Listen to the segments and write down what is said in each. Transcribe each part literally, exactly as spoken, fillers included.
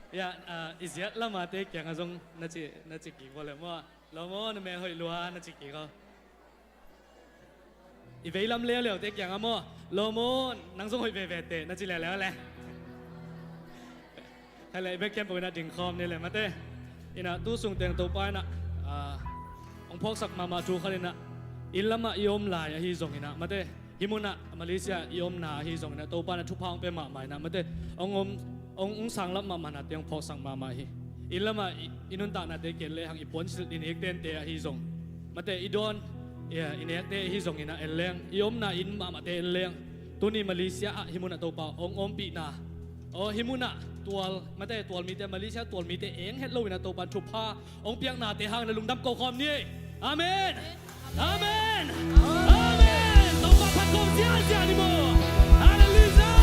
Ya, ah, i ziat lamate kiangah zong na ci, na ci kik vua le maw? Lo maw, na mel hoih lua, na ci kik aw. I veilam leuleu te kiangah maw? Lo maw, nang zong hoih veve te, na ci leuleu le. Hai le, i bek khempeuh inah dingkhawm ni le mate. Inah tu sung teng Topa inah, ah, hong phawksak mahmah thu khat inah, inn lamah i om lai ahi zong inah mate, hih munah Malaysia i omna ahi zong inah Topa inah thupha hong pia mahmah inah mate, hong om, hong, hong sanglap mahmah nate hong phawksak mahmah hi. Inn lamah i, i nuntaknate ken lehang i puansilh i nek tente ahi zong mate, i dawn, i, i nekte ahi zong inah en leng, i omna inn mahmahte en leng, tuni Malaysia ah hih munah Topa hong ompihna, aw, hih munah tual mate, tual mite, Malaysia tual mite eng het lo inah Topa thupha hong piaknate hangin a lungdam ko khawm ni. Amen. Amen. Amen. Topa phat khawm ziahziah ni maw. Halleluiah.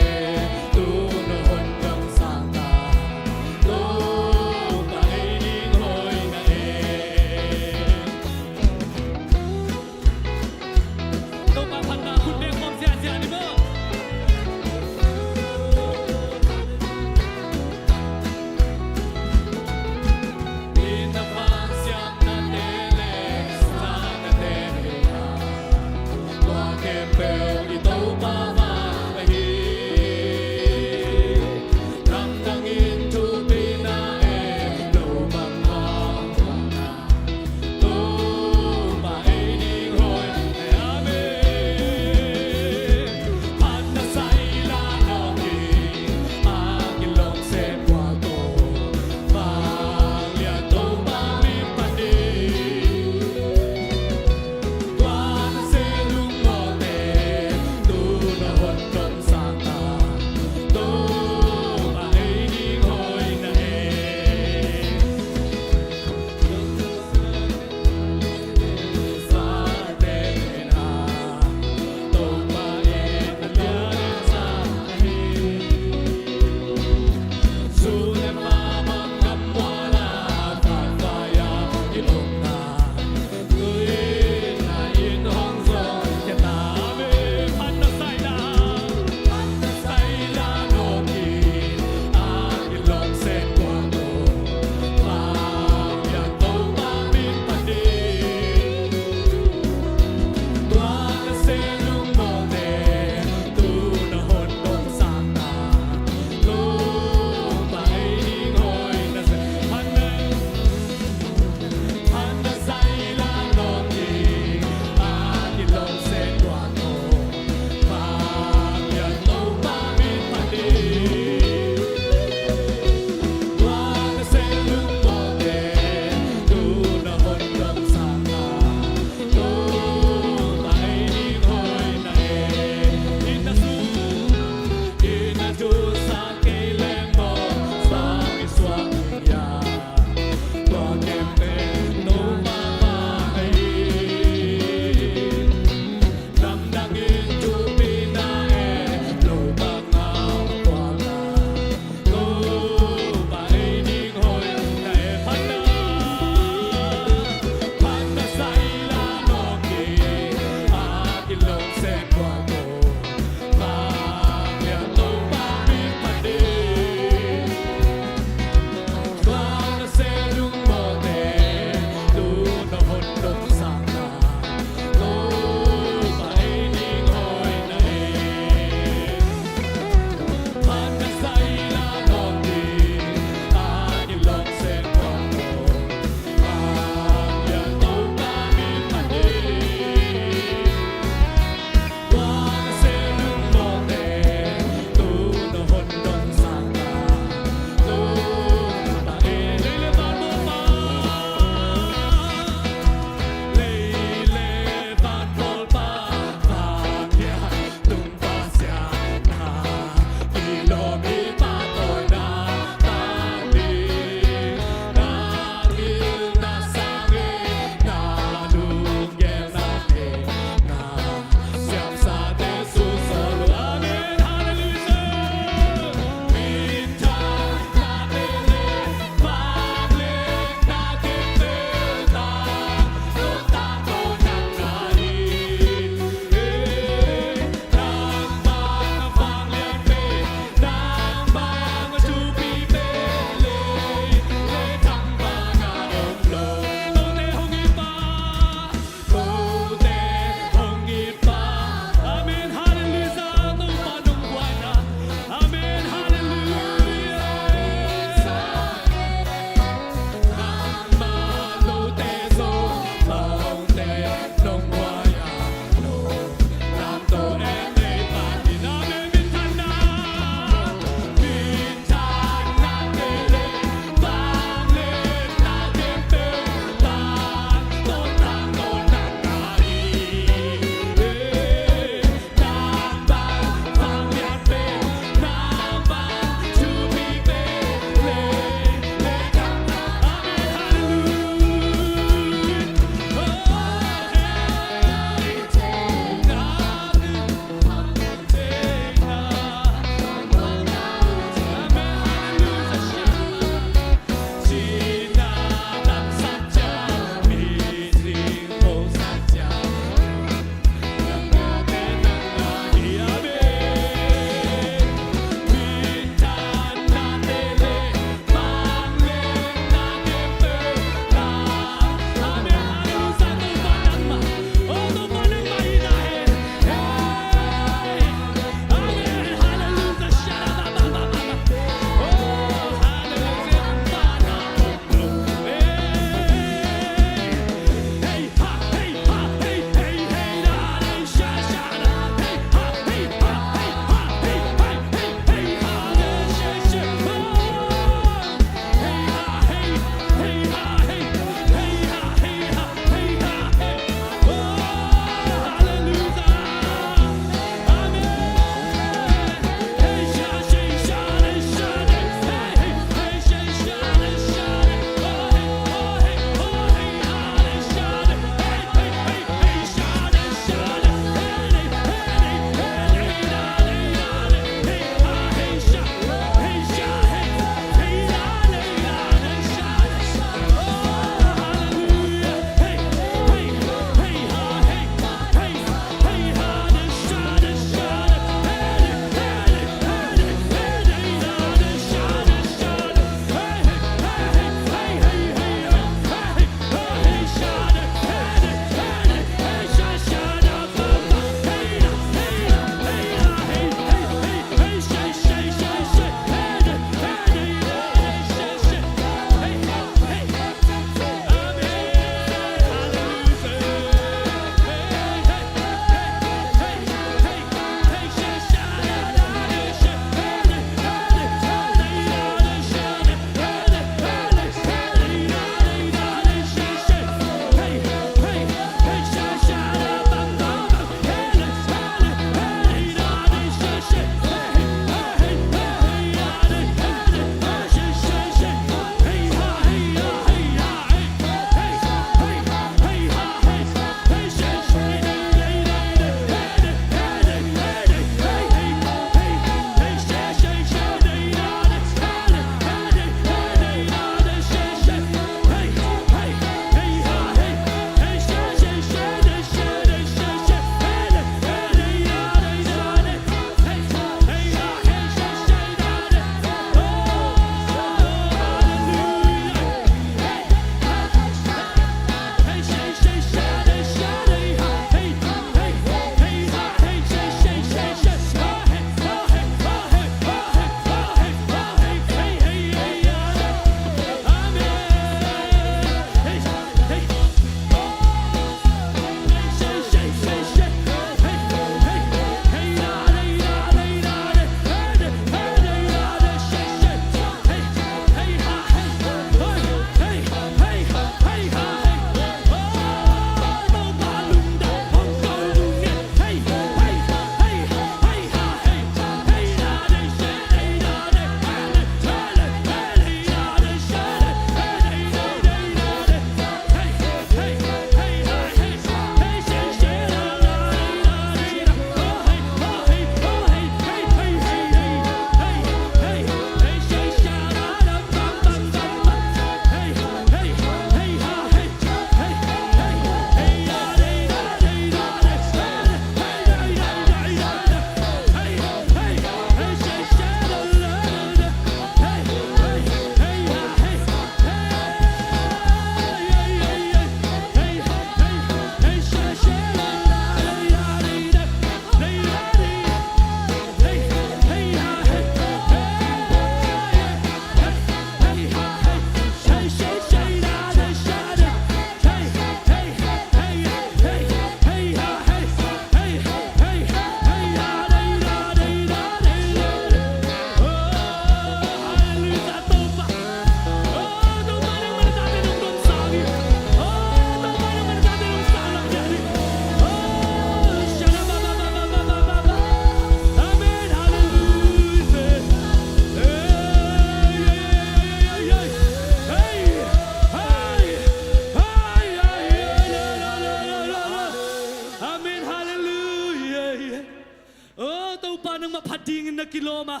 kilawm a.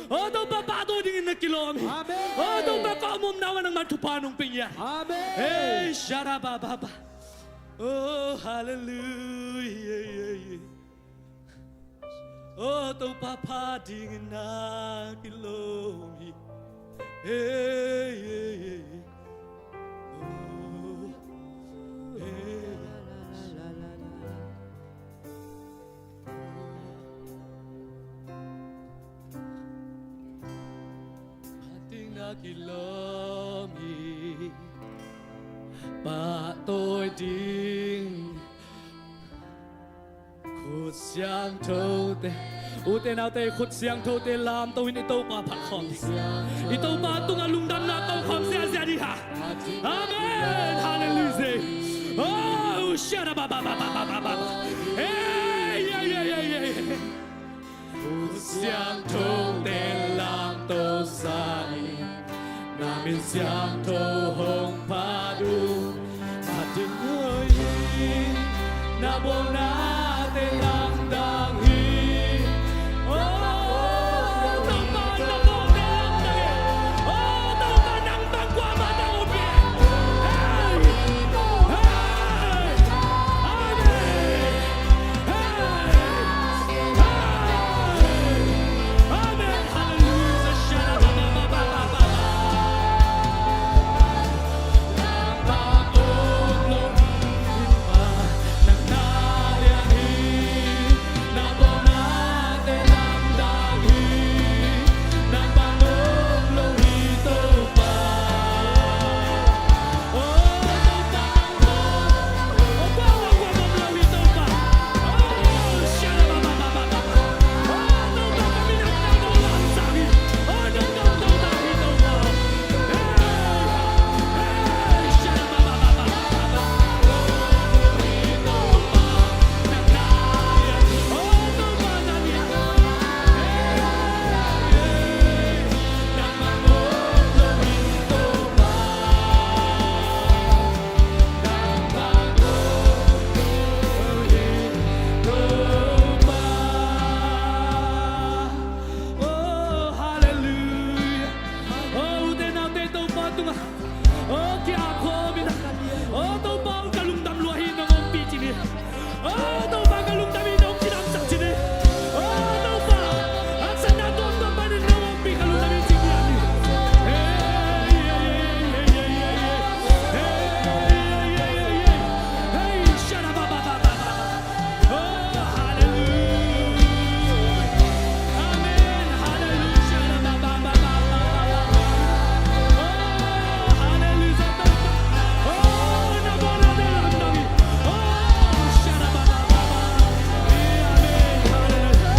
O Topa, pahtawi dingin na kilawm hi. Amen. O Topa, ka om omna uah nangmah thupha nong pia hi. Amen. Hey, sharabababa. O hallelujah. O Topa, pha dingin na kilawm hi. Hey, hey, hey. O, hey. Pha ding na kilawm hi. Pahtawi ding. Khut siangthote, ute naute, khut siangthote lamto in i Topa phat khawm ding. I Topa tungah lungdamna ko khawm ziahziah dih hang. Amen. Hallelujah. Oh, sharabababababa. Hey, yeah, yeah, yeah, yeah. Khut siangthote lamto sangin, na min siangtho hong phat uh. Pha ding hi, na bawlnate lamdang hi. Oh, Topa, na bawlnate lamdang hi. Oh, Topa, nang bang kuamah nang om hi. Hey! Hey! Amen. Oh, hallelujah. Oh, ute naute, Topa tungah, oh, ki-ap khawm in. Oh, Topa, ka lungdam lua hi, nong ompih ci ni. Oh, Topa, ka lungdam hi, nong cidamsak ci ni. Oh, Topa, haksatna tuamtuam panin nong ompih, ka lungdam hi ci ni. Hey, hey, hey, hey. Hey, hey, hey, hey, hey. Hey, sharababababa. Oh, hallelujah. Amen. Hallelujah. Oh, hallelujah. Oh, na bawlnate lamdang hi. Oh, sharabababa. Amen. Hallelujah.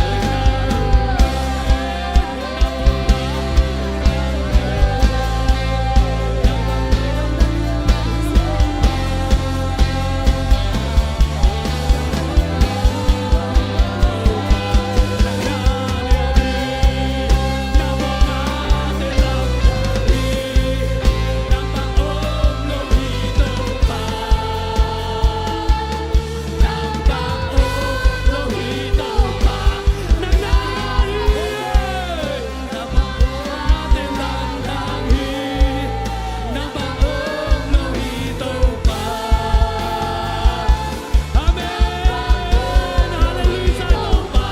Amen. Hallelujah, Topa.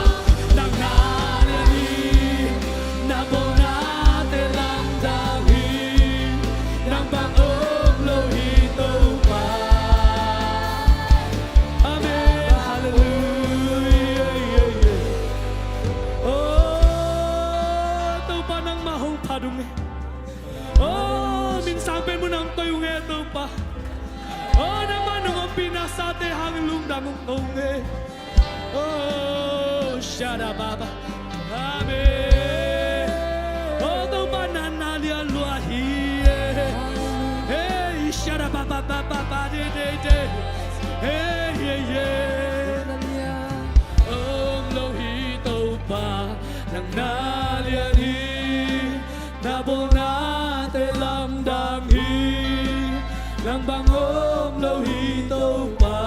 Nang na lian hi, na bawlnate lamdang hi. Nang bang om lo hi, Topa. Amen. Hallelujah. Oh, Topa, nangmah hong phat ung e. Oh, min sang pen mun hong toi ung e, Topa. Oh, nangmah nong ompih nasate hangin lungdam hong ko ung e. Oh, sharababa. Amen. Oh, Topa, na na lian lua hi e. Hey, sharababababa, de, de, de. Hey, yeah, yeah. Om lo hi, Topa, nang na lian hi. Na bawlnate lamdang hi. Nang bang om lo hi, Topa.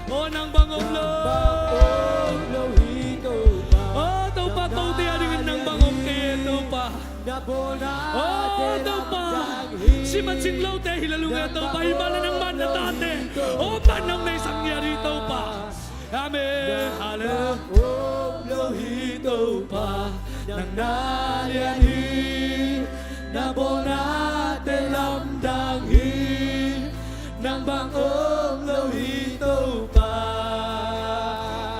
Oh, nang bang om lo. Nang bang om lo hi, Topa. Oh, Topa. Hi la lung e Topa, hi mah na nangmah na tate, oh, pan nong neisak ngiat hi Topa. Amen. Halleluiah. Om lo hi Topa, nang na lian hi, na bawlnate lamdang hi, nang bang om lo hi Topa.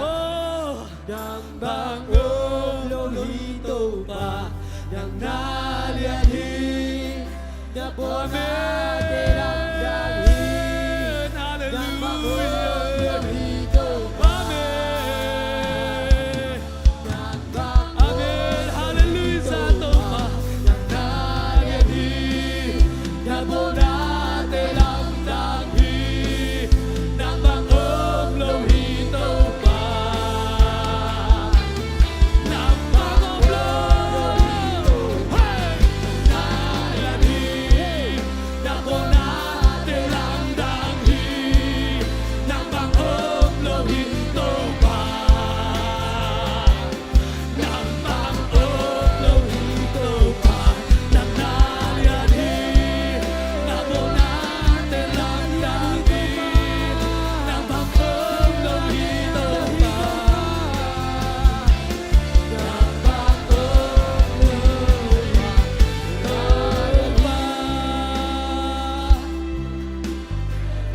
Oh. Nang bang om lo hi Topa, nang na lian hi, na bawlnate lamdang hi. Amen. Halleluiah. Nang bang om lo hi Topa. Amen. Nang bang om lo hi Topa. Amen. Halleluiah, Topa. Nang na lian hi, na bawlnate lamdang hi, nang bang om lo hi Topa. Nang bang om lo, hey, na lian hi, na bawlnate lamdang hi, nang bang om lo hi Topa.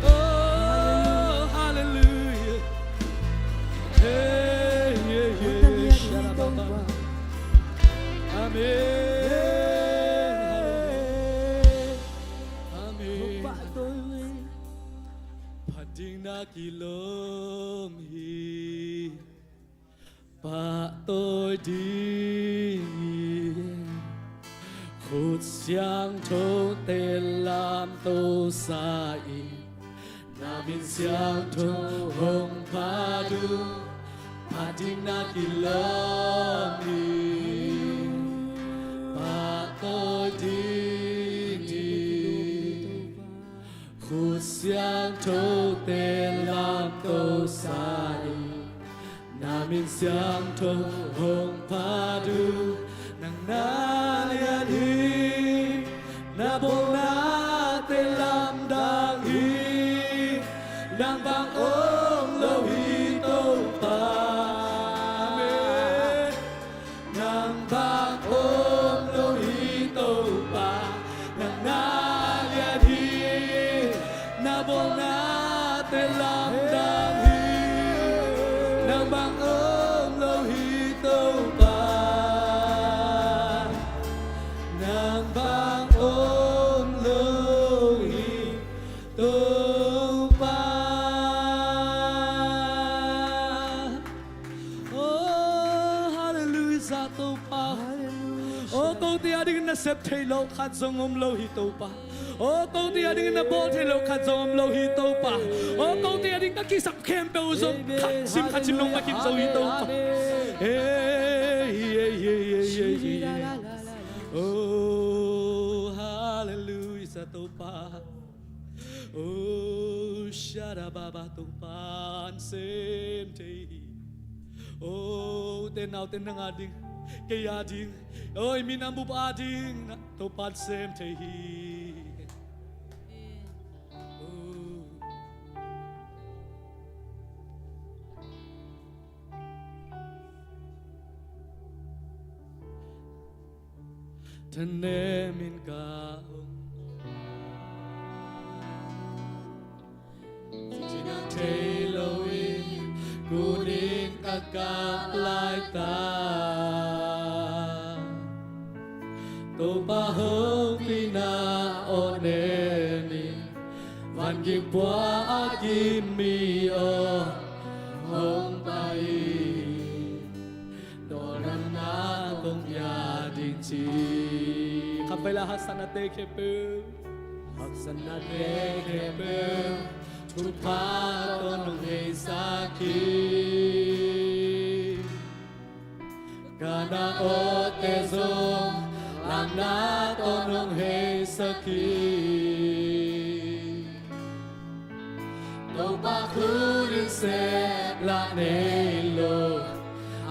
Oh, hallelujah. Hey, yeah, yeah, yeah. Amen. Amen. Phat ding na kilawm hi. Pahtawi ding hi. Khut siangthote lamto sa in, na min siangtho hong phat uh, phat ding na kilawm hi. Pahtawi ding hi. Khut siangthote lamto sa in, na min siangtho hong phat uh, nang na lian hi, na bawlnate lamdang hi, nang bang om lo hi Topa. Amen. Nang bang om lo hi Topa, nang na lian hi, na bawlnate lamdang hi, nang bang om lo hi Topa, nang bang om lo hi Topa. Oh, hallelujah, Topa. Hallelujah. Oh, kote a dingin na sep thei lo khat zong om lo hi Topa. Oh, kote a dingin na bawl thei lo khat zong om lo hi Topa. Oh, kote a dingin ka kisap khempeuh zong khat sim khat sim nong pakin zo hi Topa. Amen. Hey, hey, hey, hey, hey, hey. Oh, hallelujah, Topa. Oh, shada baba Topa in sem thei hi. Oh, ute naute nang a ding, kei a ding, oh, i minam bup a ding, Topa in sem thei hi. Oh. Thanem in ka ong, ci nang thei lo in kun in ka kap laitak. Topa hopihna aw nem in, van gim pua a gim mi aw hong pai in. Tawldamna kong pia ding ci. Kham pai la haksatnate khempeuh. Haksatnate khempeuh thupha tawh nong heisak hi. Ka na awte zong lamna tawh nong heisak hi. Topa khut in sep lah nei lo,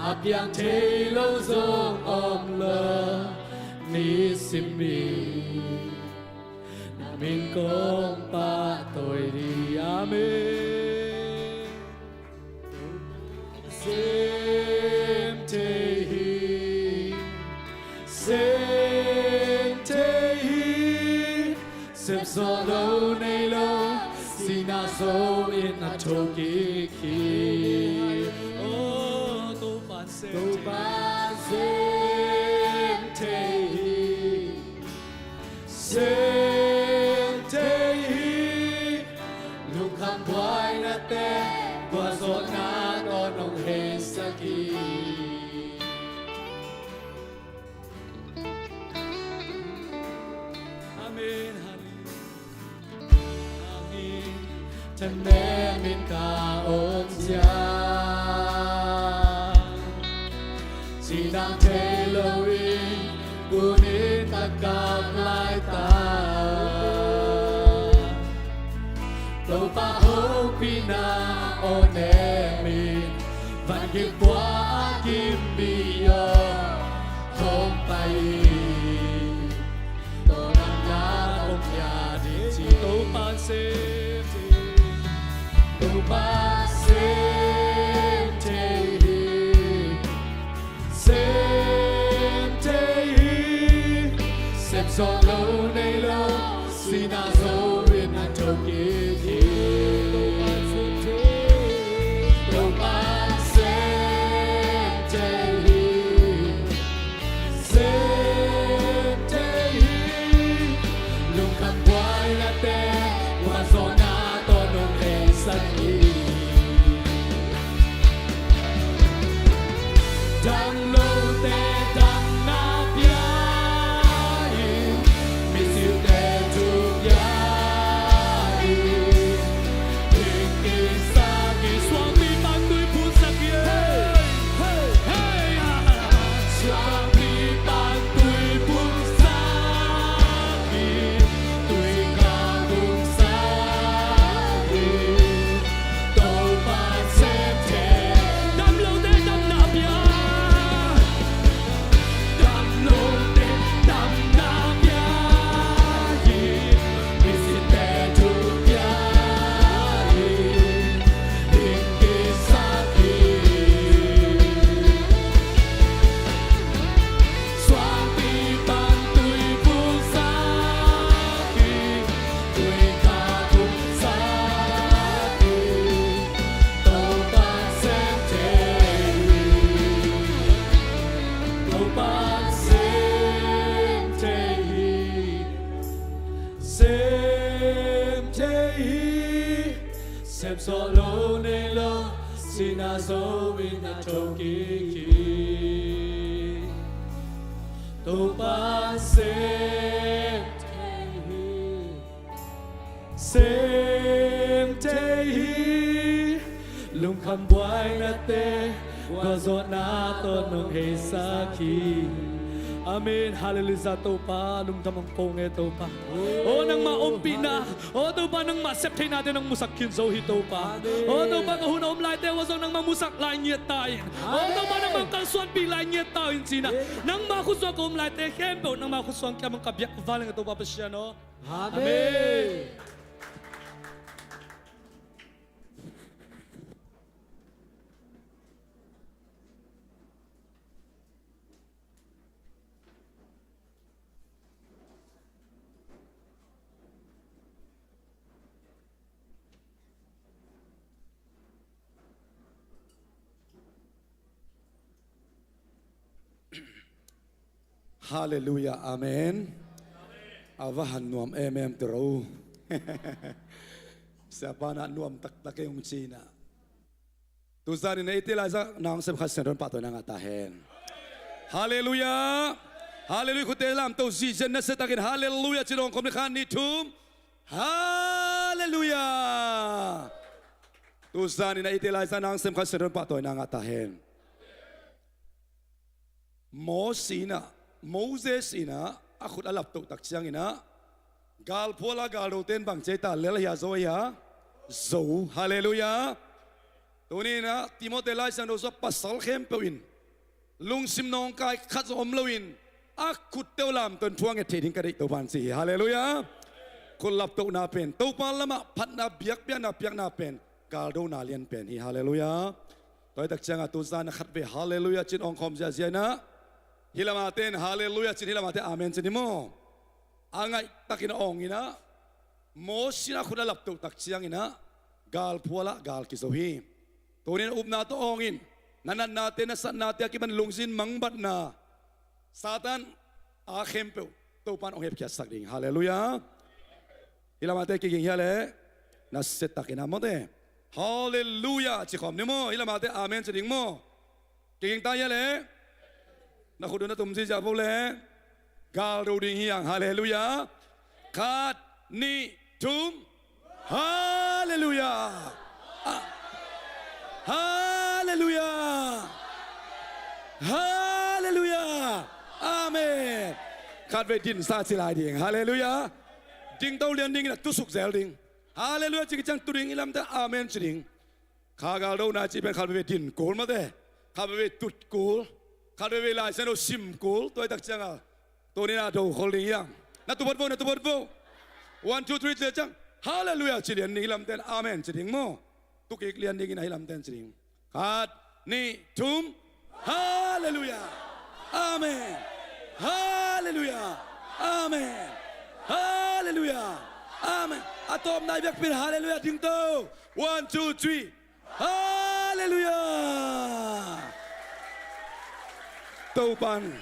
a piang thei lo zong om lo, nisim in. Na min kong pahtawi ding. Amen. Sem thei hi, sem thei hi. Sem zawh lo nei lo, sihna zo in a tho kik hi. Oh, Topa sem, Topa sem thei hi. Sem thei hi. Lungkham buainate, gualzawhna tawh nong heisak hi. Amen. Hallelujah. Amen. Thanem in ka om ciang, cidam thei lo in, kunin ka kap laitak, Topa hopihna aw nem in, van gik pua a gim mi aw hong pai hi. Tawldamna kong pia ding ci. Topa sem, Topa sem thei hi, sem thei hi. Sem zawh lo nei lo, sihna zo in a tho kik hi. Topa sem thei hi. Sem thei hi. Lungkham buainate, gualzawhna tawh nong heisak hi. Dam lote damna pia hi. Misiute thu pia hi. Suangpi pan tuiphumsak hi. Hey, hey, ah. Suangpi pan tuiphumsak hi. Tuikhak phumsak hi. Topa sem thei. Dam lote damna pia. Dam lote damna pia hi. Misiute thu pia hi. Ding kisak hi. Suangpi pan tuiphumsak hi. Tuikhak phumsak hi. Topa sem thei hi. Topa sem thei hi. Sem thei hi. Sem zawh lo nei lo, sihna zo in a tho kik hi. Topa sem thei hi. Sem thei hi. Lungkham buainate, gualzawhna tawh nong heisak hi. Amen. Hallelujah. Topa lungdam hong ko ing e Topa. Oh, nangmah ompihna, oh Topa, nangmah sep theihnate nong musak khin zo hi Topa. Amen. Oh Topa, ka hun a om laite uah zong nangmah musak lai ngiat ta in. Oh Topa, nangmah kalsuanpih lai ngiat ta in ci-in ah, nangmah khutsuah ka om laite khempeuh nangmah khutsuah kiang hong ka biak val ing e Topa Pasian aw. Amen. Amen. Halleluiah, amen. A va han nuam em em ti ro. Siapa na nuam taktak e hong ci-in ah. Tuzan in eite Laizang nasem khat Siangtho in pahtawina ngah ta hen. Halleluiah. Halleluiah. Khutte lamto zihziah nasia takin halleluiah ci dawng khawm ni, khat, nih, thum. Halleluiah. Tuzan in eite Laizang nasem khat Siangtho in pahtawina ngah ta hen. Moses in ah, Moses in ah a khut a laptoh tak ciangin ah, galphual a galdote in bang ci a, ta lel a hia, zo a hia? Zo. Halleluiah. Tuni in ah Timothy Laisiangtho sungah pasal khempeuh in lungsim nawngkai khat zong om loin a khutte uh lamto in thu a nget theih ding ka deih, Topa'n ci hi. Halleluiah. Khut laptohna pen, Topa lamah phatna biakpiakna piakna pen galdona lianpen hi. Halleluiah. Tua hi tak ciangah tuzan a khatvei halleluiah cin awngkhawm ziahziah inah, hih lamah ten halleluiah cin, hih lamah ten amen cin hi maw? A ngaihtakin a awng inah, Moses in a khut a laptoh tak cianginah galphualah gal kizo hi. Tunin a upna tawh awngin, na natnate na satnate a kipan lungzin mangbatna, Satan a khempeuh Topan hong hepkhiatsak ding. Halleluiah. Hih lamahte kiging hia leh, na siatakin a mawte, halleluiah ci khawm ni maw? Hih lamahte amen ci ding maw? Kiging ta hia leh, na khut un na tum ziahziah vo leh, galdo ding hi hang. Halleluiah. Khat, nih, thum. Halleluiah. Ah. Halleluiah. Halleluiah. Amen. Khatvei dinsa ci lai ding. Halleluiah. Dingto lian ding inah tusuk zel ding. Halleluiah ci kiciang tu ding, i lamte amen ci ding. Kha galdona cih pen khat veivei din kul mawte, khat veivei tut kul, khat veivei Lai Siangtho sim kul. Tua hi tak ciangah tunin a do khol ding hi hang. Na tupat vo, na tupat vo. One, two, three ci ciang halleluiah ci lian ding, hih lamten amen ci ding maw? Tukik lian ding inah hih lamten ci ding. Khat, nih, thum. Halleluiah. Amen. Halleluiah. Amen. Halleluiah. Amen. A tawpna i biakpiak in halleluiah dingto. One, two, three. Halleluiah. Topan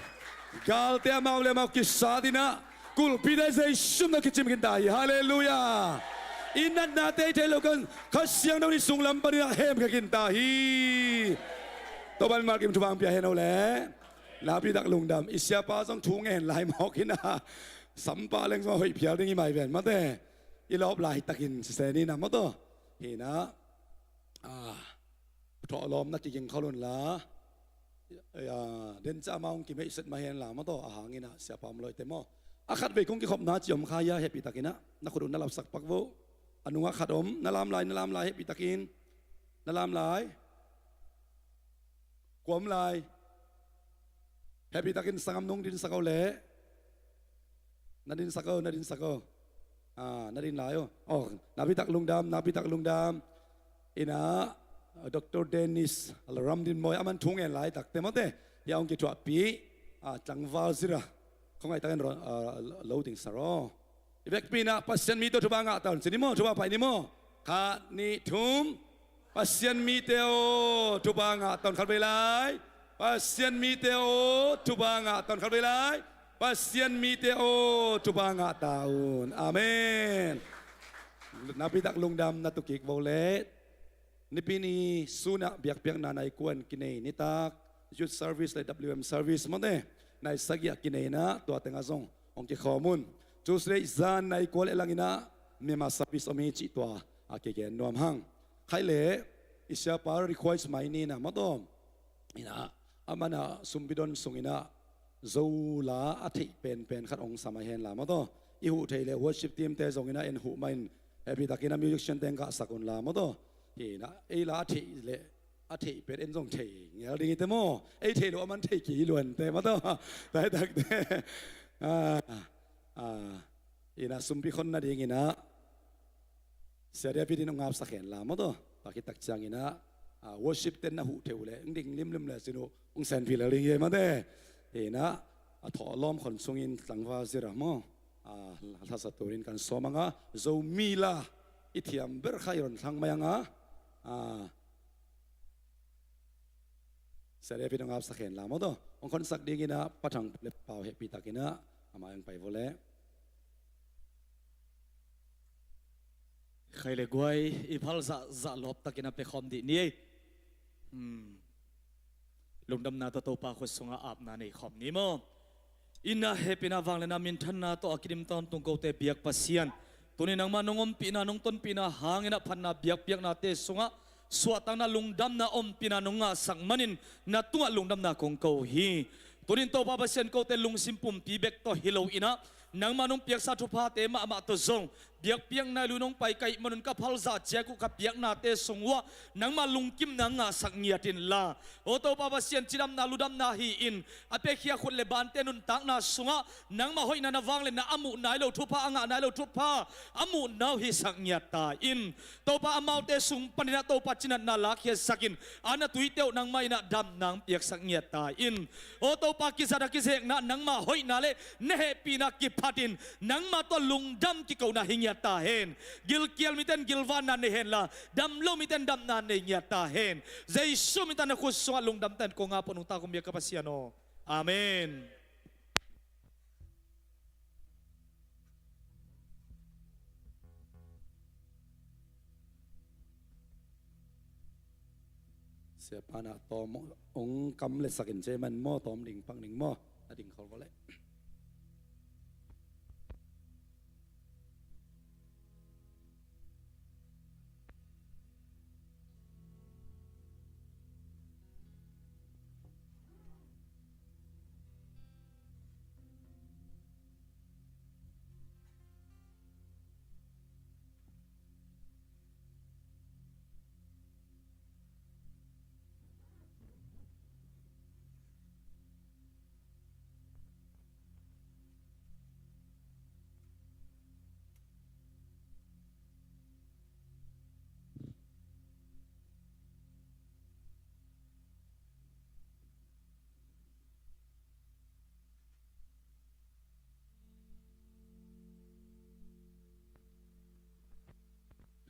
galte amau le amau kisat inah, kulpite Jesu min tawh kicim khinta hi. Halleluiah. I natnate i theih loh kan Kha Siangtho in i sunglam panin a hemkhia khinta hi. Topan malkim thupha pia hen aw le. Napitak lungdam, i siapa zong thu ngen lai mawk inah, sampah leng zong a hoih phial ding hi mai ven mawte. I lawp laitakin sisen inah mawtaw. Hi inah, ah, thawhlawm na kiging khol unla, ah, den ca amah hong kimeihset mah henla mawtaw, a hang inah siapa om lawite maw? A khatvei kong kikhopna ci om kha hia? Hehpihtakin ah na khut un na lapsak pak vo. A nungah khat om, na lam lai, na lam lai, hehpihtakin na lam lai. Kua om lai? Hehpihtakin sanggam nung dinsak o leh. Na dinsak o, na dinsak o. Ah, na din lai o. Oh, napitak lungdam, napitak lungdam. Inah, Doctor Dennis Lamdinmawi, aman thu ngen laitakte mawte, hih a hong kithuahpih, ah, tlangval zira, khuangaihtakin lo dingsak aw. I vekpi inah Pasian mite aw, thupha ngah ta un ci ni maw, thupha pai ni maw. Khat, nih, thum. Pasian mite aw, thupha ngah ta un, khatvei lai. Pasian mite aw, thupha ngah ta un, khatvei lai. Pasian mite aw, thupha ngah ta un. Amen. Napitak lungdam, na tukik vo leh. Nipi ni sunah biakpiakna nai kua in kinei nitak, youth service le W M service mawte, nai sagih ah kinei inah tua tengah zong hong kikhawm un. Tuesday zan nai kua le lang inah Myanmar service om hi cih tua a kigen nuam hang. Khaih leh i siapa request mai ni inah mawtaw. Inah, aman a sumpi don sung inah Zo la a theih penpen khat hong sa mai henla mawtaw. I huh theih leh worship teamte zong inah en huh mah in, hehpihtakin a musician teng kahsak unla mawtaw. Hi inah, ei la a theih leh a theih pen en zong thei ngel ding hi te maw? Ei theih loh aman thei kei hi luante mawtaw. Tua hi takte, ah, ah, inah sumpi khon nading inah Sia David in hong apsak henla mawtaw. Tua khit tak ciang inah, ah, worship ten na huh theih uh leh hong ding limlim le cin uh, hong senpi lel ding hi ei mawte. Inah, a thawhlawm khon sungin tlangval zira maw, ah, lasat turin kan sawm hang a, Zomi la i thiam ber kha i ron thlang mai hang a, ah, Sia David hong apsak henla mawtaw. Hong khonsak ding inah Pa Thang le Pa Pau, hehpihtakin ah amah hong pai vo leh. Khai le guai, i phal zahzah lawptakin a pia khawm dih ni ei. Hmm. Lungdamna tawh Topa khut sungah apna nei khawm ni maw? Inah hehpihna, vangliatna, minthanna tawh a kidim tawntung kote biak Pasian, tuni nangmah nong ompihna, nong tonpihna hangin ah phatna biakpiaknate sungah suahtakna, lungdamna, ompihna nong ngahsak manin na tungah lungdamna kong ko hi. Tunin Topa Pasian, kote lungsim pumpi bek tawh hi lo inah nangmah nong piaksa thuphate mahmah tawh zong Biakpiakna i lu nong pai ka hih manun ka phalzah ciak uh ka piaknate sung uah nangmah lungkimna ngahsak ngiat inla, aw Topa Pasian, cidamna ludamna hi-in a piakhia khut le bante nuntakna sungah nangmah hoihna, na vangliatna, a muh nai lo thupha, a ngah nai lo thupha a muhna uh hisak ngiat ta in. Topa, amaute sung paninah Topa cinatna lakkhiatsakin a na tuite uh nangmah inah damna hong piaksak ngiat ta in. Aw Topa, kizat a kizekna nangmah hoihna le na hehpihna kiphatin nangmah tawh lungdam kikona hi ngiat ta hen. Gilkial miten gilvanna nei henla, dam lo miten damna nei ngiat ta hen. Jesu min tawh na khut sungah lungdam tahin kong ap uh, nungta kong biak ka Pasian aw. Amen. Siapa na tawm ong kam le sakin ce man maw, tawm ding pang ding maw, a ding khol vawleh.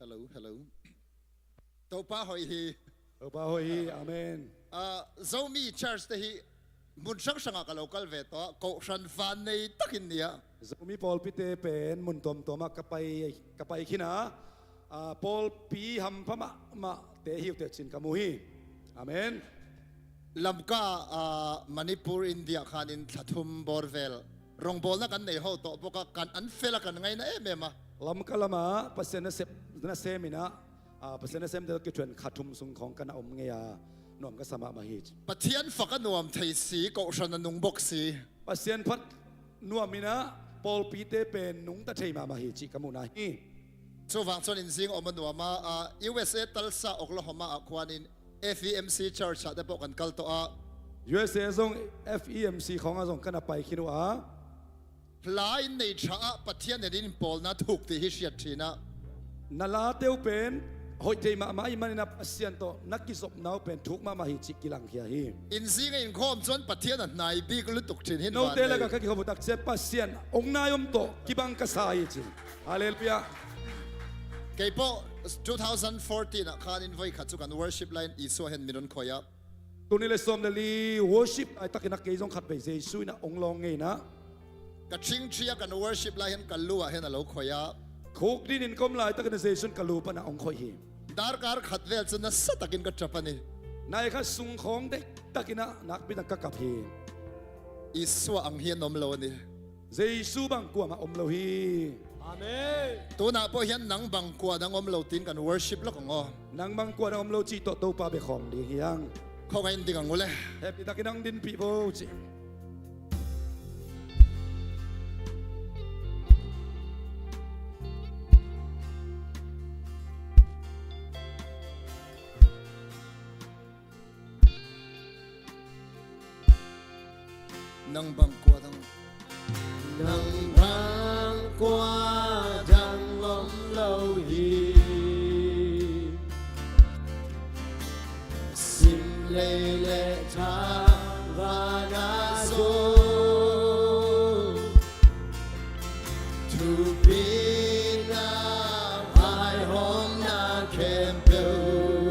Hello, hello. Topa hoih hi. Topa hoih hi. Amen. Ah, Zomi Church te hi mun hrang hrangah ka lo kal ve tawh, kohhran vannei takin ni ah. Zomi pawlpite pen mun tuamtuamah ka pai, ka pai khin a, ah, pawlpi hampha mahmahte hi uh teh cin ka mu hi. Amen. Lamka, ah, Manipur, India khanin thla thum bawr vel rongbawlna kan nei ho tawh bawk a, kan an fel a, kan ngaina em em a. Lamka lamah Pasian nasep, nasem inah, ah, Pasian nasemte tawh kithuan kha thum sung khawng ka na om ngei a, nuam ka sa mahmah hi ci. Pathian fa ka nuam thei si, kohhran a nung bawk si. Pasian phat nuam inah pawlpite pen nungta thei mahmah hi cih ka muhna hi. Chuvang chuan in zing awm a nuam a, ah, U S A Tulsa, Oklahoma ah khuanin F E M C Church ah te pawh kan kal tawh a. U S A zong F E M C khawngah zong ka na pai khin uh a. Hla in nei ṭha ah Pathian nenin inpawlna thuk tih hi hriat ṭhin a. Na la teuh pen hoih thei mahmah ahih manin a Pasian tawh na kizopna uh pen thuk mahmah hi cih kilangkhia hi. In zing a inkhawm chuan Pathian a hnai bik lutuk ṭhin hi. Note lakah ka kikhop uh tak ciang Pasian hong nai awm tawh kibang ka sa hi ci. Hallelujah. Kei pawh two thousand fourteen ah khanin voi khat chu kan worship line Isua hian min rawn khawih a. Tuni le sawm le li worship lai takin a kei zong khat vei Jesu in a hong lawng ngei na. Ka ṭhingṭhi a kan worship lai hian ka lu ah hian a lo khawih a. Khuk din in ka awm lai takin a Jesu in ka lu pan a hong khawih hi. Darkar khat vel chu nasa takin ka ṭap a ni. Nai khat sung khawng dek takin a nakpi tak ka kap hi. Isua ang hian awm lo a ni. Jesu bang kuamah awm lo hi. Amen. Tunah pawh hian nang bang kua dang awm lo tiin kan worship lawk ang aw. Nang bang kua dang awm lo cih tawh Topa bia khawm ding hi ang. Khawngaih in ding ang u le. Hepih takin ang dinpih vo cih. Nang bang kua dang. Nang bang kua dang om lo hi. Sim lei le thang vana zo. Thupina vaihawmna khempeuh.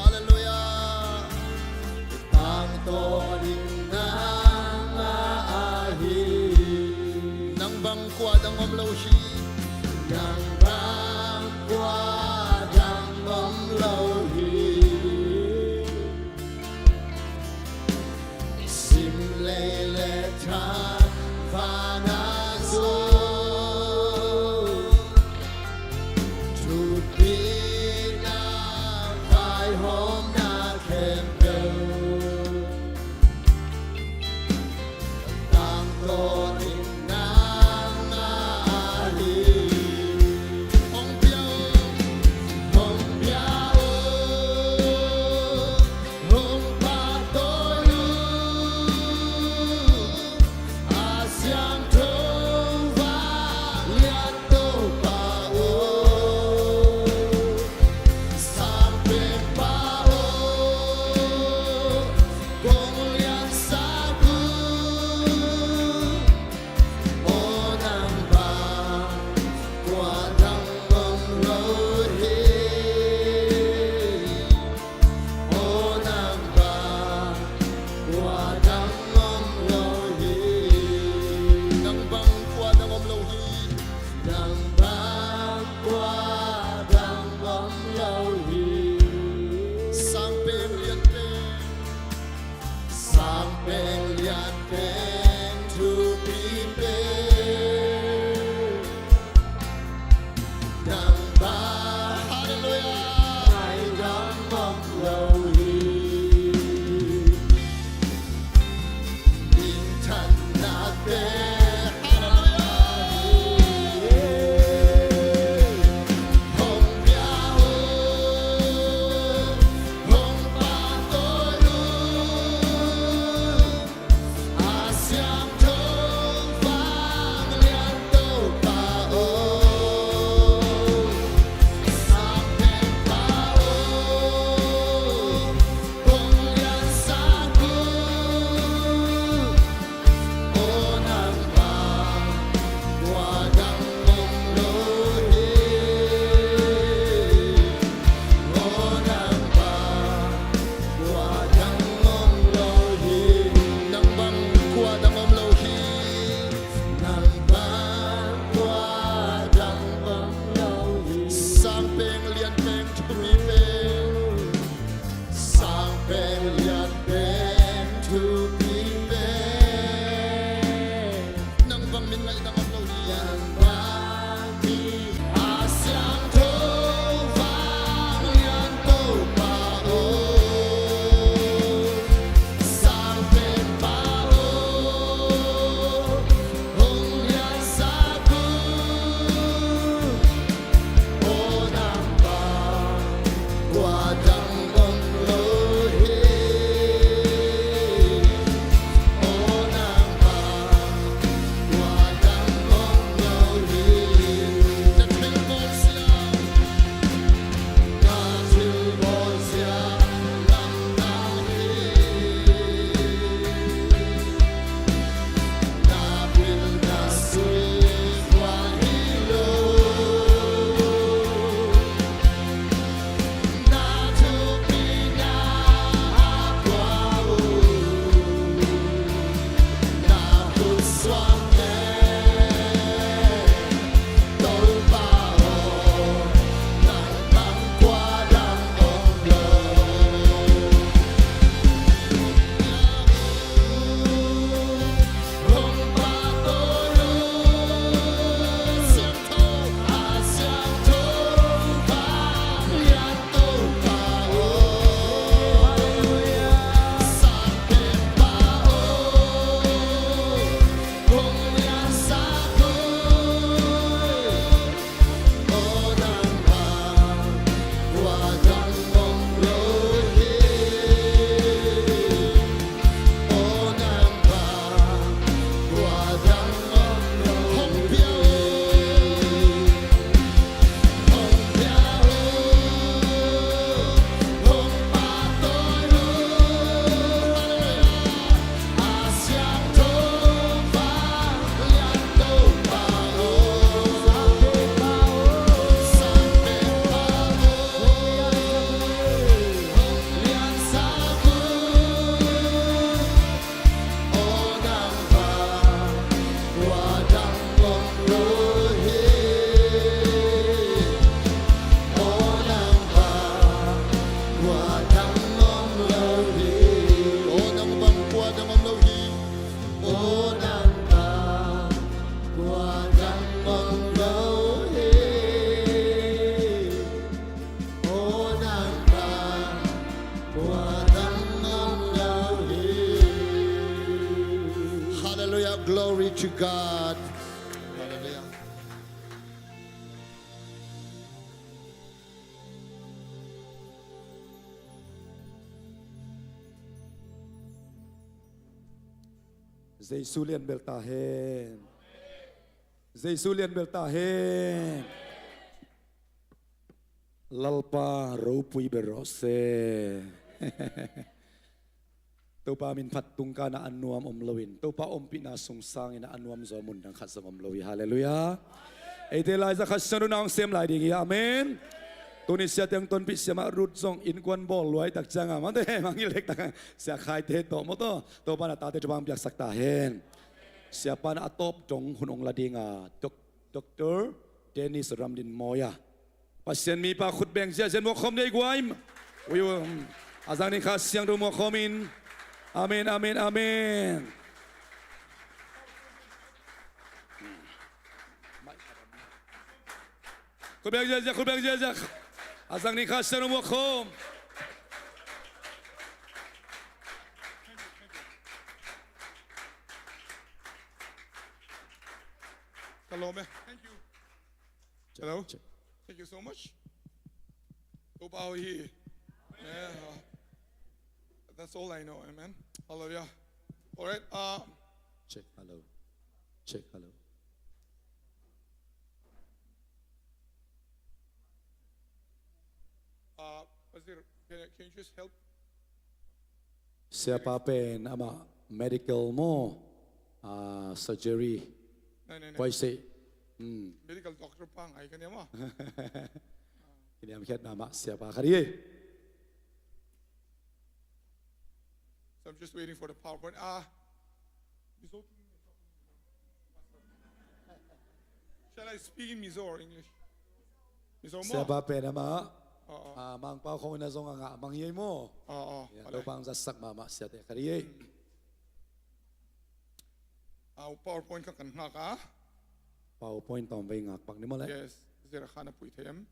Hallelujah. Tangtawnin nangmah ahi. Nang bang kua dang om lo hi. Nang bang kua dang om lo hi. Glory to God. Hallelujah. Jesu lian bel ta hen. Jesu lian bel ta hen. Lalpa ropui bel rawh se. Topa min phat tungkana a nuam om loin Topa ompihna sung sangin a nuam zaw mun dang khat zong om lo hi. Halleluiah. Eite lai za khat siangtho na hong sem lai ding hi. Amen. Tuni sia teng tonpih siamah Ruth zong innkuan bawl luai tak cianga mate mangil lek tak sia khaite tawh maw tawh Topa na tate Topa hong piaksak ta hen. Siapa na a tawp dong hun hong la dinga Dok- Doctor Dennis Ramdin Mawia. Pasian mipa khut beng ziahziah muak khawm dei guai. Ui, um, a zang ding kha siangtho muak khawm in. Amen, amen, amen. Khut beng ziahziah, khut beng ziahziah. A zang ding kha siangtho muak khawm. Ka lawm e. Thank you. Hello. Check, check. Thank you so much. Topa hoih hi. Yeah, uh, that's all I know. Amen. Hallelujah. All right. Uh, check. Hello. Check. Hello. Uh, Wazir, can, can you just help? Siapa pen amah medical maw, ah, surgery. Nei, nei, nei. Kuai sih. Hmm. Medical doctor pa ngai ka nia maw. Kiniamkhiat mahmah siapa kha dih. So I'm just waiting for the PowerPoint. Ah, Mizo. Shall I speak in Mizo or English? Mizo maw? Siapa pen amah, oh, oh, ah, Mangpau khong ina zong a ngah mang hi ei maw? Oh, oh. Ya, Topa hong zatsak mahmah siate kha dih ei. Ah, PowerPoint ka kan ngak a. PowerPoint tawm vei ngak pak ni maw le? Yes, zira khan a pui thei em.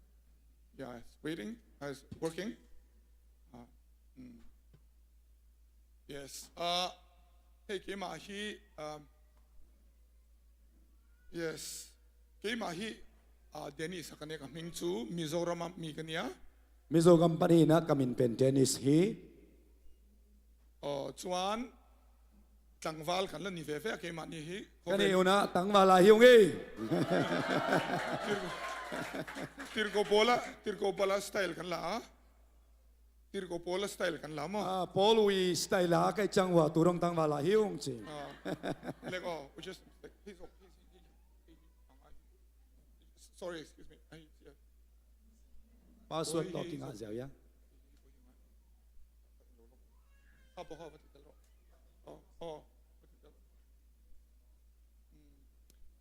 Yeah, it's waiting. Ah, it's working. Ah, mm. Yes. Ah, hei, keimah hi, um, yes. Keimah hi, ah, Dennis a ka nek a, hming cu Mizoram a mi ka nia. Mizoram pan hi ina, ka min pen Dennis hi. Oh, chuan tlangval kan la ni veve a keimah ni hi. Ka nih hun ah tangval a hi ung ei. Tirko-, tirko pawla, tirko pawla style kan la a. Tirko pawla style kan la maw? Ah, Paul ui style a kei chang ua tu dong tangval a hi ung ci. Ah. Lek aw, we just, like, he's okay. He's, he, he, he, sorry, excuse me. Password tawh kingah ziau ia.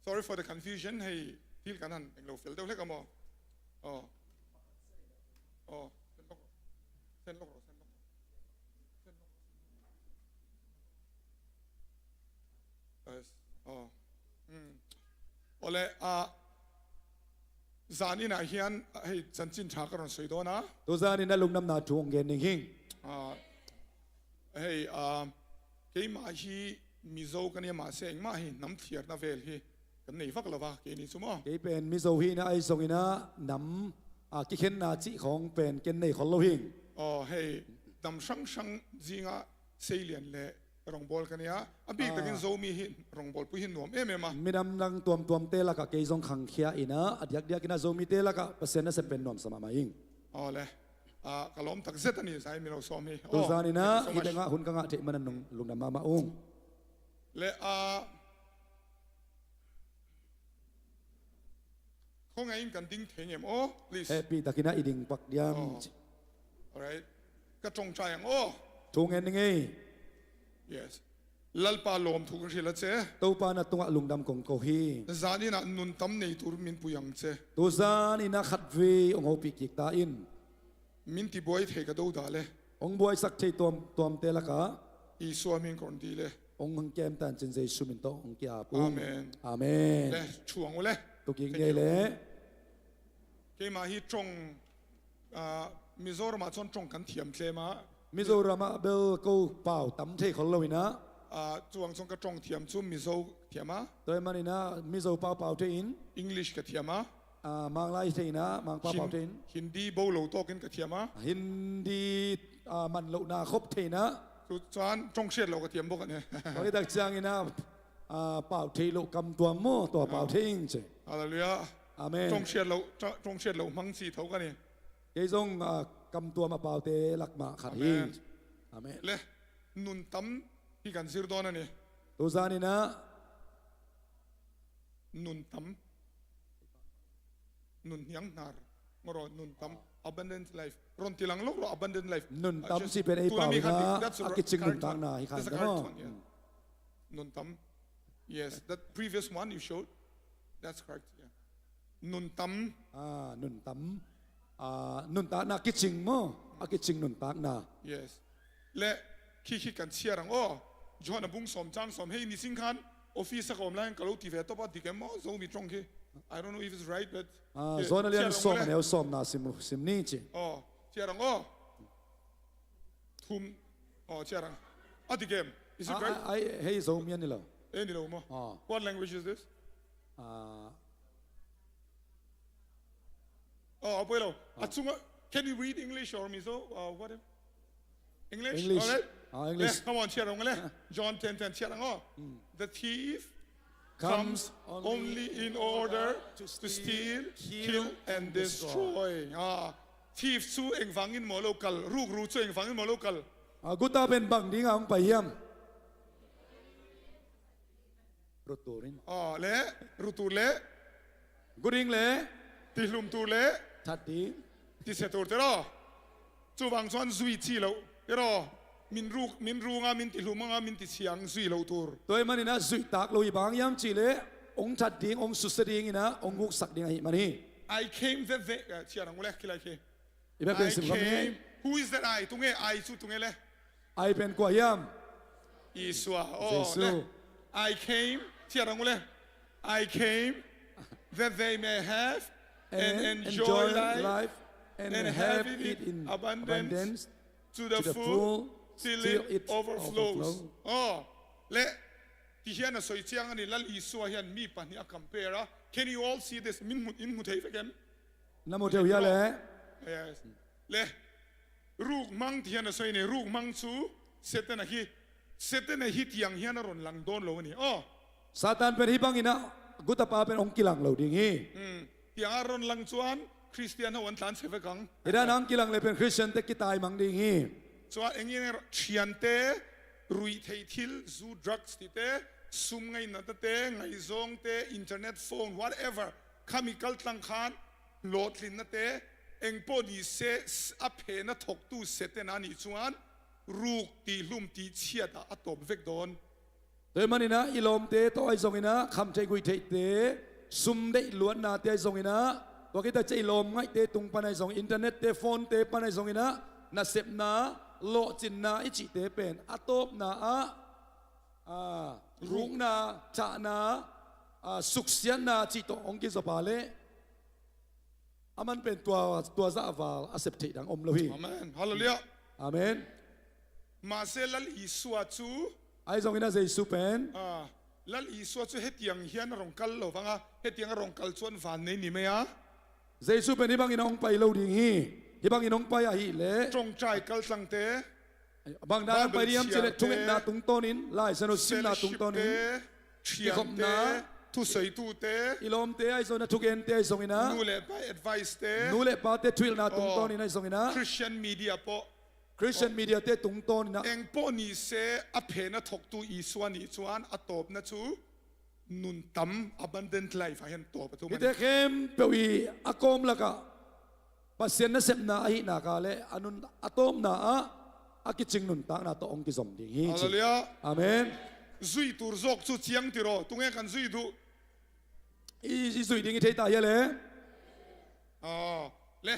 Sorry for the confusion. Hei, thil kan han eng lo fel deuh hlek a maw? Aw. Aw. Sen lok rawh, sen lok rawh. Sen lok rawh. Yes. Aw. Hmm. Awle, ah, zan inah hian, ah, hei chanchin ṭha ka rawn sawi dawn a. Tu zan inah lungdamna thu hong gen ding hing. Ah, hei, ah, keimah hi Mizo ka nia, mahse engmah hi hnam thliarna vel hi kan nei vak lo va, keini chu maw? Kei pen Mizo hi ina, ahi zongin a hnam, ah, kikhenna chih khawng pen ken nei khol lo hing. Aw, hei, hnam hrang hrang zinga seilian leh rawngbawl ka nia. A bik takin, ah, Zomi hi rawngbawlpui hi nuam em em a. Minam dang tuamtuamte lakah kei zong khangkhia ina, a diakdiakin a Zomite lakah Pasian nasep pen nuamsa mahmah ing. Awle. Ah, ka lawm tak zet a ni, zai mi lo sawm hi. Tu zan ina, aw, thank you so much. Hi tengah hun ka ngah theih manin lungdam mahmah ung. Le, ah, Khawngaih in kan ding thei ngem aw, please. Hehpih takin a i ding pak diam? Oh. Alright. Ka ṭawngṭai ang aw. Thu ngen ning ei. Yes. Lalpa lawmthu kan hrilh a che. Topa na tungah lungdam kong ko hi. Zan inah nun tam nei tur min pui ang che. Tu zan inah khatvei hong hopih kik ta in. Min tibuai thei ka do dah le. Hong buaisak thei tuamtuamte lakah. Isua hming ka rawn dil e. Hong, hong kem tan chin Jesu min tawh hong ki-ap ung. Amen. Amen. Le, thu ang u le. Thank you. Tuk kik ngei le. Keimah hi ṭawng, ah, Mizoramah chuan ṭawng kan thiam tlem a. Mizoramah bel ko pau tam thei khol lo ina. Ah, cuang cuang ka ṭong thiam cu Mizo thiam a. Tua ahih manin ah Mizo pau pau thei in. English ka thiam a. Ah, Manglai thei in ah, Mang pau pau thei in. Hindi bo lo tawkin ka thiam a. Hindi, ah, man lohna khop thei in ah. Cu, cuan ṭong hriat lo ka thiam bawk a ni. Tua hi tak ciangin ah, ah, pau thei lo kam tuam maw, tua pau thei in ci. Hallelujah. Amen. Ṭong hriat lo, ṭong, ṭong hriat lo hmang ci tho ka ni. Kei zong, ah, kam tuam a paute lak mah khat hi. Amen. Amen. Le, nun tam hi kan zir dawn a ni. Tuzan in ah. Nun tam. Nun hniang hnar. Ngoro, nun tam. Abundant life. Ron tilang lo ro abundant life. Nun tam ci pen ei pau in ah a kicing nuntakna hi khan. That's the correct one, yeah. Nun tam. Yes, that previous one you showed. That's correct, yeah. Nun tam. Ah, nun tam. Ah, nuntakna kicing maw? A kicing nuntakna. Yes. Le, khi khi kan chiar ang aw. Johan a bung sawm cang sawm, hei, ni sing khan office a ka om lai ang ka lo ti ve tawp a dik em maw, Zomi ṭong khi. I don't know if it's right, but, ah, Johan a lian sawm a neu sawmna sim, sim ni ci. Aw, chiar ang aw. Thum. Aw, chiar ang. A dik em. Is it right? Hei Zomi a ni lo. Eh, ni lo maw. What language is this? Ah, Oh, a poi lo. A cungah, can you read English or Mizo? Uh, what? English? English. All right. Ah, English. Le, come on, chiar ang le. John ten ten, chiar ang aw. The thief comes only in order to steal, kill, and destroy. Ah, thief cu eng vangin maw lo kal, rukru cu eng vangin maw lo kal. Ah, guta pen bang ding a hong pai hiam? Rutur in. Aw, le, rutur le. Guding le. Tihlum tur le. That ding. Tisia tur tiraw. Cuvang cuan zui ci lo. Tiraw. Min ruk, min runga, min tihlum anga, min tisiang zui lo tur. Tua ahih manin ah zuih tak lo hi bang hiam cih leh, hong that ding, hong susia ding in ah, hong guksak ding ahih man hi. I came the, the, eh, cian ang uleh, kilai khi. I bek pen sim kha mi. I came. Who is that I? Tung e, I cu tung e le. I pen kua hiam? Isua. Oh, Jesu. Le. I came. Ciar ang ule. I came that they may have and enjoy life and have it in abundance to the full till it overflows. Oh, le. Ti hian a soi ciang a ni, Lal Isua hian mi pahnih a compare a. Can you all see this? Min hmu, in hmu thei vek em? Na mu thei uh hia le? Yes. Le, rukmang ti hian a soi ni, rukmang cu Satan a hi, Satan a hi tiang hian a ron lang dawn lo a ni. Aw. Satan pen hi bangin ah, gutapa pen hong kilang lo ding hi. Hmm. Tiang a ron lang cuan, Khristian ho an tlan se vek ang. Hi dan hong kilang le pen Khristian te kitaimang ding hi. Cuan engin thiante, ruih theih thil, zu drugs tite, sum ngainatnate, ngaizawngte, internet, phone, whatever. Khami kaltlang khan, lawhtlinnate, engpawh ni se a phen a thoktu Satan a nih cuan, ruk ti hlum ti chiatah a tawp vek dawn. Tua ahih manin ah, i lawmte tawh ahi zongin ah, kham theih guih theihte, sum deih luatnate ahi zongin ah, tua khit ciang i lawm ngaihte tung pan ahi zong, internet te, phone te pan ahi zongin ah, nasepna, lawhcinna i cihte pen, a tawpna ah, ah, rukna, thahna, ah, suksiatna cih tawh hong kizop a leh, a man pen tua, tua zah a val a sep theih dang om lo hi. Amen. Hallelujah. Amen. Mahse Lal Isua cu. Ahi zongin ah Jesu pen. Ah, Lal Isua cu hetiang hian a rong kal lo vang a, hetiang a rong kal cuan van nei ni mai a. Jesu pen hi bangin a hong pai lo ding hi. Hi bangin hong pai ahih leh. Ṭawngṭai kaltlangte. Bang dan a pai ding hiam cih leh thungetna tungtawnin, Lai Siangtho simna tungtawnin, kikhopna, thusoitute, i lawmte ahi zongin ah, thugente ahi zongin ah, nu le pa advice te, nu le pate thuhilhna tungtawnin ahi zongin ah, Christian media pawh, Christian media te tungtawnin ah, engpawh ni se a phen a thoktu Isua nih cuan a tawpna cu nun tam, abundant life ah hian tawp a tum a ni. Hite khempeuh i a kawm lakah Pasian nasepna ahih nak leh a nun a tawpna ah a kicing nuntakna tawh hong kizom ding hi ci. Hallelujah. Amen. Zui tur zawk cu ciang ti raw, tunge kan zui duh? I, i zui ding i thei ta hia le? Aw, le.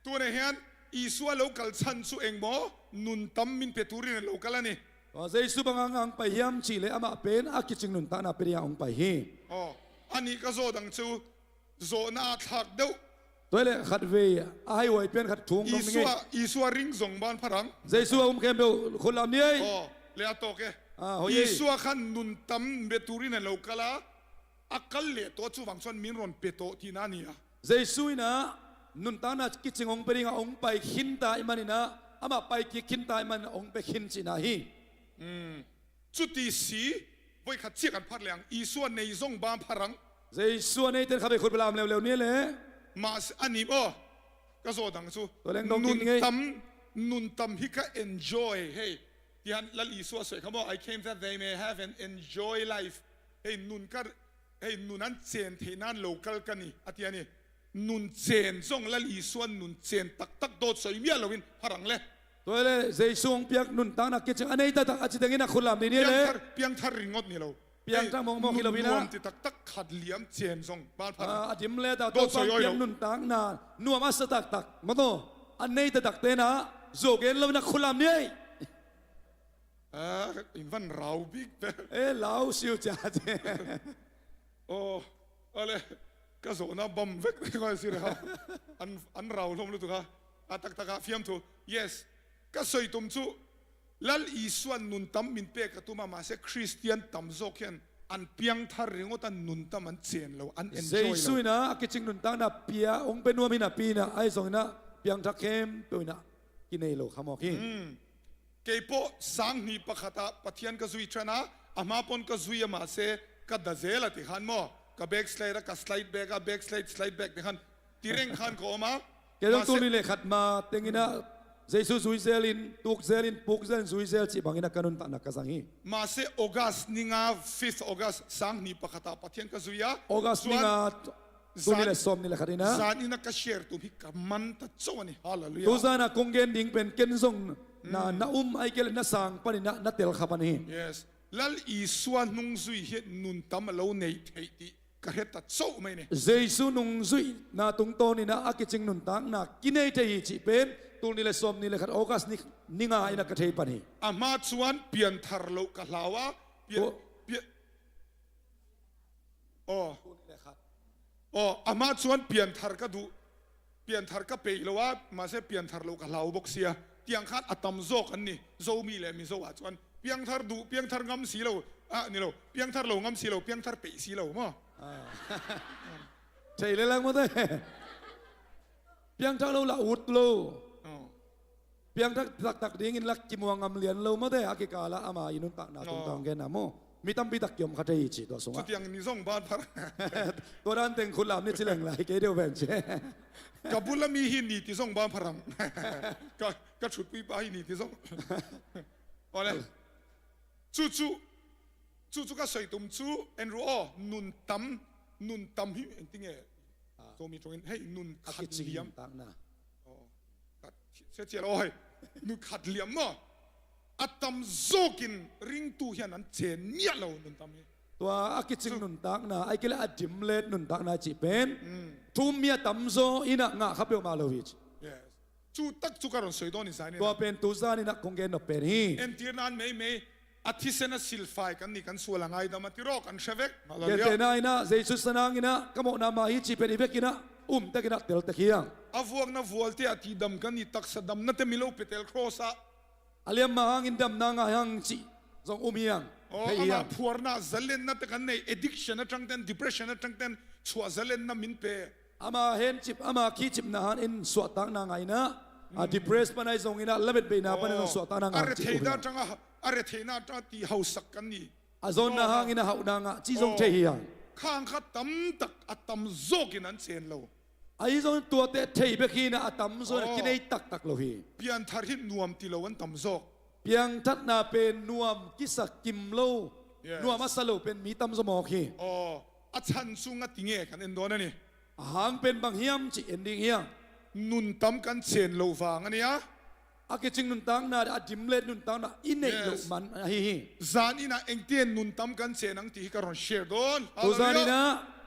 Tun ah hian Isua lo kal chan cu eng maw? Nun tam min pe turin a lo kal a ni. Aw, Jesu bang hang pai hiam cih leh amah pen a kicing nuntakna pe ding ah hong pai hi. Aw, a nih ka zawt ang cu zawhna a thlak deuh. Tua hi leh khatvei a haihuai pian khat thu hong dong ning ei. Isua, Isua ring zong ban pharang. Jesu a um khempeuh khut lam ni ei. Aw, le a tawk e. Ah, hoih ei. Isua khan nuntam bia turin a lo kal a, a kal leh tawh cuvang chuan min rawn pe tawh tihna a ni a. Jesu inah nuntakna kicing hong pe dingah hong pai khin ta ih maninah, amah pai kik khin ta ih maninah hong pe khin cihna hi. Chuti si, voi khat chiah kan phar leh ang, Isua nei zawng bang phar ang. Jesu a nei ten kha ve khut belam leuleu ni le. Mahse, a ni aw, ka zawt ang chu. Tua leng dawng kik ni ngei. Nuntam, nuntam hi ka enjoy, hei. Tihan Lal Isua sawi kha maw, "I came that they may have and enjoy life." Hei, nun ka, hei, nun an chen theih nan lo kal ka ni, a ti a ni. Nun chen zawng Lal Isua nun chen taktak dawt sawi miah loin phar ang le. Tua le Jesu hong piak nuntakna kicing a nei taktak a ci tengin a khut lam dih ni le. Piangthar, piangthar ringawt ni lo. Piangthar mawngmawng hi lo ina. Nuam ti taktak khat liam chen zawng bang phar ang. Ah, a dim le ta dawt sawi Topa piak lo. Nuntakna nuam a sa taktak maw taw. A nei taktak tena zo gen lo ina khut lam ni ei. Ah, in van rau bik ber. Eh, lau siu cha che. Aw, ale, ka zawhna bam vek te khawi si reha. An, an rau hlawm lutuk a. A taktak a fiamthu. Yes. Ka sawi tum chu, Lal Isuan nun tam min pek a tuma, mahse, Kristian tam zawk hian an piangthar ringawt a, nun tam an chen lo, an enjoy lo. Jesu ina a kicing nuntakna pia hong pe nuam hi napi ina, ahi zongina piangthar khempeuh ina kinei lo kha mawk hi. Kei pawh sanghnih pakhata Pathian ka zui ṭan a, a hma pawn ka zui a, mahse, ka da zel a ti khan maw, ka backslide a, ka slide back a, backslide, slide back ti khan, ti reng khan ka awm a. Kei zong mahse, tuni leh khat ma tengina Jesu zui zelin, tuk zelin, puk zelin, zui zel cih bangina ka nuntakna ka zang hi. Mahse, August ni nga, fifth August, sanghnih pakhata Pathian ka zui a. August ni nga, tuni leh sawmnih leh khat ina. Zan ina ka share tum hi ka man ta chauh a ni. Hallelujah. Tuzana kong gen ding pen ken zong na, na um ai kei leh na sang panina na tel kha pan hi. Yes. Lal Isua nungzui hi nun tam a lo nei theih tih ka hre ta chauh mai ni. Jesu nungzuihna tungtawnina a kicing nuntakna kinei thei hi cih pen tuni leh sawmnih leh khat August ni, ni nga ina ka thei pan hi. A hma chuan pianthar loh ka hlau a, pian, aw. Pian, aw. Aw, a hma chuan pianthar ka duh, pianthar ka peih lo a, mahse, pianthar lo ka hlau bawk sia. Tiang khan a tam zawk an ni, Zomi leh Mizo ah chuan piangthar duh, piangthar ngam si lo, ah, ni lo, piangthar lo ngam si lo, piangthar peih si lo maw? Ah. Thei lelang maw te. Piangthar lo lah ut lo. Aw. Piangthar taktak dingin lak kimuang ngam lian lo maw te, a kikala ama i nuntakna tungtang genna maw? Mi tampi tak kiawm kha thei hi ci tua sungah. Chutiang ni zawng ban phar. Tua dan teng khut lam ni ci leng lai, kei deuh ven ci. Ka bula mi hi ni ti zawng ban phar ang. Ka, ka thutpui pa hi ni ti zawng. Awle. Chu chu, chu chu ka sawi tum chu, Andrew aw, nun tam, nun tam hi engtin nge? Ah. Zomi tawngin, hei, nun khat liam. Nuntakna. Aw, ka, se chial aw hei, nun khat liam maw? A tam zawkin ringtu hian an chen miah lo nun tam hi. Tua a kicing nuntakna, ai kei leh a dim let nuntakna cih pen. Mm. Thu mi a tam zaw ina ngah kha peuhmah lo hi ci. Yes. Chu tak chu ka rawn sawi dawn in zan ina. Tua pen tu zan ina kong gen nop pen hi. Entir nan mai mai, a thisen a silfai kan ni kan sual a ngaidam a ti rawh kan hre vek. Hallelujah. Gentehna ina, Jesu sanang ina, ka mawhna mah hi cih pen i vek ina, um tak ina tel tek hi ang. A vuakna vualte a tihdam kan ni, taksa damna te min lo pe tel cross a. A liam mah hangin damna ngai hang cih zong um hi ang. Aw, thei hi ang. Amah phuarna zalenna te kan nei, addiction aṭang ten, depression aṭang ten, chhuah zalenna min pe. Ama hencip, ama khihcipna han in suahtakna ngaihna, a depress pana i zong ina, lametbeihna pana i zong suahtakna ngaihna cih um hi ang. A retheihna aṭanga, a retheihna aṭanga tihhausak kan ni. A zawnna hangin a hauhna ngah cih zong thei hi ang. Khang kha tam tak a tam zawkin an chen lo. Ahi zongin tuate thei bek hi ina a tam zawkin a kinei taktak lo hi. Pianthar hi nuam ti lo an tam zawk. Piangthatna pen nuam kisa kim lo, nuam a sa lo pen mi tam zaw mawk hi. Aw, a chhan chu nga ti nge kan en dawn a ni. A hang pen bang hiam cih en ding hi ang. Nun tam kan chen loh vang a nia. A kicing nuntakna, a dim let nuntakna i neih loh man ahi hi. Zan ina engtin nun tam kan chen ang tih hi ka rawn share dawn. Hallelujah. Tu zan ina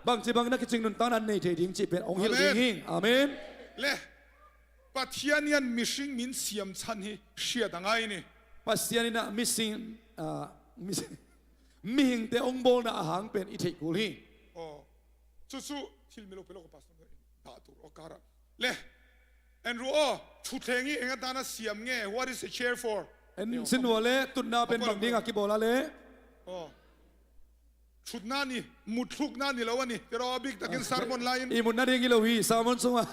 bangchi bangin a kicing nuntakna nei thei ding cih pen hong hilh ding hi. Amen. Le, Pathian hian mihring min siam chhan hi hriat a ngai ni. Pathian ina mihring, ah, mihring, mihringte hong bawlna a hang pen i theih kul hi. Aw. Chu chu thil mi lo pe lo ka pastor dah tur aw kara. Le, Andrew aw, thutthleng hi eng atana siam nge? What is a chair for? En sin vua le, tutna pen bang ding a kibawl a le? Aw. Thutna ni, mutlukna ni lo a ni. Tiraw a biktakin sermon lai-in. I mutna ding hi lo hi, sermon sungah.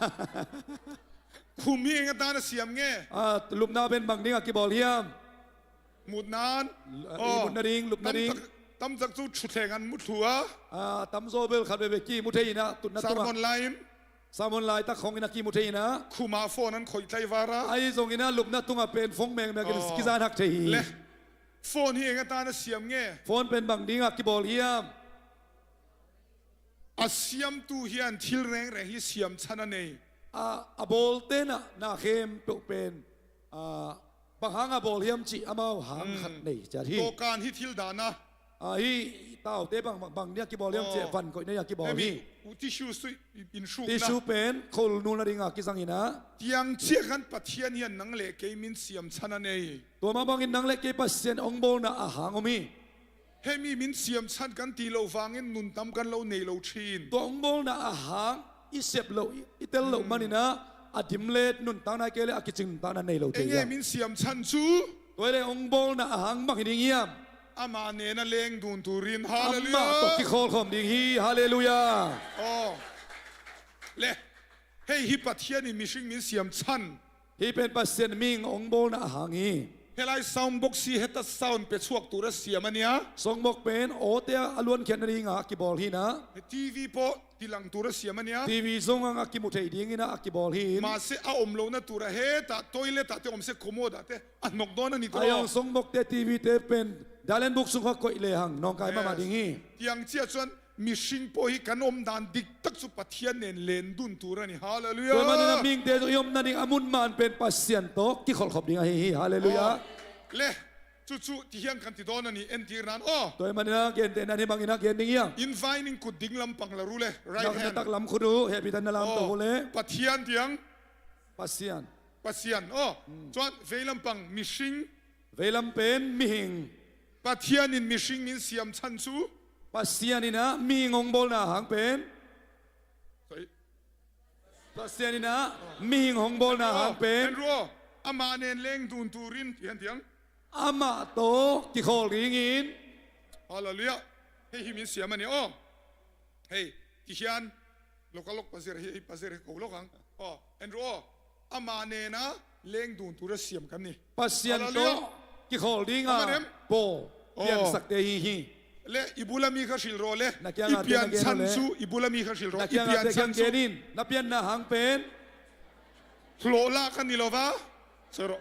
Khum hi eng a tan a siam nge? Ah, lupna pen bang ding a kibawl hiam? Mutnan. L-, i mutna ding, lupna ding. Tam tak, tam tak cu thutthleng an mu thlu a. Ah, tamzaw bel khat veve kimu thei in ah, tutna tungah. Sermon lai-in. Sermon laitak khawngin a kimu thei in ah. Khum ah phone an khoih tlaih var a. Ahi zongin ah lupna tungah pen phone mengmek in kizan hak thei hi. Le. Phone hi eng a tan a siam nge? Phone pen bang ding a kibawl hiam? A siamtu hian thil rengreng hi siamchan a nei. A, a bawlte na, na khempeuh pen, a, bang hang a bawl hiam cih amau hang khat nei ciat hi. Dawhkan hi thil dan a. A, hi taute bang, bang, bang ding a kibawl hiam cih van koih ding a kibawl hi. Hemi, u tissue sui, in, in hrukna. Tissue pen khol nulna ding a kizang in ah. Tiang ciah khan Pathian hian nang le kei min siamchan a nei. Tua mah bangin nang le kei Pasian hong bawlna a hang om hi. Hemi min siamchan kan ti loh vangin nun tam kan lo nei lo ṭhin. Tua hong bawlna a hang i sep loh, i, i tel loh manin ah, a dim le nuntakna kei le a kicing nuntakna nei lo thei. Enge min siamchan cu? Tua hi le hong bawlna a hang bang hi ding hiam? Amah nena leng dun turin. Halleluiah. Amah tawh kikhawlkhawm ding hi. Halleluiah. Aw. Le. Hei hi Pathian in mihring min siamchan. Hih pen Pasian mihing hong bawlna a hang hi. Helai sound box hi heta sound pe chhuak tura siam a nia. Sound box pen awte a luankhiatna dingah a kibawl hi na. TV pawh tilang tura siam a nia. TV zong ang a kimu thei dingin a kibawl hi. Mahse a om lohna tura hetah toilet ah te om se commode ah te a hnok dawn a ni tawh. Ai ang sound box te TV te pen dalen buk sung kha koih lehang nawngkai mahmah ding hi. Tiang ciah chuan mihring pawh hi kan awm dan dik tak chu Pathian nen len dun tur a ni. Halleluiah. Tua hi manin a mihingte chu i awmna ding a mun man pen Pasian tawh kikholhkhop ding ahi hi. Halleluiah. Aw. Le, chu chu ti hian kan ti dawn a ni entir nan aw. Tua hi manin a gentehna hi bangin a gen ding hiang. In vai ning kut ding lampang la ru le, right hand. Na taklam khut uh, hehpihna lam tawh uh le. Pathian tiang. Pasian. Pasian aw. Hmm. Chuan vei lampang mihring. Veilam pen mihing. Pathian in mihring min siam chhan chu. Pasian in a mihing hong bawlna hang pen. Sorry. Pasian in a mihing hong bawlna hang pen. Andrew aw, amah nen leng dun turin ti hian tiang. Amah tawh kikhawl dingin. Halleluiah. Hei hi min siam a ni aw. Hei, ti hian, local lawk pazir hi, pazir hi ko lawk ang. Aw, Andrew aw, amah nena leng dun tura siam kan ni. Pasian tawh kikhawl dinga pawl piangsakte hi hi. Le, i bula mi kha hrilh rawh le. I pian chhan chu, i bula mi kha hrilh rawh. I pian chhan chu. Na pianna hang pen. Hlawh lak a ni lo va. Sorry.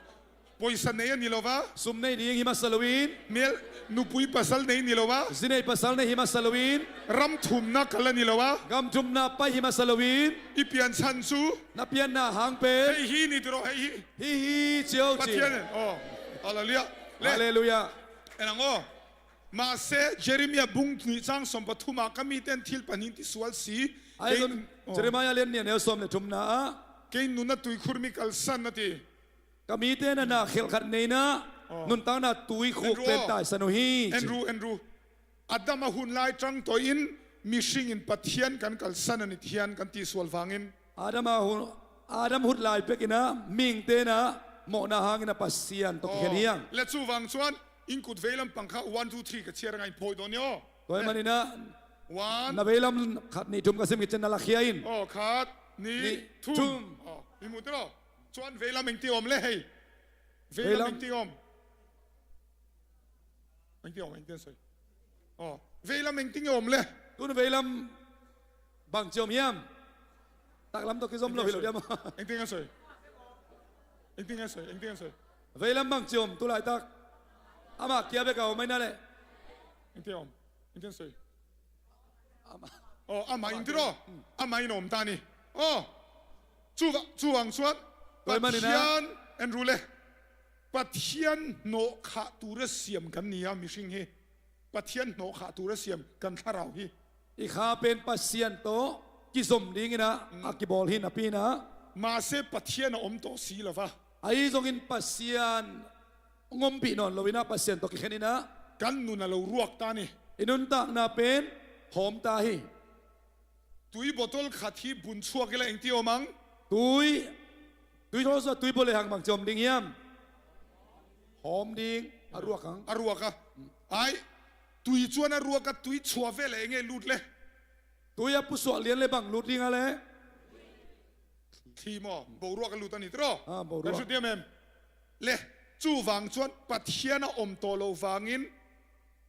Pawisa nei a ni lo va. Sum nei ding hi masa loin. Mel nupui pasal nei ni lo va. Zi nei pasal nei hi masa loin. Ram thumna kal a ni lo va. Gam thumna pai hi masa loin. I pian chhan chu. Na pianna hang pen. Hei hi ni ti rawh, hei hi. Hi hi cio ci. Pathian in. Aw. Halleluiah. Le. Halleluiah. En ang aw. Mahse, Jeremiah bung hnih chang sawm pathumah ka mite in thil pahnih ti sual si. Ai kei zon, aw. Jeremiah lian nih a neu sawm le thumna ah. Kei nuna tuikhur mi kalsan a ti. Ka mite na na khelh khat neina, aw, nuntakna tuikhuk pen taisan uh hi, ci. Andrew, Andrew. Adam a hun lai tang tawh in mihring in Pathian kan kalsan a ni ti hian kan ti sual vangin. Adam a hun, Adam hut lai pekin a mihingte na mawhna hangin a Pasian tawh kikhen hiang. Aw, le chuvang chuan in kut vei lampang kha one, two, three ka chhiar a ngai phawi dawn ni aw. Tua hi manin a. One. Na veilam khat nih thum ka sim khit chian na la khia in. Aw, khat, nih, thum. Aw, i hmuh tiraw. Chuan veilam engti awm le hei. Veilam engti awm. Engti awm, engti an sawi. Aw, veilam engti nge awm le. Tun veilam bang ci awm hiam? Taklam tawh kizom lo hi lo diam? Engti nge sawi. Engti nge sawi, engti nge sawi. Veilam bang ci awm, tu laitak. Amah kia bek a awm aina le. Engti awm, engti an sawi. Amah. Aw, amah in tiraw. Amah in awm ta ni. Aw. Chuva-, chuvang chuan. Tua hi manin a. Pathian en ru le. Pathian hnawh khah tura siam kan ni a, mihring hi. Pathian hnawh khah tura siam kan thlarau hi. I kha pen Pasian tawh kizom dingin a, a kibawl hi napi in a. Mahse Pathian a awm tawh si lo va. Ahi zongin Pasian hong ompih nawn loin a Pasian tawh kikhen in a. Kan nun a lo ruak ta ni. I nuntakna pen hawm ta hi. Tui bottle khat hi bun chhuak ila engti awm ang? Tui, tui thaw sa tui bottle hang bang ci awm ding hiam? Hawm ding a ruak ang. A ruak a. Ai, tui chuan a ruak a, tui chhuah veleh enge lut le? Tui a pusuah lian le bang lut ding a le? Thli maw? Boruak a lut a ni tiraw? Ah, boruak. Kan hre diam em? Le, chuvang chuan Pathian a awm tawh lo vangin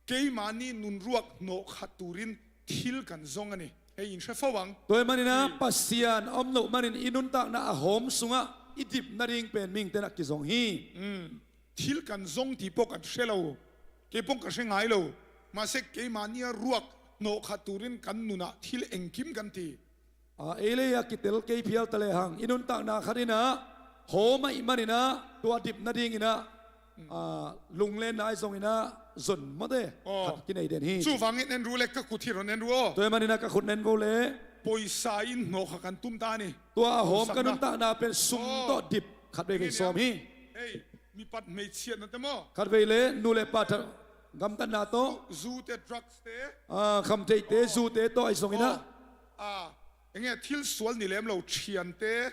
keimahni nunruak hnawh khat turin thil kan zawng a ni. Hei, in hre fo ang. Tua ahih manin a, Pasian a awm loh manin i nuntakna a hawm sungah i dip nading pen mihingte'n a kizawng hi. Mm. Thil kan zawng tih pawh kan hre lo. Kei pawh ka hre ngai lo. Mahse, keimahni a ruak hnawh khat turin kan nunah thil engkim kan ti. A, ei lei a kitel kei phial ta lehang, i nuntakna khat in a hawm ahih manin a, tua dip nadingin a, a, lunglenna ahi zongin a, zawn mawte, aw, khat kinei den hi. Chuvangin en ru le, ka kut hi rawn en ru aw. Tua ahih manin a ka khut en vo le. Pawisa in hnawh khat kan tum ta a ni. Tua a hawm ka nuntakna pen sum tawh dip khat veivei sawm hi. Hei, mipat hmeichhiatna te maw? Khat vei le, nu leh pa tha, gamtatna tawh. Zu te, drugs te. Ah, khamtheih te, zu te tawh ahi zongin a. Aw. Ah, enge thil sual ni lem lo, ṭhian te,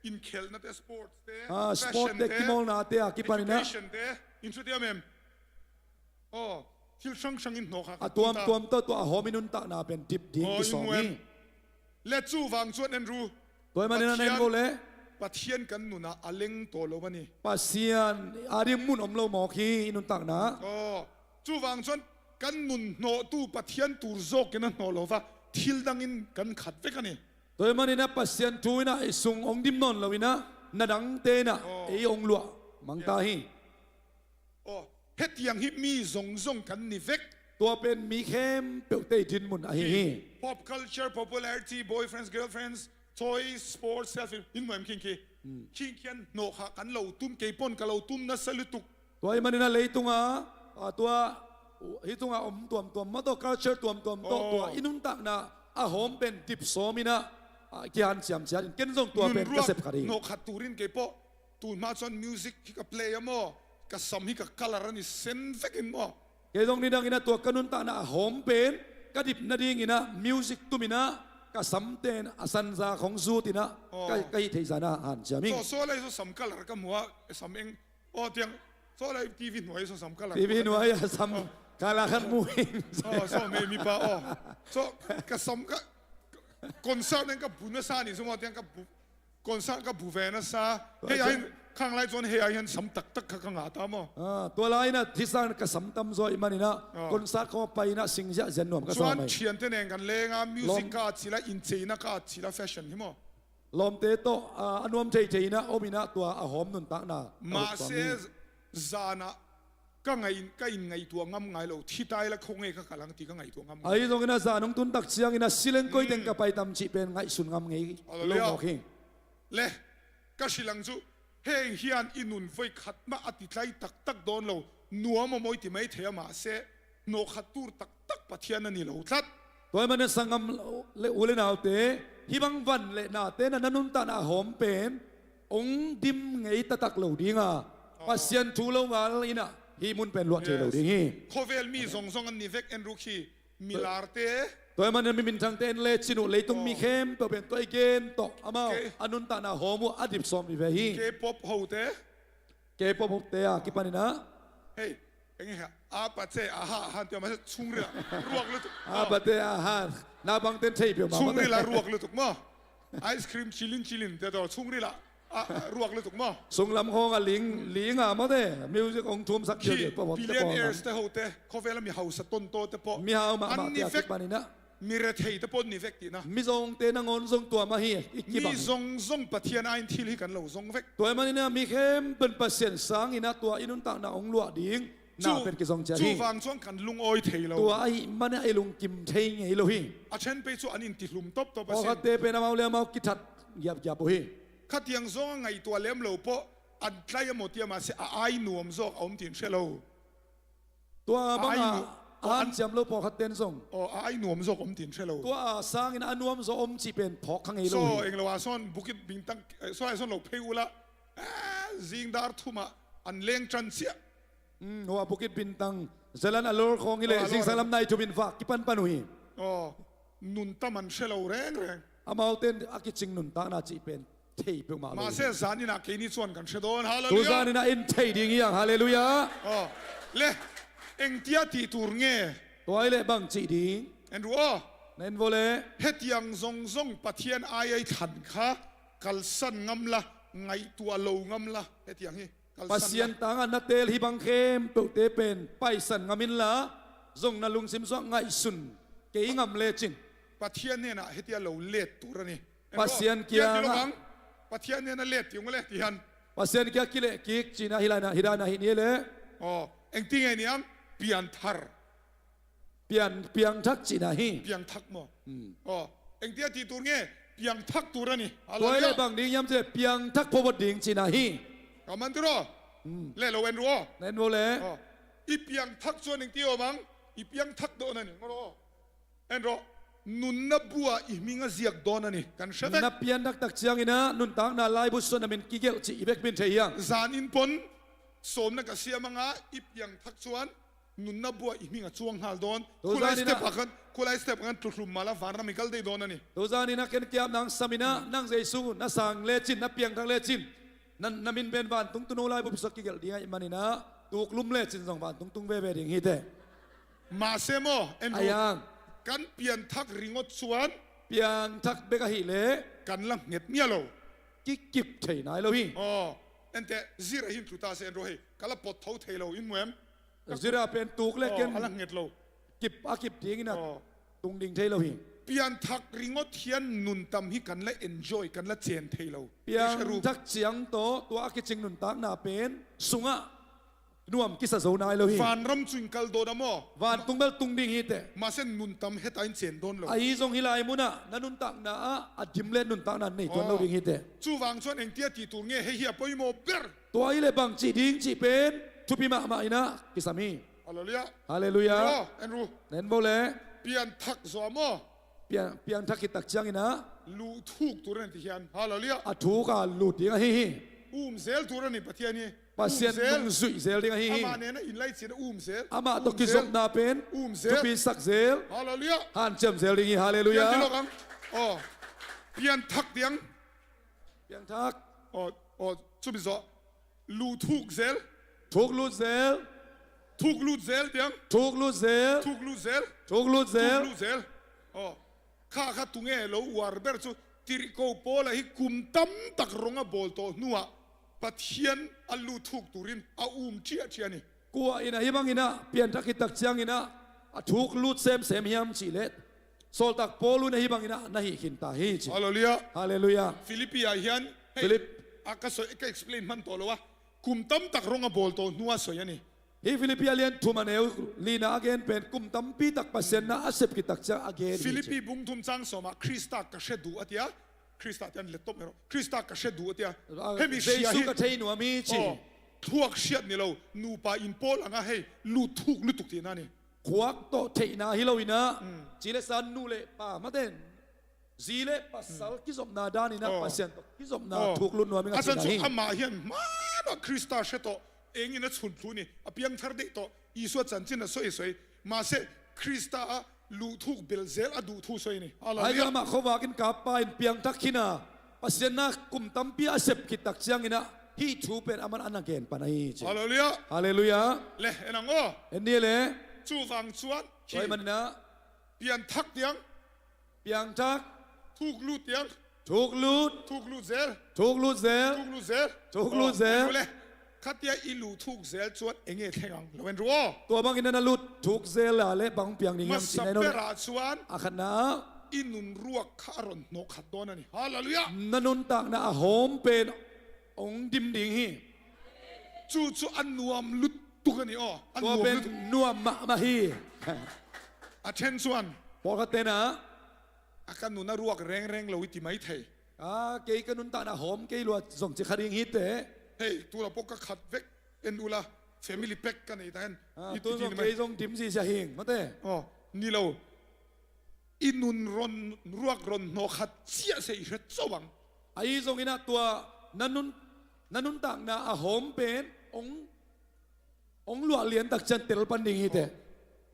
inkhelhna te, sports te, ah, sport te, fashion te, kimawlna te a kipanin a. Education te, in hre diam em? Aw, thil hrang hrangin hnawh khat a tuamtuam tawh tua a hawm i nuntakna pen dip ding kisawm hi. Le chuvang chuan en ru. Tua ahih manin a en vo le. Pathian kan nunah a leng tawh lo a ni. Pasian a ding mun awm lo mawk hi i nuntakna. Aw, chuvang chuan kan nun hnawhtu Pathian tur zawkin a hnawh lo va, thil dangin kan khat vek a ni. Tua ahih manin a Pasian thu in a i sung hong dim nawn lo in a, na dangte in a ei hong luah mang ta hi. Aw, hetiang hi mi zawng zawng kan ni vek. Tua pen mi khempeuhte i dinmun ahi hi. Pop culture, popularity, boyfriends, girlfriends, toys, sports, selfie, in hmuh em khing khi? Hmm. Khing khian hnawh kha kan lo tum, kei pawn ka lo tum nasa lutuk. Tua ahih manin a leitunga, a, tua, hih tunga awm tuamtuam mah tawh, culture tuamtuam tawh, aw, tua i nuntakna a hawm pen dip sawm in a, a, kihanciam chiat in, ken zawng tua pen ka sep khat hi. Nunruak hnawh khat turin kei pawh Tun hma chuan music hi ka play a maw, ka sam hi ka colour a ni sen vekin maw. Kei zawng ni dangin a tua ka nuntakna a hawm pen, ka dip nadingin a music tumin a ka sam ten a sanza khawng zut in a, aw, ka, ka hih theih zan a hanciam hi. Saw, saw lai saw sam colour ka hmu a, sam eng, aw tiang, saw lai T V hnuai saw sam colour. T V hnuai a sam colour khat hmu hi. Aw, saw mei mipa, aw. Saw ka sam ka, concert nen ka bu nasa ni saw maw tiang ka bu. Concert ka bu ve nasa. Hei ai, khang lai chuan hei ai hian sam tak tak kha ka ngah ta maw. Ah, tua lai in a thisan ka sam tam zaw ahih manin a, ah, concert khawng a pai in a sing ziah ziah nuam ka sa mai. Chuan ṭhiante nen kan leng a, music ka at chilh a, incheina ka at chilh a, fashion hi maw. Lawmte tawh, ah, a nuam thei thei in a awm in a tua a hawm nuntakna. Mahse, zanah ka ngai, ka inngaihtuah ngam ngai lo, thi ta ila khawnge ka kal ang tih ka ngaihtuah ngam ngai. Ahi zongin a zan hong tun tak chiangin a sileng koi teng ka pai tam chih pen ngaihsun ngam ngei lo mawk hi. Le, ka hrilh ang chu, heng hian i nun vawi khat mah a titlai tak tak dawn lo, nuam a mawi ti mai thei a, mahse, hnawh khat tur tak tak Pathian a ni lo tlat. Tua ahih manin a sanggam le u le naute, hih bang van leh nate na, na nuntakna a hawm pen hong dim ngei ta tak lo ding a, Pasian thu lo ngal in a hih mun pen luah thei lo ding hi. Khawvel mi zawng zawng an ni vek, en ruk hi, mi lar te. Tua ahih manin mi minthang te en le chin uh, leitung mi khempeuh pen tua i gen tawh amau a nuntakna a hawm uh a dip sawm ni ve hi. K-pop ho te. K-pop ho te a kipan in a. Hei, eng nge hia? Apa che, aha, han tia mahse chhungrila ruak lutuk. Apa te, aha, naupang ten thei peuh mah. Chhungrila ruak lutuk maw. Ice cream chilin chilin te tawh chhungrila, a, ruak lutuk maw. Sunglam khawng a ling, ling a maw te, music hong thum sak tia tia pawh. Billionaires te ho te, khawvela mi hausa tawn tawh te pawh. Mi hau mah mah te a kipan in a. Mi rethei te pawh ni vek tihna. Mi zawngte nangawn zawng tua mah hi, i kibang. Mi zawng zawng Pathian aiin thil hi kan lo zawng vek. Tua ahih manin a mi khempeuh Pasian sangin a tua i nuntakna hong luah ding na pen kizawng chiah hi. Chuvang chuan kan lungawi thei lo. Tua ahih manin a i lungkim thei ngei lo hi. A ṭhen phei chu an intihlum tawp tawp a sin. Pawlkhatte pen amau le amau kithat giap giap uh hi. Khatiang zawnga ngaihtuah lem lo pawh an tlai emaw tia, mahse a ai nuam zawk a awm tih in hre lo. Tua banga a hanciam lo pawlkhat ten zawng. Aw, a ai nuam zawk awm tih in hre lo. Tua a sangin a nuam zawk awm chih pen phawk kha ngei lo hi. Saw englo a sawn Bukit Bintang, eh, saw a sawn lo phei ula. Eh, zing dar thumah an leng ṭan chiah. Hmm, hua Bukit Bintang, Jalan Alor khawng hi leh, zingsang lam nai thumin vak kipan pan uh hi. Aw, nun tam an hre lo reng reng. Amau ten a kiching nuntakna chih pen thei peuhmah lo. Mahse, zan inah keini chuan kan hre dawn. Hallelujah. Tu zan inah en thei ding hi ang. Hallelujah. Aw, le, engtia tih tur nge? Tua hi leh bang cih ding? En ru aw. Na en vaw le. Hetiang zong zong Pathian ai ai thlan kha kalsan ngam la, ngaihtuah lo ngam la, hetiang hi. Kalsan la. Pasian tangah na teel hi bang khempeuhte pen paisan ngam inla, zong na lungsim sungah ngaihsun kei ngam lecin. Pathian hnenah hetia lo let tur a ni. En ru aw. Pasian kiangah. Pian ti lo bang. Pathian hnenah let ti ung le ti hian. Pasian kiangah kileh kik cihna hi lai na, hi lai na hi ni le. Aw, engti nge ni ang? Pianthar. Pian, piangthak cihna hi. Piangthak maw? Hmm. Aw, engtia tih tur nge? Piangthak tur a ni. Hallelujah. Tua hi leh bang ding hiam cih leh piangthak phawt ding cihna hi. Ka man tur aw. Hmm. Le lo en ru aw. Na en vaw le. Aw. I piangthak chuan engti awm ang? I piangthak dawn a ni. Ngaw aw. En rawh. Nunna bua i hming a ziak dawn a ni. Kan hre vek. Na pianthak tak ciangin a nuntakna laibu suan a min kigelh cih i vek min thei hi ang. Zanin pawn sawmna ka siam anga i piangthak chuan nunna bua i hming a chuang nghal dawn. Khulai step ah khan, khulai step ah khan tluhlum mala vanram i kal dei dawn a ni. Tuzan inah ken kiapna ang sam inah nang Jesu na sang lecin, na piangthak lecin, na, na min pen vantung tunu laibu suak kigelh ding ahih manin a tuklum lecin zong vantung tung veve ding hi teh. Mahse maw, en ru. Ai ang. Kan pianthak ringawt chuan piangthak bek ahih leh kan la nghet miah lo. Kikip thei nai lo hi. Aw, en teh, zira hin tlu ta se en ru hei. Ka la pawt tho thei lo, in hmu em? Zira pen tuk le ken a la nghet lo. Kip, a kip dingin a tung ding thei lo hi. Pianthak ringawt hian nun tam hi kan la enjoy, kan la chen thei lo. Piangthak ciang tawh tua a kicing nuntakna pen sungah nuam kisa zo nai lo hi. Vanram chu in kal dawn a maw? Vantung bel tung ding hi teh. Mahse nun tam heta in chen dawn lo. Ahi zong hi lai munah na nuntakna ah a dim le nuntakna nei tuan lo ding hi teh. Chuvang chuan engtia tih tur nge hei hi a pawimawh ber. Tua hi leh bang cih ding cih pen thupi mahmah inah kisam hi. Hallelujah. Hallelujah. Aw, en ru. En bo le. Pianthak zawh maw? Piang, piangthak khit tak ciangin a luh thuk tur a ni ti hian. Hallelujah. A thuk a lut ding ahi hi. Um zel tur a ni Pathian hi. Pasian nung zuih zel ding ahi hi. Amah nena inlai chin a um zel. Amah tawh kizopna pen thupi sak zel. Hallelujah. Hanciam zel ding hi. Hallelujah. Pian ti lawk ang. Aw. Pianthak tiang. Piangthak. Aw, aw, chumi zawh. Luh thuk zel. Thuk lut zel. Thuk lut zel tiang. Thuk lut zel. Thuk lut zel. Thuk lut zel. Thuk lut zel. Aw. Kha kha tunge lo uar ber chu tirhkoh Paula hi kum tam tak rawnga bawl tawh hnuah Pathian a luh thuk turin a um ṭhiah ṭhiah a ni. Kua in a hih bangin a pianthak khit tak ciangin a a thuk lut semsem hiam cih leh Sawltak Paul in a hih bangin a na hih khin ta hi ci. Hallelujah. Hallelujah. Philippi ah hian hei, Philip a ka sawi, ka explain hman tawh lo a, kum tam tak rawnga bawl tawh hnua sawi a ni. Hi Philippi a lian thum a neu lina a gen pen kum tampi tak Pasian na a sep khit tak ciang a gen hi ci. Philippi bung thum chang sawmah Krista ka hre duh a tia. Krista te an let tawp mai rawh. Krista ka hre duh a tia. Hemi hria hi Jesu ka thei nuam hi ci. Aw, thluak hriat ni lo, nupa in pawl anga hei luh thuk lutuk tihna a ni. Khuak tawh theihna hi lo in a, ci le san nu le pa maten zi le pasal kizopna dan in a, Pasian tawh kizopna thuk lut nuam in a chan chu amah hian hmanah Krista hre tawh engin a chhun thlu ni, a piangthar daih tawh Isua chanchin a sawi sawi. Mahse, Krista a luh thuk bel zel a duh thu sawi ni. Hallelujah. Amah khuavak in kap pa in piangthak khin a, Pasian na kum tampi a sep khit tak ciangin a, hih thu pen aman a na gen pan ahi ci. Hallelujah. Hallelujah. Le, en ang aw. En ni le. Chuvang chuan khi. Tua ahih manin a. Pianthak tiang. Piangthak. Thuk lut tiang. Thuk lut. Thuk lut zel. Thuk lut zel. Thuk lut zel. Thuk lut zel. Aw, en ru le. Khatia i luh thuk zel chuan enge thleng ang lo en ru aw. Tua bangin a na luh thuk zel a le bang piang ding hiam cih na en aw le. Masa berah chuan a khatna ah i nunruak kha a rawn hnawh khat dawn a ni. Hallelujah. Na nuntakna a hawm pen hong dim ding hi. Chu chu a nuam lutuk a ni aw. A nuam lutuk. Tua pen nuam mahmah hi. A ṭhen chuan pawlkhat ten a, a ka nun a ruak reng reng lo i ti mai thei. A, kei ka nuntakna hawm kei lua zawng chi kha ding hi teh. Hei, tu la pawh ka khat vek en ula, family pack ka nei ta hen. A, i ti tun zawng mai. Kei zawng dim zia zia hing mate. Aw, ni lo. I nun rawn ruak rawn hnawh khat chiah se i hre chauh ang. Ahi zongin a tua na nun, na nuntakna a hawm pen hong, hong luah lian tak chian tel pan ding hi teh.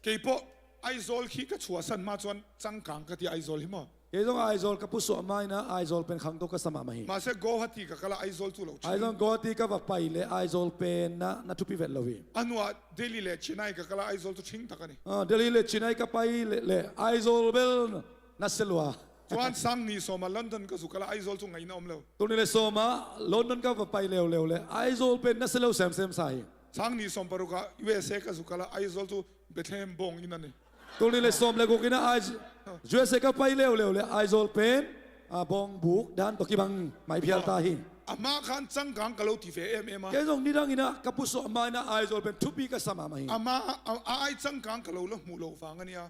Kei pawh Aizawl khi ka chhuahsan hma chuan changkang ka ti Aizawl hi maw? Kei zong Aizawl ka pusuah ma-in ah Aizawl pen khangto ka sa mahmah hi. Mahse, Guwahati ka kal a, Aizawl cu lo chin. Ahi zong Guwahati ka va pai leh Aizawl pen na, na thupi vet lo hi. A hnuah Delhi le Chennai ka kal a, Aizawl cu thingtak a ni. Ah, Delhi le Chennai ka pai leh, leh Aizawl bel na sia lua. Cuan sang nih sawm ah London ka zu kal a, Aizawl cu ngaihna om lo. Tul nih le sawm ah London ka va pai leuleu leh Aizawl pen na sia lo semsem sa hi. Sang nih sawm paruk ah U S A ka zu kal a, Aizawl cu Bethlehem bawng inn a ni. Tul nih le sawm le guk in ah Ai-, U S A ka pai leuleu leh Aizawl pen, ah, bawng buk dan tawh kibang mai phial ta hi. Amah khan cangkang ka lo ti ve emem a. Kei zong nidang in ah ka pusuah ma-in ah Aizawl pen thupi ka sa mahmah hi. Amah, a, a ai cangkang ka lo la hmuh lo vang a ni a.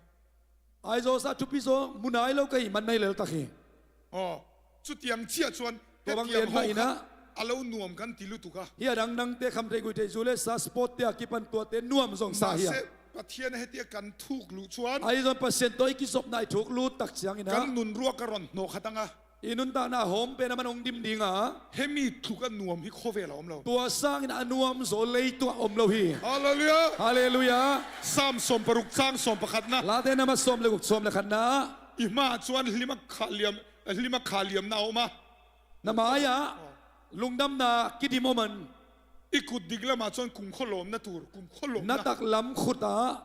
Aizawl sa thupi zaw mu nai lo ka hih man na hi lel tak hi. Aw, cutiang ciah cuan tua bang hetiang lian mah ho in ah khat a lo nuam kan ti lutuk a. Hi a dang nangte kham theih guih theih zu le sa sport te a kipan tuate nuam zong sa hi a. Mahse Pathian a heti a kan thuk luh cuan. Ahi zong Pasian tawh i kizopna i thuk lut tak ciangin ah kan nunruak a ron hnawh khat ang a. I nuntakna a hawm pen a man hong dim ding a. Hemi thuk a nuam hi khuavel ah om lo. Tua sangin a nuam zaw leitungah om lo hi. Hallelujah. Hallelujah. Sam sawm paruk cang sawm pakhatna. Late na ma sawm le guk sawm le khatna. I hma ah cuan hlim a khah liam, hlim a khah liamna a om a. Na mai-ah lungdamna kidim om an. I kut dik lamah cuan kum khualawmna tur, kum khualawmna. Na taklam khutah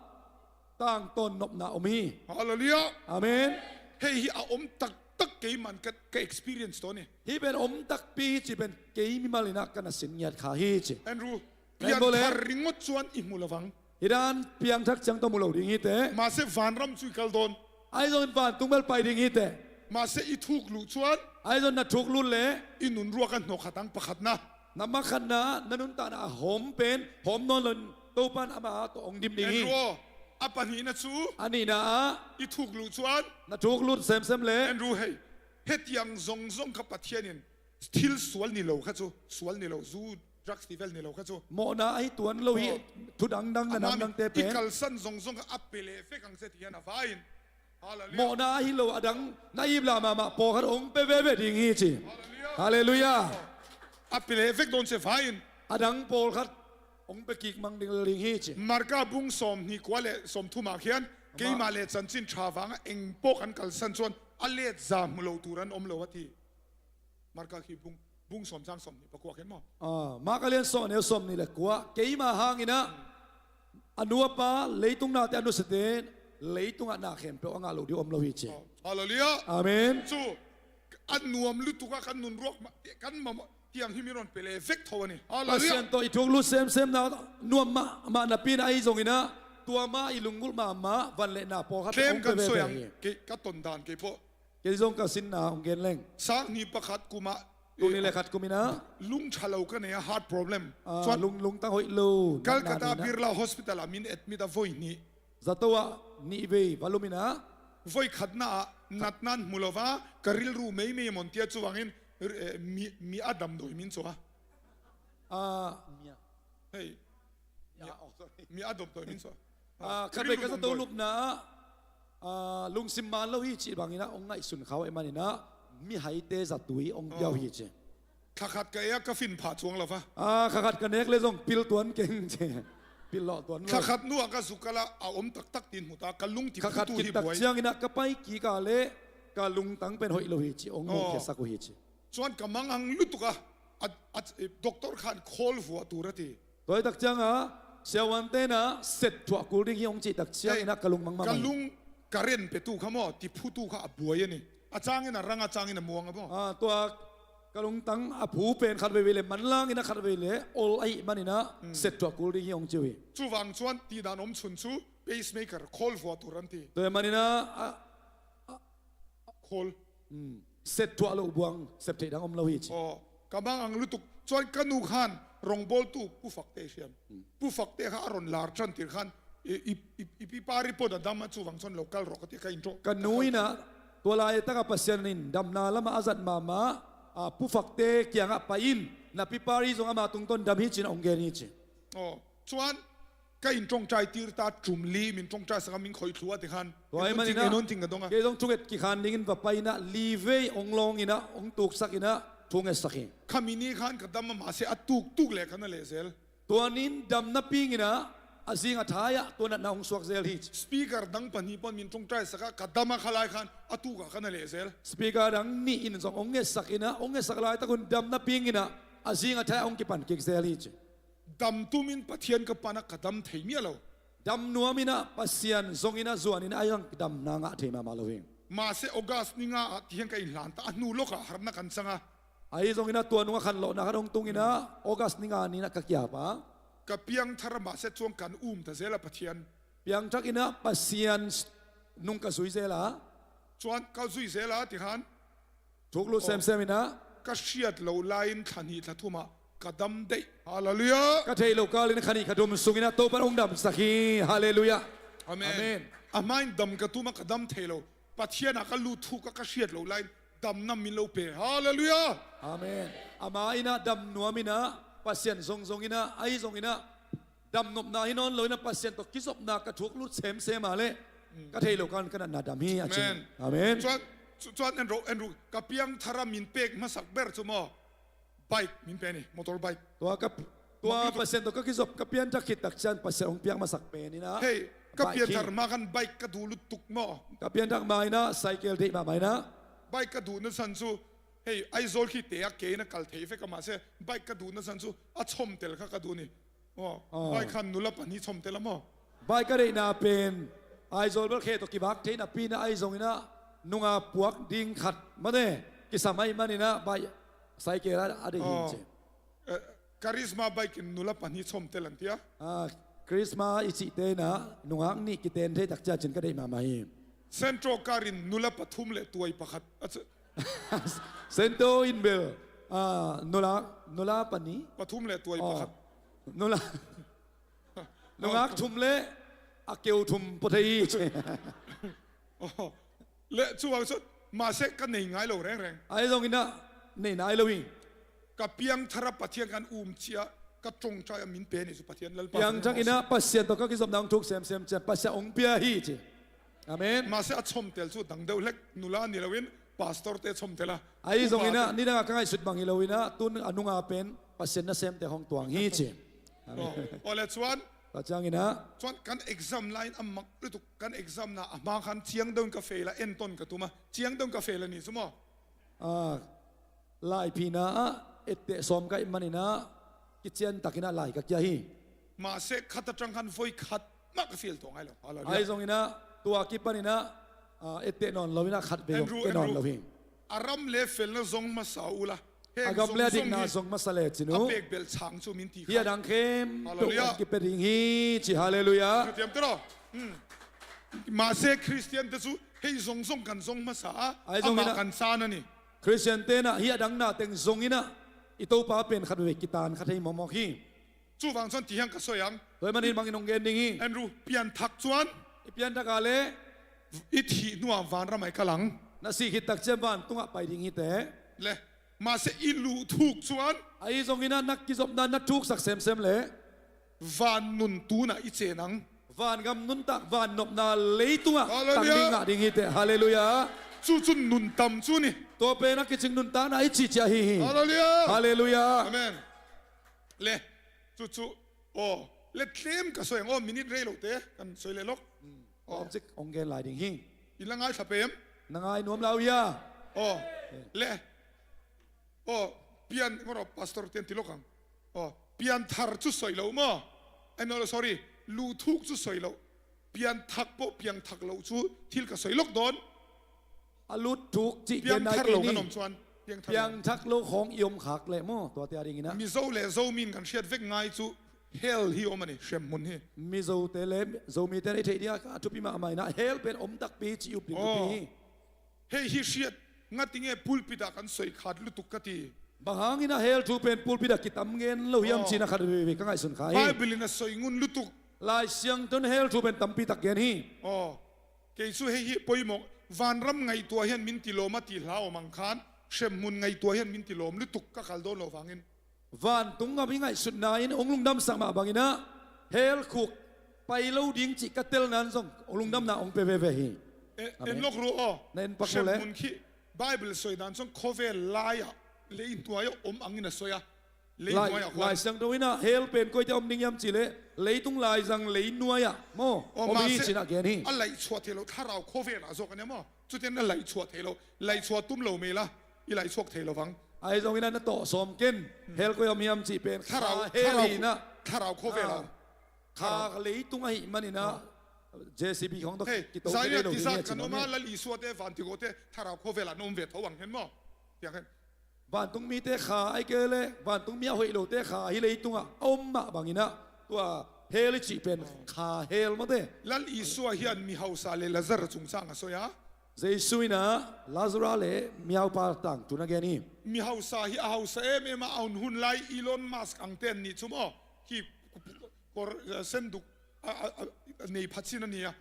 tangtawn nopna om hi. Hallelujah. Amen. Hei hi a om taktak kei man ka, ka experience tawh ni. Hih pen om takpi hi ci pen kei mimal in ah ka na sin ngiat kha hi ci. Andrew, Pianthar ringawt cuan i hmu lo vang. Hih dan piangthak ciang tawh mu lo ding hi teh. Mahse vanram cu i kal dawn. Ahi zongin vantung bel pai ding hi teh. Mahse i thuk luh cuan. Ahi zong na thuk lut leh. I nunruak a hnawh khat ang pakhatna. Na ma khatna, na nuntakna a hawm pen hawm nawn loin Topan ama tawh hong dim ding hi. Andrew aw, a pahnihna cu. A nihna ah. I thuk luh cuan. Na thuk lut semsem leh. Andrew hei, hetiang zongzong kha Pathian in thil sual ni lo kha cu, sual ni lo, zu drugs ti vel ni lo kha cu. Mawhna ahi tuan lo hi. Aw. Thu dangdang na dangdangte pen. I kalsan zongzong kha a pia leh vek ang ci a ti hian a va in. Hallelujah. Mawhna ahi lo a dang na ip la mahmah pawlkhat hong pia veve ding hi ci. Hallelujah. Hallelujah. A pia leh vek dawn ci a va in. A dang pawlkhat hong pia kik mang ding, ding hi ci. Marka bung sawm hnih kua le sawm thum ah khian keimah le Chanchin Ṭha vangah eng pawh kan kalsan cuan a let za hmu lo tur an om lo a ti. Marka khi bung, bung sawm cang sawm hnih pakua khen maw? Ah, Marka lian sawm a neu sawm nih le kua. Keimah hangin ah a nu a pa leitung nate a nusiate leitungah na khempeuh a ngah lo ding om lo hi ci. Oh, hallelujah. Amen. Cu a nuam lutuk a kan nunruak mah, kan mah, mah tiang hi mi ron pia leh vek tho a ni. Hallelujah. Pasian tawh i thuk lut semsemna nuam mahmah napi in ahi zongin ah tua mah i lunggulh mahmah van le na pawlkhat tlem kan soi ang. Kei ka ton dan kei pawh. Kei zong ka sinna hong gen leng. Sang hnih pakhat kum ah, tul nih le khat kum in ah lung ṭha lo ka nei a, heart problem. Ah, cuan lung, lungtang hoih lo. Calcutta Birla Hospital ah min admit a voi hnih. Zato ah nih vei va lum in ah. Voi khatna ah natna in hmu lo va, ka rilru meimei a mon tia cuvangin, eh, mi, mi a damdawi min cu a. Ah, mi a. Hei. Mi a, oh, sorry. Mi a damdawi min cu a. Ah, khatvei ka zato lupna ah, ah, lungsim man lo hi cih bangin ah hong ngaihsun kha uh ahih manin ah mihaite zatui hong pia uh hi ci. Thlakhat ka ei a ka fin phah cuang lo va. Ah, thlakhat ka nek le zong pil tuan keng ci. Pil lawh tuan lo. Thlakhat nu ah ka zuk kal a, a om taktak tin hmu ta, ka lungthim phutu hi buai. Thlakhat kik tak ciangin ah ka pai kik a le ka lungtang pen hoih lo hi ci hong mukhia sak uh hi ci. Cuan ka mangang lutuk a, a, a, eh, doctor khan khawl vua tur a ti. Tua hi tak ciangin siavuante in ah set thuah kul ding hi hong cih tak ciangin ah ka lung mang mang. Ka lung ka ren petu kha maw, ti phutu kha a buai a ni. A cangin a rang, a cangin a muang a maw. Ah, tua ka lungtang a phu pen khat veivei le manlang in ah khat vei le ol ahih manin ah set thuah kul ding hi hong ci uh hi. Cuvang cuan ti dan om chun cu pacemaker khawl vua tur an ti. Tua ahih manin ah, ah, Khawl. Set thuah loh buang sep theih dang om lo hi ci. Aw, ka mangang lutuk. Cuan ka nu khan rongbawltu Pu Fakte hriam. Pu Fakte kha a ron lar ṭan tir khan i, i, i, i pipa report a dam a, cuvang cuan lo kal rawh ka ti, ka inṭawng. Ka nu in ah tua laitak a Pasian in damna lamah a zat mahmah a, Pu Fakte kiangah pai in, na pipa ri zong ama tungtawn dam hi ci-in a hong gen hi ci. Aw, cuan ka inṭawngṭai tir ta, ṭum li min ṭawngṭai sak a, min khoih thlu a ti khan. Tua ahih manin ah kei zong thunget kikhan dingin va pai in ah li vei hong lawng in ah hong tuksak in ah thungetsak hi. Kha mi ni khan ka dam a, mahse a tuktuk le ka na lehzel. Tua ni-in dam napi in ah a zing a thai-ah tua natna hong suak zel hi ci. Speaker dang pahnih pawn min ṭawngṭaisak a, ka dam a kha lai khan a tukah ka na leh zel. Speaker dang nih in zong hong ngetsak in ah, hong ngetsak laitak un damna ping in ah, a zing a thai-ah hong kipan kik zel hi ci. Dam tumin Pathian ka pan a ka dam thei miah lo. Dam nuam in ah Pasian zong in ah zuan in ah a zang damna ngah thei mahmah lo hi. Mahse August ni nga ah tihiang ka inhlan ta, a hnu lawkah harna kan cang a. Ahi zongin ah tua nungah khanlawhna khat hong tung in ah August ni nga ni-in ah ka kiap a. Ka piangthar a, mahse chuan kan um ta zel a Pathian. Piangthak in ah Pasian nung ka zui zel a. Chuan ka zui zel a ti khan. Thuk lut semsem in ah. Ka hriat loh laiin thla hnih thla thumah ka dam daih. Hallelujah. Ka theih loh kalin kha hnih kha thum sungin ah Topan hong damsak hi. Hallelujah. Amen. Amen. A hmain dam ka tum a, ka dam thei lo. Pathian ah ka lut thuk a, ka hriat loh laiin damna min lo pe. Hallelujah. Amen. Ama in ah dam nuam in ah Pasian zong zong in ah, ahi zongin ah damnopna hi nawn lo in ah Pasian tawh kizopna ka thuk lut semsem a leh ka theih loh kalin ka natna dam hi a ci. Amen. Amen. Chuan, chu-, chuan en rawh, en rawh, ka piangthar a min pek hmasak ber chu maw, bike min pe ni, motor bike. Tua ka, tua Pasian tawh ka kizop, ka pianthak khit tak ciang Pasian hong piak hmasak pen in ah. Hei, ka piangthar ma khan bike ka duh lutuk maw. Ka pianthak ma in ah cycle theih mahmah in ah. Bike ka duhna san chu, hei, Aizawl khi te a ke in a kal thei vek a, mahse bike ka duhna san chu a chhawm tel kha ka duh ni. Aw, aw. Bike khan nula pahnih chhawm tel a maw. Bike ka deihna pen Aizawl bel khe tawh kivak thei napi in ah, ahi zongin ah nunga puak ding khat mate kisam ahih manin ah bike, cycle a, a deih hi ci. Eh, Karisma bike in nula pahnih chhawm tel an tia. Ah, Karisma i cihte in ah nungak nih kiten thei tak ciang cin ka deih mahmah hi. Santro car in nula pathum leh tuai pakhat. A chu- Sento in bel, ah, nula, nula pahnih? Pathum leh tuai pakhat. Nula. Nungak thum leh a keu thum pawh thei hi ci. Aw. Leh chuvang sawn, mahse ka nei ngai lo rengreng. Ahi zongin ah nei nai lo hi. Ka piangthar a Pathian kan um ciang ka ṭawngṭai a min pe ni chu Pathian Lalpa. Piangthak in ah Pasian tawh ka kizopna hong thuk semsem ciang Pasian hong pia hi ci. Amen. Mahse a chhawm tel chu dang deuh hlek, nula ni loin pastor te chhawm tel a. Ahi zongin ah nidang a ka ngaihsut bang hi loin ah tun a nunga pen Pasian nasemte hong tuang hi ci. Amen. Aw, aw leh chuan. Tua ciangin ah. Chuan kan exam laiin a mak lutuk, kan exam na a hma khan chiang deuhin ka fail a, entawn ka tum a, chiang deuhin ka fail a ni chu maw. Ah, laiphina ah etteh sawm ka hih manin ah kician takin ah lai ka kia hi. Mahse khat aṭang khan voi khat mah ka fail tawh ngai lo. Hallelujah. Ahi zongin ah tua kipanin ah, ah, etteh nawn loin ah khat vei zong pe nawn lo hi. A ram leh felna zong hmasa ula. A gam leh a dikna zong hmasa le cin uh. A pek belh chang chu min ti kha. Hih a dang khempeuh an kipia ding hi ci. Hallelujah. Ka tiam tiraw. Hmm. Mahse Christian te chu hei zong zong kan zong hmasa a. Ahi zongin ah amah kan chan a ni. Christian te in ah hih a dang na teng zongin ah i Topa pen khat vei kitan kha thei mawkmawk hi. Chuvang chuan tihiang ka sawi ang. Tua ahih manin bangin hong gen ding hi. Andrew, pianthak chuan. I pianthak a leh. I thih hnuah vanramah i kal ang. Na sih khit tak ciang vantungah pai ding hi teh. Leh, mahse i luh thuk chuan. Ahi zongin ah na kizopna na thuksak semsem leh. Van nun tunah i chen ang. Vangam nuntak, vannopna leitungah tang ding ngah ding hi teh. Hallelujah. Chu chu nun tam chu ni. Tua pen a kicing nuntakna i cih ciah hi hi. Hallelujah. Hallelujah. Amen. Leh, chu chu, aw, leh tlem ka sawi ang, aw, minute rei lo te kan sawi leh lawk. Aw. Tlem chik hong gen lai ding hi. I la ngaithla pem? Na ngai nuam lo hia? Aw, leh, aw, pian, ngawr aw, pastor te an ti lawk ang. Aw, pianthar chu sawi lo maw? Ai, no, sorry, luh thuk chu sawi lo. Pianthak pawh, piangthak loh chu thil ka sawi lawk dawn. A lut thuk cih genna i kei ni. Piangthar lo kan awm chuan, piangthar lo. Piangthak lo khawng i awm khak leh maw, tuate a dingin ah. Mizo leh Zomi in kan hriat vek ngai chu hell hi awm a ni, hremhmun hi. Mizote leh Zomite in i theih dingah a thupi mahmah in ah, hell pen awm takpi cih i up ding thupi hi. Aw. Hei hi hriat, ngatinge pulpit ah kan sawi khat lutuk ka ti. Bang hangin a hell thu pen pulpit ah kitam ngen lo hiam cih in ah khat veivei ka ngaihsun kha hi. Bible in a sawi ngun lutuk. Lai Siangtho in hell thu pen tampi tak gen hi. Aw. Kei chu hei hi pawimawh, vanram ngaihtuah hian min tilawm a tih hla awm ang khan, hremhmun ngaihtuah hian min tilawm lutuk ka kal dawn lo vangin. Vantung ngam i ngaihsutna in hong lungdamsak mah bangin ah, hell khuk pai lo ding cih ka tel nan zong lungdamna hong pe veve hi. E, en lawk ru aw. Na en pak ru le. Hremhmun khi Bible sawi dan chuan khawvel laiah lei hnuaiah awm angin a sawi a. Lei Lai, nuai ah khuan. Lai Siangtho in ah hell pen koite om ding hiam cih leh leitung laizang lei nuai ah maw, om hi ci-in ah gen hi. A laih chhuah thei lo, thlarau khawvel ah zawk a nih maw. Cutiang a laih chhuah thei lo, laih chhuah tum lo mei la, i laih chhuak thei lo vang. Ahi zongin ah na tawh sawm ken, hell koi ah om hiam cih pen thlarau, kha hell thlarau, hi in ah. Thlarau khawvel ah. Ah. Kha leitung ahih manin ah, J C B khawng tawh kito kei lo ding hi a ci nuam hi. Hei, zai ni a tizat ka nuam a, Lal Isua te, vantigawte, thlarau khawvel ah na om ve tho ang hen maw. Tiang hen. Vantung mite kha ahih kei leh vantung mi a hoih lote kha hi leitungah a om mah bangin ah tua hell i cih pen kha hell mawte. Lal Isua hian mi hausa le Lazar a chungchang a sawi a. Jesu in ah Lazarus le miaupa tangthu a gen hi. Mi hausa hi a hausa em em a, a hun hun lai Elon Musk angte an nih chu maw. Hi kawr, eh, senduk a, a, a, a nei pha chin a ni a.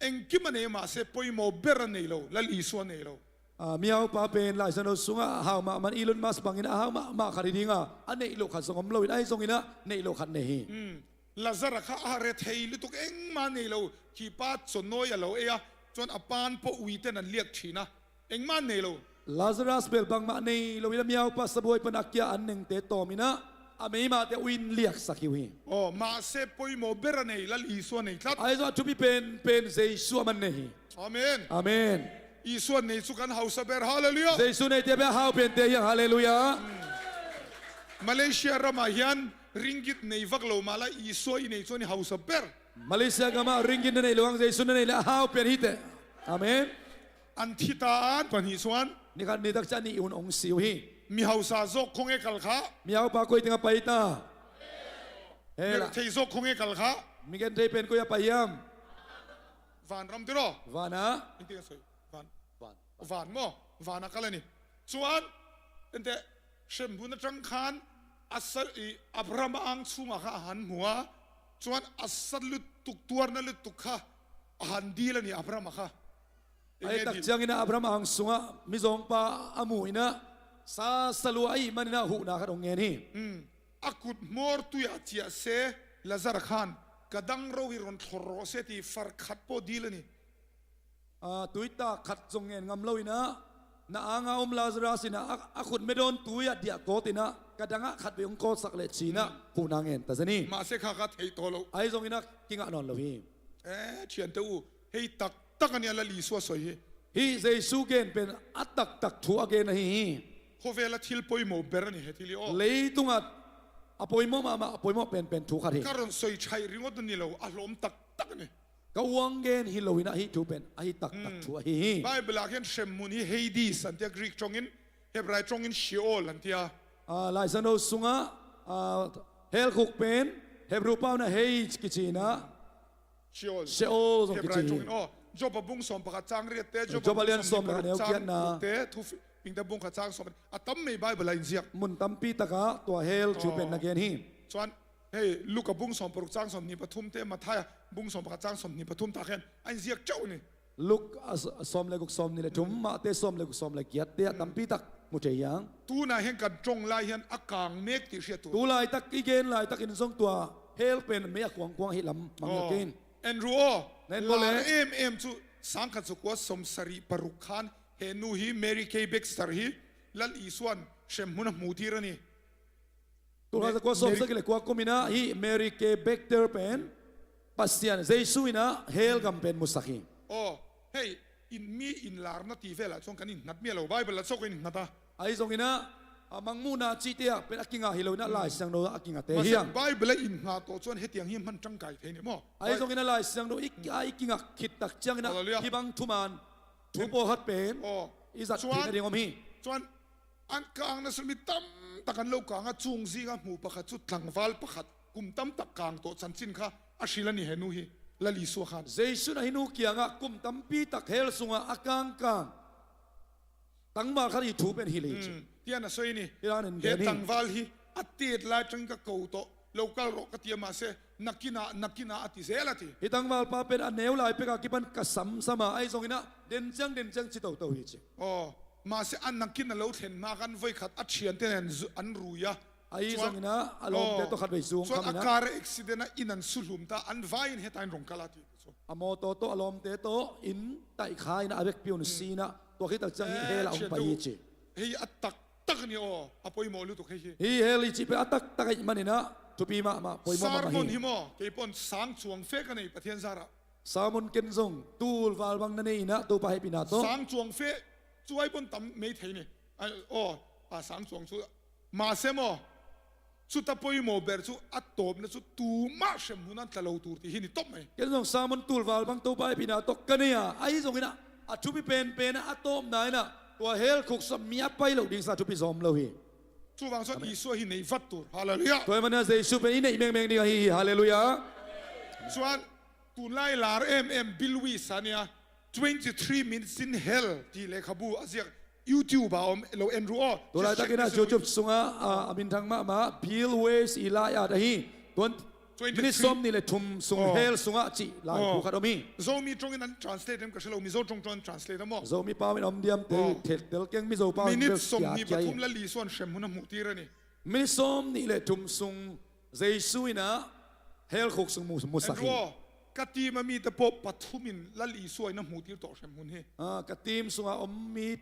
Engkim a nei mah se poimaw ber a nei lo, Lal Isua a nei lo. Ah, miaupa pen Lai Siangtho sungah a hau mahmah, Elon Musk bangin a hau mahmah khat hi ding a, a neih loh khat zong om loin ahi zongin ah neih loh khat nei hi. Hmm. Lazar kha a rethei lutuk, engmah nei lo, kipa chaw nawi a lo ei a, chuan a pan pawh uiten an liak ṭhin a, engmah nei lo. Lazarus bel bangmah nei loin a miaupa sabuai pana kia an nengte tawmin ah a meimahte uiin liaksak hi uh hi. Aw, mahse poimaw ber a nei, Lal Isua nei tlat. Ahi zongin a thupi pen pen Jesu a man nei hi. Amen. Amen. Isua nei chu kan hausa ber, hallelujah. Jesu neite bel a hau pente hi ang, hallelujah. Hmm. Malaysia ramah hian ringgit nei vak lo mah la, Isua i nei chuan i hausa ber. Malaysia gamah ringgit na nei lo ang, Jesu na nei leh a hau pen hi teh. Amen. An thi ta an pahnih chuan. Ni khat ni tak chiah a nih hun hong si uh hi. Mi hausa zawk khawnge kal kha? Miaupa koi tengah pai ta? He la. Mi rethei zawk khawnge kal kha? Mi genthei pen koi a pai hiam? Van ram tiraw? Van a. Engtin a sawi? Van. Van. Van maw? Van a kal a ni. Chuan, ente, hremhmun aṭang khan, a sa, i, Abraham ang chhungah kha a han hmu a, chuan a sa lutuk, tuarna lutuk kha a han dil a ni Abraham a kha. Ahi tak chiangin a Abraham ang sungah mizawngpa a mu in ah, sa sa lua ahih manin ah huhna khat hong ngen hi. Hmm. A kut hmawr tuiah chiah se, Lazar khan ka dang ro hi rawn thlawr rawh se ti far khat pawh dil a ni. Ah, tui tak khat zawng ngen ngam lo in ah, na anga awm Lazarus in ah, a, a khut medawn tuiah diah kawt in ah, ka dangah khat vei hong kawtsak leh ci-in ah, hmm, huhna ngen ta zen hi. Mahse kha kha theih tawh lo. Ahi zongin ah kingah nawn lo hi. Eh, ṭhiante u, hei tak tak a nia Lal Isua sawi hi. Hi Jesu gen pen a tak tak thu a gen ahi hi. Khawvela thil pawimawh ber a ni he thil hi aw. Leitungah a pawimawh mahmah, a pawimawh penpen thu khat hi. Ka rawn sawi chhaih ringawt a ni lo, a hlawm tak tak a ni. Ka uang gen hi lo in ah hih thu pen a hi tak tak thu ahi hi. Bible-ah khian hremhmun hi Hades an tia, Greek ṭawngin, Hebrai ṭawngin Sheol an tia. Ah, Lai Siangtho sungah, ah, hell khuk pen Hebru pauna Hades kici in ah Sheol. Sheol zong kici hi. Hebrai ṭawngin, aw, Job-a bung sawm pakhat chang riat te, Job-a lian sawm leh neu kiatna te, Thuhmingte bung khat chang sawm, a tam mai Bible-a inziak. Mun tampi takah tua hell thu pen na gen hi. Chuan, hei, Luka bung sawm paruk chang sawmhnih pathum te, Mathaia bung sawm pakhat chang sawmhnih pathum tak hian a inziak teuh a ni. Luka s-, sawm leh guk, sawmhnih leh thum, Mahte sawm leh guk, sawm leh giat te ah tampi tak hmu thei hi ang. Tunah hian kan ṭawng lai hian a kang mek tih hriat tur. Tulai tak i gen lai takin zong tua hell pen mei a kuang kuang hi lam mang lo kein. Andrew aw, lar em em chu sangkhat zakua sawmsarih paruk khan he nu hi Mary K Baxter hi Lal Isuan hremhmun a hmuhtir a ni. Tulai zakua sawmsarih leh kua kum in ah hi Mary K Baxter pen Pasian Jesu in ah hell gam pen musak hi. Aw, hei, in mi inlarna tih velah chuan kan innghat miah lo, Bible-ah chauh kan innghat a. Ahi zongin ah, a mangmuhna chihte ah pen a kingah hi lo in ah Lai Siangtho a kingah te hi ang. Bible-a innghah tawh chuan hetiang hi hman ṭangkai thei ni maw? Ahi zongin ah Lai Siangtho i, a i kingah khit tak chiangin ah, hallelujah, hibang thuman thu pawlkhat pen i zat theihna ding awm hi. Chuan an kang nasa mi tam tak an lo kang a, chung zinga hmuh pakhat chu tlangval pakhat kum tam tak kang tawh chanchin kha a hrilh a ni he nu hi, Lal Isua khan. Jesu'n a hi nu kiangah kum tampi tak hell sungah a kang kang tangval khat hi thu pen hi lei chi. Hmm, tian a sawi ni. He tlangval hi a tet lai aṭangin ka ko tawh, lo kal rawh ka ti a, mahse, nakinah, nakinah a ti zel a ti. Hi tangval pa pen a neu lai pekah kipan ka samsam a, ahi zongin ah den chiang den chiang chi toto hi chi. Aw, mahse, a nakin a lo thlen hma khan vawikhat a ṭhiante nen an rui a. Ahi zongin ah a lawmte tawh khat vei zuang khamin ah. Chuan a car accident-a in an suhlum ta, an vaiin heta in rawn kal a ti chu. A mawtaw tawh a lawmte tawh in taih kha in a vekpi un si in ah, tua khit tak chiang hi hell-ah hong pai hi chi. Hei a tak taktak a ni aw, a poimawh lutuk hi hi. Hi hell i cih pen a taktak ahih manin ah thupi mahmah, poimawh mahmah hi. Sermon hi maw, kei pawn sang cuang fe ka nei Pathian zarah. Sermon ken zong tul val bang na nei in ah Topa hehpihna tawh. Sang cuang fe, cu ai pawn tam mei thei ni. Ai, aw, a sang cuang cu. Mahse maw, cuta poimawh ber cu a tawpna cu tu mah hrem hun an tla lo tur ti hi ni tawp mai. Ken zong sermon tul val bang Topa hehpihna tawh ka nei a, ahi zongin ah a thupi penpen ah a tawpna in ah tua hell khuk sungah mi a pai loh ding sa thupi zawm lo hi. Cuvang cuan Isua hi nei vat tur. Halleluiah. Tua ahih manin ah Jesu pen i neih mengmeng ding ahi hi. Halleluiah. Cuan tunlai lar emem Bill Wiese a nia, Twenty-three Minutes in Hell ti lekhabu a ziak YouTube ah om lo, en ru aw. Tua laitakin ah YouTube sungah, ah, a minthang mahmah Bill Wiese i lai-at ahi. Tuan minute sawmnih le thum sung hell sungah cih laibu khat om hi. Zomi tawngin an translate em ka hre lo, Mizo tawng tawng an translate em aw. Zomi pau in om diam te, tel keng, Mizo pau in bel kia kia hi. Minute sawmnih pathum Lal Isuan hrem hun a hmuhtir a ni. Minute sawmnih le thum sung Jesu in ah hell khuk sung mu, musak hi. En ru aw, ka team a mite pawh pathum in Lal Isua in a hmuhtir tawh hrem hun hi. Ah, ka team sungah om mi,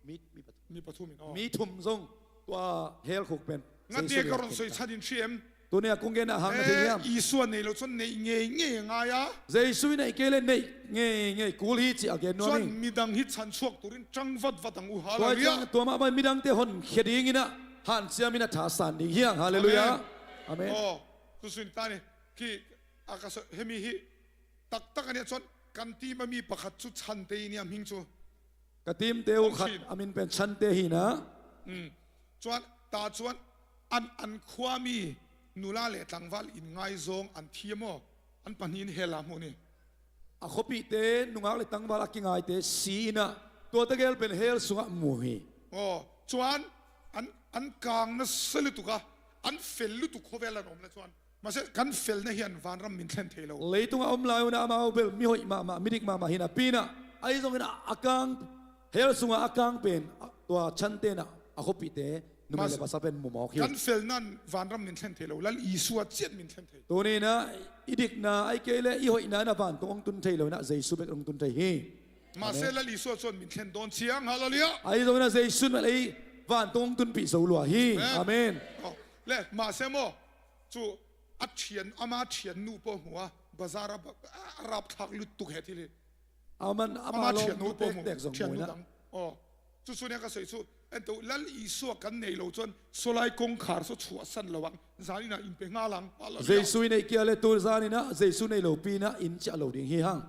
mi, mi pathum. Mi pathum in, aw. Mi thum zong tua hell khuk pen Jesu in a hmuhtir. Ngatia ka run soi chan in hri em? Tuni a kong gen ah hang na thei hiam? Eh, Isua nei lo cuan neih ngeingei a ngai a. Jesu i neih kei leh neih ngeingei kul hi cih a gen nuam hi. Cuan midang hi chan suak turin tang vatvat ang uh. Halleluiah. Tua ciang tua mah bang midangte honkhia dingin ah hanciam in a thasan ding hi hang. Halleluiah. Amen. Amen. Aw, tu sun ta ni. Khi a ka so, hemi hi taktak a nia cuan kan team a mi pakhat cu Chante i niam hing cu. Ka teamte uh khat a min pen Chante hi in ah. Mm. Cuan, ta cuan an, an khuami nula le tlangval in ngaizawng an thiam aw, an pahnih in hell ah hmuh ni. A khuapihte nungak le tlangval a kingaite si in ah, tuate gel pen hell sungah mu hi. Aw, cuan an, an kang nasa lutuk a, an fel lutuk khuavel an om le cuan. Mahse, kan felna hian vanram min thlen thei lo. Leitungah om lai un ah amau bel mihoih mahmah, midik mahmah hi napi in ah, ahi zongin ah a kang, hell sungah a kang pen, a, tua Chante in ah a khuapihte numei le pasal pen mu mawk hi. Kan felna in vanram min thlen thei lo, Lal Isua ciat min thlen thei. Tuni in ah i dikna ahih kei leh i hoihna in ah vantung hong tun thei lo in ah Jesu bek hong tun thei hi. Mahse, Lal Isua cuan min thlen dawn ciang. Halleluiah. Ahi zongin ah Jesu in ah ei vantung hong tunpih zo lua hi. Amen. Aw, le, mahse maw, cu a ṭhian, ama ṭhiannu pawh hmu a, bazar ah ba, a rapthlak lutuk he thil hi. Aman, ama ṭhiannu pawh hmu, ṭhiannu dang. Aw, cu cu nia ka sawi cu, en to, Lal Isua kan nei lo cuan sawlai kongkhar saw chhuahsan lo ang, zanin ah in pe nghal ang. Halleluiah. Jesu i neih kei leh tu zanin ah Jesu nei lopi in ah in ciah lo ding hi hang.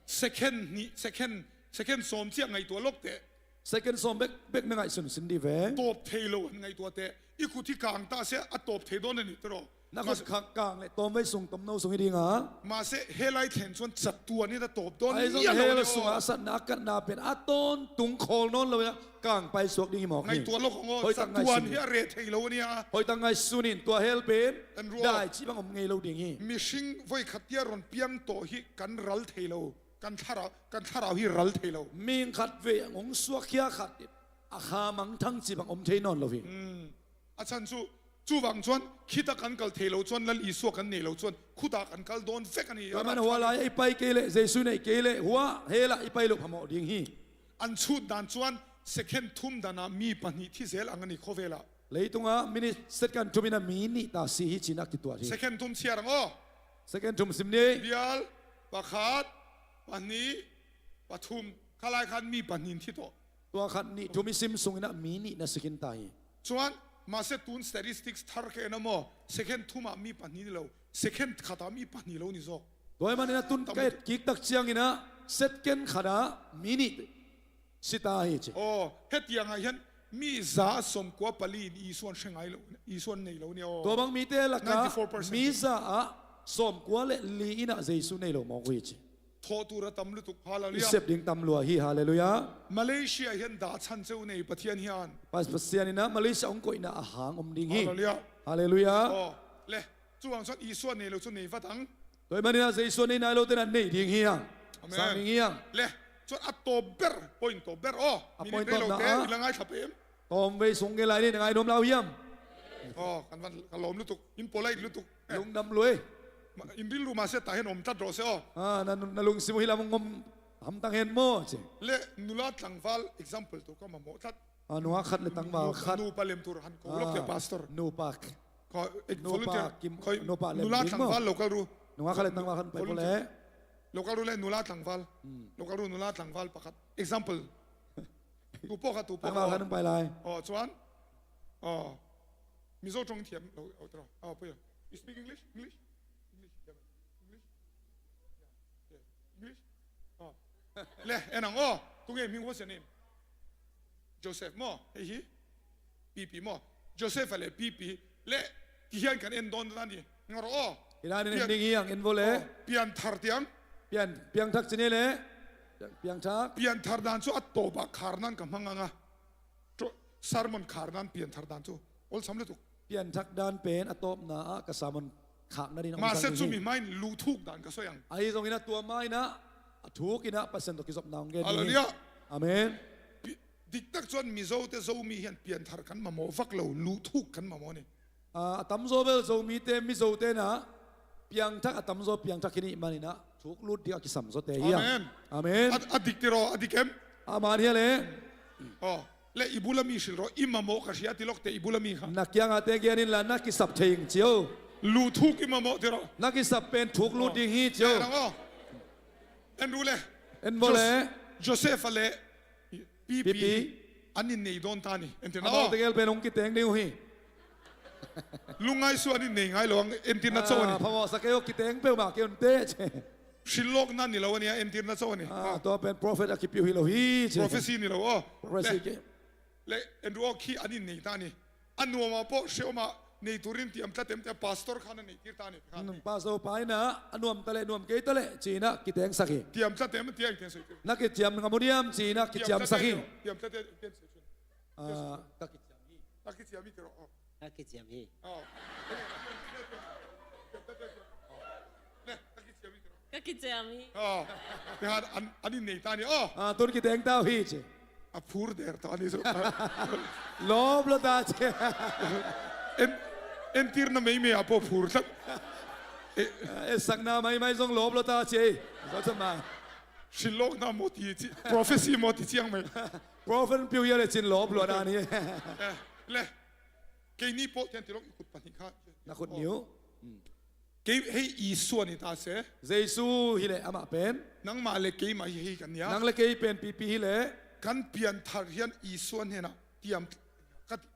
Second hnih, second, second sawm ciah ngaihtuah lawk teh. Second sawm bek, bek na ngaihsun sin dih ve. Tawp thei lo an ngaihtuah teh. I khut hi kang ta se a tawp thei dawn a ni tiraw. Na khut kha-, kang leh tawmvei sung tomno sung hi ding a. Mahse, hell ah i thlen cuan chat tuan in a tawp dawn. Ahi zong hell sungah a satna a katna pen a tawntung khawl nawn lo in a kang paisuak ding hi mawk hi. Ngaihtuah lawk ang aw, chat tuan hi a reh thei lo a nia. Hoih tak ngaihsun in, tua hell pen dai cih bang om ngei lo ding hi. Mihring voi khat tia rawn piang tawh hi kan ral thei lo. Kan thlarau, kan thlarau hi ral thei lo. Mihing khat vei hong suakkhia khat a kha mangthang cih bang om thei nawn lo hi. Hmm. A chhan chu, chuvang chuan khita kan kal thei lo chuan Lal Isua kan nei lo chuan khuta kan kal dawn vek a ni. Tua man hua lai i pai kei leh, Jesu nei kei leh, hua hell ah i pai loh phamawh ding hi. An chhut dan chuan second thum dana mi pahnih thi zel ang a ni khawvelah. Leitunga minute second thum ina mi nih ta si hi chin a kituat hi. Second thum chhiar ang aw. Second thum sim ni. Bial, pakhat, pahnih, pathum. Khalai khan mi pahnih thi tawh. Tua khat nih thum i sim sung ina mi nih na si khin ta hi. Chuan, mahse tun statistics thar ka en a maw, second thumah mi pahnih ni lo, second khatah mi pahnih lo ni zawk. Tua ahih manin a tun ka et kik tak chiang ina second khatah mi nih si ta hi chi. Aw, hetiangah hian mi za a sawmkua pali in Isuan hre ngai lo, Isuan nei lo nia aw. Tua bang mite laka ninety-four percent. Mi za ah sawmkua leh li ina Jesu nei lo mawk uh hi chi. Thawh tur a tam lutuk, hallelujah. I sep ding tam lua hi, hallelujah. Malaysia hian dah chhan cheu nei Pathian hian. Pas-, Pasian ina Malaysia hong koihna a hang om ding hi. Hallelujah. Hallelujah. Aw, le, chuvang chuan Isua nei lo chu nei vat ang. Tua ahih manin a Jesu nei nai lo te nan nei ding hi ang. Amen. Sang ding hi ang. Le, chuan a tawp ber, point tawp ber aw. A point tawpna a. Minute rei lo te, i la ngaithla pe em? Tawmvei sung nge lai ni, na ngai nuam lo hiam? Aw, kan van, ka lawm lutuk, in polite lutuk. Lungdam luai. Ma, in rilru mahse tah hian awm tlat rawh se aw. Ah, na, na lungsim hi lam ngawm hamtang hen maw, che. Le, nula tlangval example tur ka mamawh tlat. Ah, nungak khat le tangval khat. Nupa lem tur han ko lok te, ah, pastor. Nupa. Ko, eh, nupa volunteer. Kim, khoi, nupa lem nula ding tangval maw? Local ru. Nungak khat le tangval khat pai volunteer. Pole. Local ru le nula tangval. Hmm. Local ru nula tangval pakhat. Example. Tupo kha, tupo kha. Tangval khat pai lai. Oh, chuan. Oh. Mizo tawng thiam lo, oh, tro. Oh, pui. You speak English? English? English. Yeah. English? Yeah. Yeah. English? Oh. Le, en ang, oh. Tunge hming, what's your name? Joseph maw? Hei hi. Pipi maw? Joseph a le Pipi. Le, ti hian kan en dawn ta ni. Ngar aw. Hi dan in en ding hi ang, en vawle. Oh, pianthar tiang. Pian, piangthak ci ni le. Piangthak. Pianthar dan chu a tawpah khar nan ka hmang anga. Tro-, sermon khar nan pianthar dan chu. Awlsam lutuk. Pianthak dan pen a tawpna ah ka sermon khakna ding a awlsam hi. Mahse chu mi hmain luthuk dan ka sawi ang. Ahi zongin a tua hmain a, a thukin a Pasian tawh kizopna hong gen ni. Hallelujah. Amen. Pi-, diktak chuan Mizote Zomi hian pianthar kan mamawh vak lo, luthuk kan mamawh ni. Ah, a tamzaw vel Zomite, Mizote na, piangthak a tamzaw piangthak hi nih manin a, thuk lut ding a kisam zawte hi ang. Amen. Amen. A, a dik tiraw, a dik em? A man hial e. Aw, le i bula mi hrilh rawh, i mamawh ka hria ti lawkte i bula mi kha. Na kiangah te gen inla, na kisap thei ing ci o. Luthuk i mamawh tiraw. Na kisap pen thuk lut ding hi ci o. Aw. En ang aw. En ru le. En vawle. Jos-, Joseph a le. Pipi. Pipi. An innei dawn ta ni. Entir na aw. Amaute gel pen hong kiteng ding uh hi. Lungngai suan innei ngai lo ang, entir na chauh a ni. Ah, phamawhsa kei aw, kiteng peuhmah kei un teh. Hrilhlawkna ni lo a nia, entir na chauh a ni. Ah, tua pen prophet a kipiu hi lo hi, che. Prophecy ni lo aw. Prophecy ke. Le, le, en ru aw, khi an innei ta ni. A nuamah pawh hreawmah nei turin tiam tlat em tia pastor khan a neih tir ta ni khan. Hmm, pastor pa in a, a nuam ta leh, nuam kei ta leh, ci-in a kitengsak hi. Tiam tlat em tia i teng sawi tir. Na kiciam ngam uh diam, ci-in a kiciamsak hi. Tiam tlat em, tiam tlat em, tiam sawi tir. Ah, ka kiciam hi. Ka kiciam hi tir aw. Ka kiciam hi. Aw. Tiam tlat em, tiam tlat em. Aw. Le, ka kiciam hi tir aw. Ka kiciam hi. Aw. Tihan an, an innei ta ni aw. Ah, tun kiteng ta uh hi ci. A phur der tawh a ni chu. Lawp lo ta ci. En, entirna meimei a pawh phur tlat. E. Etsakna maimai zong lawp lo ta ci. Zawh sa ma. Hrilhlawkna maw ti ci, prophecy maw ti ciang mai. Prophet piu hial e cin lawp lo na ni. Eh, le. Keini pawh tian ti lawk i khut pahnih kha. Na khut ni uh. Kei hei Isua ni ta se. Jesu hi leh amah pen. Nangmah le keimah hi hei kan nia. Nang le kei pen pipi hi leh. Kan pianthar hian Isua hnenah tiam ka ti.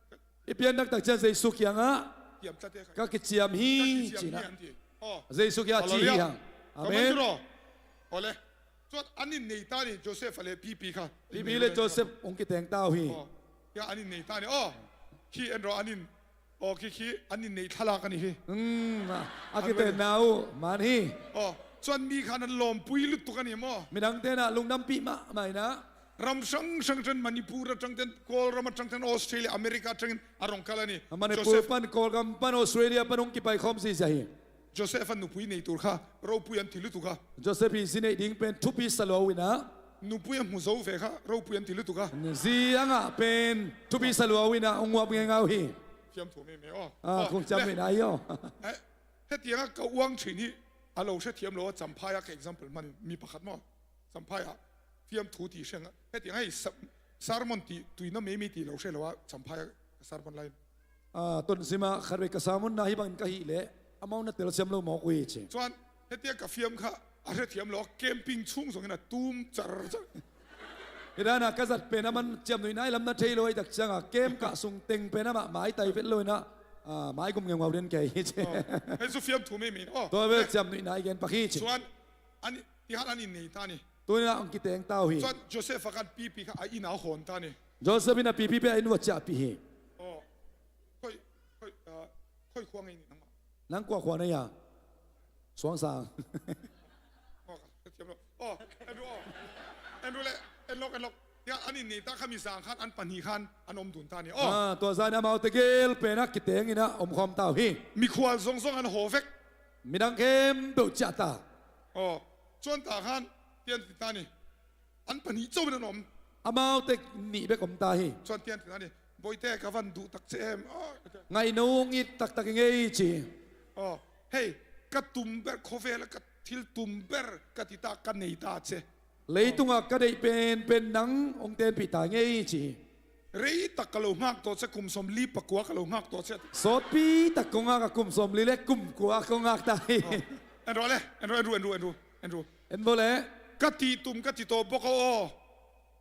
I pian taktak cian Jesu kiangah. Tiam tlat e kha. Ka kiciam hi. Ka kiciam hi cina. An ti. Aw. Jesu kiangah ci hi hang. Hallelujah. Amen. Ka man tiraw. Awle. Chuan an innei ta ni Joseph a le Pipi kha. Pipi le Joseph hong kiteng ta uh hi. Aw. Kia an innei ta ni. Aw. Khi en rawh an in. Aw, khi, khi an innei thlalak a ni hi. Hmm, a, a kitenna uh man hi. Aw, chuan mi khan an lawmpui lutuk a ni maw? Midang tenah lungdampih mahmah inah. Ram hrang hrang aṭang, Manipur aṭang ten, Kawlram aṭang ten, Australia, America aṭangin a rawn kal a ni. Manipur pan, Kawlgam pan, Australia pan hong kipai khawm zihziah hi. Joseph-a nupui nei tur kha ropui an ti lutuk a. Joseph hi zi neih ding pen thupi sa lo inah. Nupui a hmu zo ve kha ropui an ti lutuk a. Zi angah pen thupi sa lo inah hong uap ngei ngau hi. Fiamthu mai mai aw. Ah, aw, kung ciam le, mai nai aw. Eh, hetianga ka uang ṭhin hi a lo hrethiam lo a, Champhai-a ka example hmanin mi pakhat maw? Champhai-ah fiamthu tih hre ang a, hetiang hei sa-, sermon tih tuina mai mai tih lo hre lo a, Champhai-a ka sermon lai. Ah, Tonzima khatvei ka sermon-na hih bangin ka hih leh amau na telsiam lo mawk uh hi ci. Chuan hetia ka fiam kha a hrethiam lo a, camping chhung zawngin a tum char char. Hi dana ka zat pen a man ciamnuihna i lam na thei lo a, i tak cianga camp kah sung teng pen amah maitai vet lo inah, ah, mai gum ngeungau den kei hi ci. Aw, hei chu fiamthu mai mai. Aw, tua vel ciamnuihna i gen pak hi ci. Chuan, ani, Tihan an innei ta ni. Tuninah hong kiteng ta uh hi. Chuan Joseph-a khan Pipi kha a inah a hawn ta ni. Joseph in a Pipi pia in va ciahpih hi. Aw. Khoi, khoi, ah, khoi khua ngei ni nangmah? Nang kua khua nei a? Suangsang. Aw, ka thiam lo. Aw, en ru aw. En ru le, en lawk, en lawk. Tiah an innei ta kha mi zang khan an pahnih khan an awm dun ta ni. Aw. Ah, tua zan amaute gel penah kiteng inah awm khawm ta uh hi. Mikhual zawng zawng an haw vek. Midang khempeuh ciah ta. Aw, chuan tah khan tian ti ta ni. An pahnih chauhin an awm. Amaute nih bek awm ta hi. Chuan tian ti ta ni. Bawihte ka van duh tak che em. Aw. Ngaihno hong it taktak i ngei ci. Aw, hei, ka tum ber, khawvela ka thil tum ber ka ti ta, ka nei ta che. Leitungah ka neih penpen nang hong tenpih ta ngei ci. Rei tak ka lo ngak tawh cia, kum sawmli pakua ka lo ngak tawh cia. Sawtpi tak kong ngak a, kum sawmli le kum kua kong ngak ta hi. Oh. En ro le, en ro, en ro, en ro, en ro, en ro. En bo le. Ka ti tum, ka ti tawh bawk aw.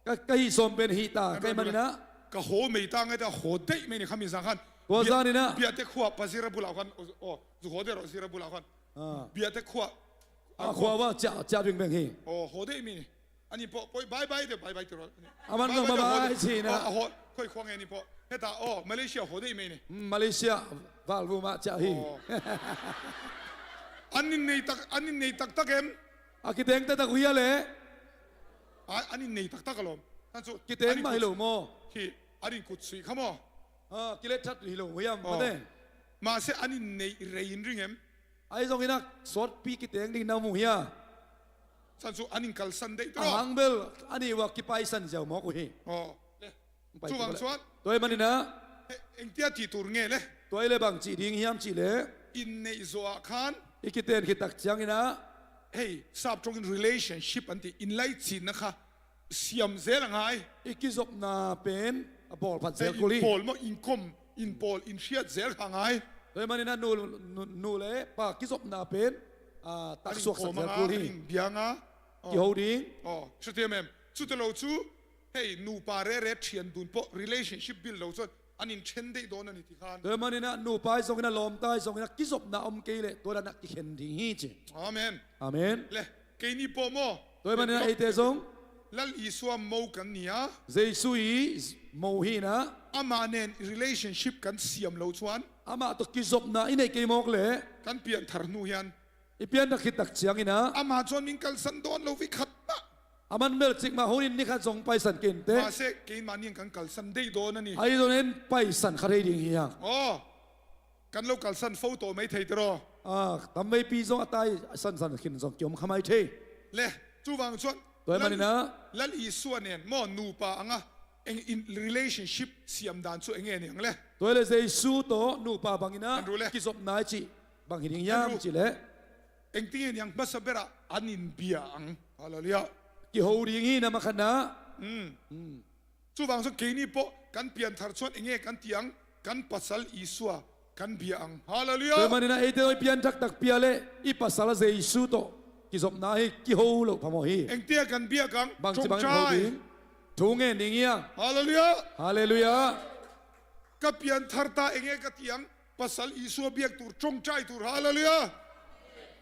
Ka, ka hih sawm pen hih ta, en ro, kei en ro manin le. Ah. Ka haw mei ta ngai ta, haw deih mei ni kha mi zang khan. Tua zanin ah. Biate khua, Pazira bulah khan, oh, oh, zu haw deih ro, Zira bulah khan. Ah. Biate khua. Ah, khua wa, cia, cia bing beng hi. Oh, haw deih mei ni. Ani po, poi, bye bye de, bye bye de ro. Aman bye bye, bye bye, bye bye, haw deih. Cina. Oh, a haw, koi khua nge ni po. Heta, oh, Malaysia haw deih mei ni. Hmm, Malaysia, val bu ma cia hi. Oh. Anin nei tak, anin nei tak tak em. A kiteng tak tak huia le. A, anin nei tak tak a lawm. Tan cu, kiteng anin ma hi kut lo maw? Hi, anin kut sui kha maw? Ah, kilet that hi lo, huiam, oh, mate. Mahse anin nei rei in ring em? Ahi zongin a sawtpi kiteng ding na mu hia? San cu anin kalsan deih tawh. A hang bel, ani wa kipaisan ziau mawk uh hi. Oh, le. Pai cu bang le. Cuan. Tua hi manin ah. He, engtia ti tur nge le? Tua hi le bang cih ding hiam cih le. Inn neih zaw ah khan. I kiten khit tak ciangin ah. Hei, sap ṭongin relationship an ti, inn lai cinna kha. Siam zel a ngai. I kizopna pen a bawlphat zel kul hi. Inn pawl maw, inn kom, inn pawl, inn hriat zel kha ngai. Tua hi manin ah nu, nu, nu le pa kizopna pen, ah, taksuaksak zel kul hi. An inn pawm a, an inn biang a. Oh. Kiho ding. Oh, hre thiam em. Cute lo cu, hei, nupa rere ṭhian dun pawh relationship build lo cuan. An in ṭhen deih dawn a ni ti khan. Tua hi manin ah nupa hi zongin a lawmta hi zongin a kizopna om kei leh tua dan ah kikhen ding hi ci. Amen. Amen. Le, keini pawh maw? Tua hi manin ah eite zong. Lal Isua mo kan ni a. Jesu i mo hi na. Amah nen relationship kan siam lo cuan. Amah tawh kizopna i neih kei mawk leh. Kan pianthar hnu hian. I pianthar khit tak ciangin ah. Amah cuan min kalsan dawn lo vei khat mah. A man bel cikmah hun in ni khat zong paisan kei inteh. Mahse, keimah nih kan kalsan deih dawn a ni. Ahi zongin paisan kha thei ding hi hang. Aw, kan lo kalsan fo tawh mai thei tiraw. Ah, tamveipi zong a tai sansan khin zong kiom kha mai thei. Le, cuvang cuan. Tua hi manin ah. Lal Isua nen maw nupa anga eng in relationship siam dan cu eng nge ni ang le. Tua hi le Jesu tawh nupa bangin ah. Kan ru le. Kizopna i cih bang hi ding hiam cih le. Engtin nge ni ang, hmasa berah an in bia ang. Hallelujah. Kiho ding hi na makhatna. Mm. Mm. Cuvang sung keini pawh kan pianthar cuan enge kan ti ang, kan pasal Isua kan bia ang. Hallelujah. Tua hi manin ah eite i pianthar takpi a le i pasal Jesu tawh kizopna hi kiho loh phamawh hi. Engtia kan biak ang. Bangci bangin ho ding? Thu ngen ding hi ang. Hallelujah. Hallelujah. Ka pianthar ta enge ka ti ang. Pasal Isua biak tur, ṭawngṭai tur, hallelujah.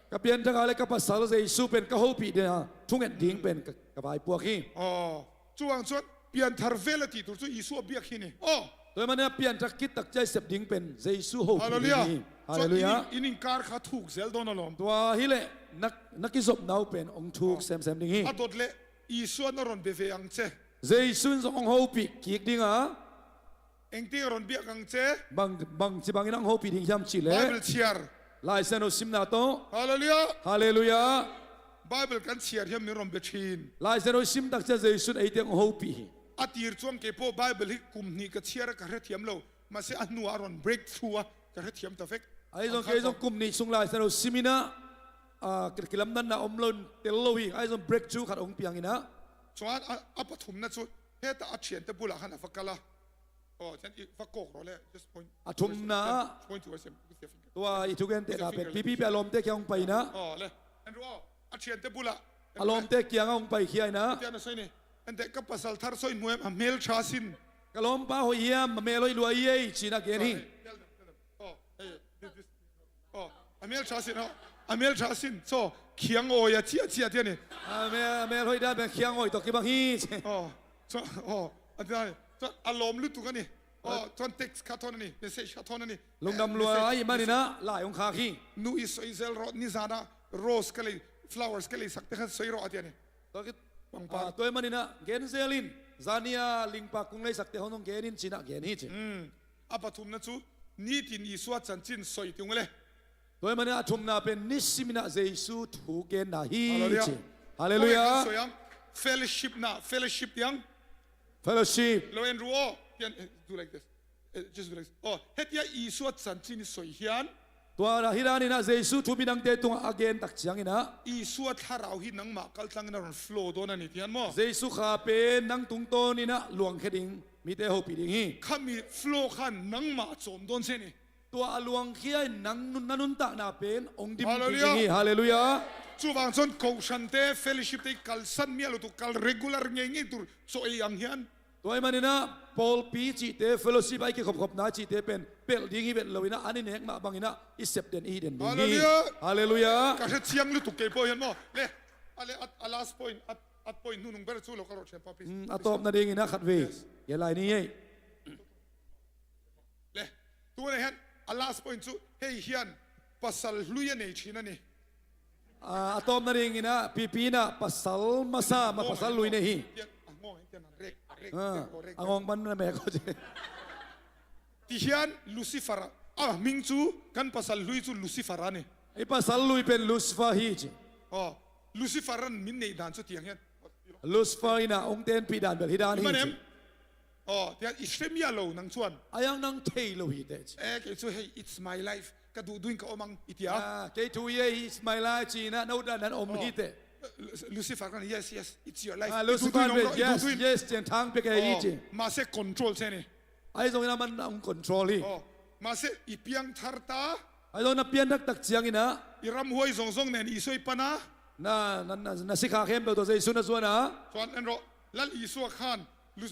Ka pianthar a le ka pasal Jesu pen ka hopih ding a, thunget ding pen ka, ka vaipuak hi. Aw, cuvang cuan pianthar vel a ti tur cu Isua biak hi ni. Aw. Tua hi manin a pianthar khit tak ciang i sep ding pen Jesu hopih ding hi. Hallelujah. Cuan in, in inkar kha thuk zel dawn a lawm. Tua hi leh na, na kizopna uh pen hong thuk semsem ding hi. A dot leh Isua na ron bia ve ang ce. Jesu in zong hong hopih kik ding a. Engtin a ron biak ang ce? Bang, bangci bangin ang hopih ding hiam cih leh? Bible chhiar. Lai Siangtho simna tawh. Hallelujah. Hallelujah. Bible kan chhiar hiam min ron bia ṭhin. Lai Siangtho sim tak ciang Jesu in eite ang hopih hi. A tir cuang kei pawh Bible hi kum hnih ka chhiar a ka hrethiam lo. Mahse a hnu a ron breakthrough a ka hrethiam ta vek. Ahi zong kei zong kum hnih sung Lai Siangtho sim in ah, ah, ki-, kilamdanna om lo in tel lo hi. Ahi zong breakthrough khat hong piang in ah. Chuan a, a pathumna chu heta a ṭhiante bulah khan a va kal a. Oh, then i va kawk rawh le, just point. A thumna. Just point towards him with your finger. Tua i thugentehna pen pipi pen a lawmte kiang hong pai na. Oh, le. Andrew, oh, a ṭhiante bulah. A lawmte kiangah hong paikhia in ah. Tian a sawi ni. Ente ka pasal thar sawi hmuem a hmel ṭha sin. Ka lawmpa hoih hiam, a hmel hoih lua hi ei, ci-in a gen hi. Oh, hey, hey, this, this. Oh, a hmel ṭha sin, oh. A hmel ṭha sin, so, khiang awi a ciah ciah tian ni. A hmel, a hmel hoih dan pen khiang awi tawh kibang hi. Oh, so, oh, a ti dan, so, a lawm lutuk a ni. Oh, chuan text kha thawn a ni, message kha thawn a ni. Lungdam lua ahih manin ah, lai hong khak hi. Nu i sawi zel rawh, nizana rose ka lei, flowers ka lei sak te kha sawi rawh a ti a ni. Tua ki-, pangpar. Ah, tua ahih manin ah, gen zel in, zania lingpa kung lei sak te hong hong gen in ci-in ah gen hi ci. Mm. A pathumna chu, nitin Isua chanchin sawi ti ung le. Tua ahih manin a thumna pen nisimin ah Jesu thu genna hi ci. Hallelujah. Hallelujah. Fellowship na, fellowship tiang. Fellowship. Lo en ru aw. Tian, eh, do like this. Eh, just do like this. Oh, hetia Isua chanchin i sawi hian. Tua hi danin ah Jesu thu midangte tungah a gen tak ciangin ah. Isua thlarau hi nangmah kaltlangin a rawn flow dawn a ni tian maw? Jesu kha pen nang tungtawnin ah luangkhia ding. Mite hopih ding hi. Khami flow khan nangmah cawm dawn se ni. Tua a luangkhia in nang nun, na nuntakna pen hong dim ding hi. Halleluiah. Cuvang chuan kohhrante, fellowship te i kalsan miah lutuk, kal regular ngei ngei tur chaw ei ang hian. Tua ahih maninah pawlpi cihte, fellowship a i kikhopkhopna cihte pen pelh ding hi vet loinah an i nek mah banginah i sep den i hi den ding hi. Halleluiah. Halleluiah. Ka hre chiang lutuk kei pawh hian maw. Le, a le, a, a last point, a, a point hnunung ber chu lo ka rawh ṭhiam pa, please. Mm, a tawpna dinginah khat vei. Yes. Gelai ni ei. Le, tunah hian a last point chu hei hian pasal hlui a nei ṭhin a ni. A, a tawpna dinginah pipi inah pasal masa mah pasal hlui nei hi. Tian, a ngawng, tian, a rek, a rek, a ngawng man na mek aw ci. Ti hian Lucifer a, a hming chu kan pasal hlui chu Lucifer a ni. I pasal hlui pen Lucifer hi ci. Aw, Lucifer an min neih dan chu tiang hian. Lucifer inah hong tenpih dan bel hi dan hi ci. Aw, tia i hre miah lo nang chuan. Ai ang nang thei lo hi teh ci. Eh, kei chu, "Hey, it's my life. Ka duh duhin ka awm ang," i tia. Ah, kei thu hi, "It's my life," ci-inah no dan an awm hi teh. Lu-, Lucifer kan, "Yes, yes, it's your life." Ah, Lucifer kan, "Yes, yes," ci-in thang pek hi ci. Mahse control che ni. Ai zongin a man hong control hi. Aw, mahse i piang thar ta. Ai zongin a piang thar tak cianginah. I ramhuai zawng zawng nen Isua i pan a. Na, na, na, na sikha khempeuh tawh Jesu na zuan a. Chuan en rawh, Lal Isua khan Lu-,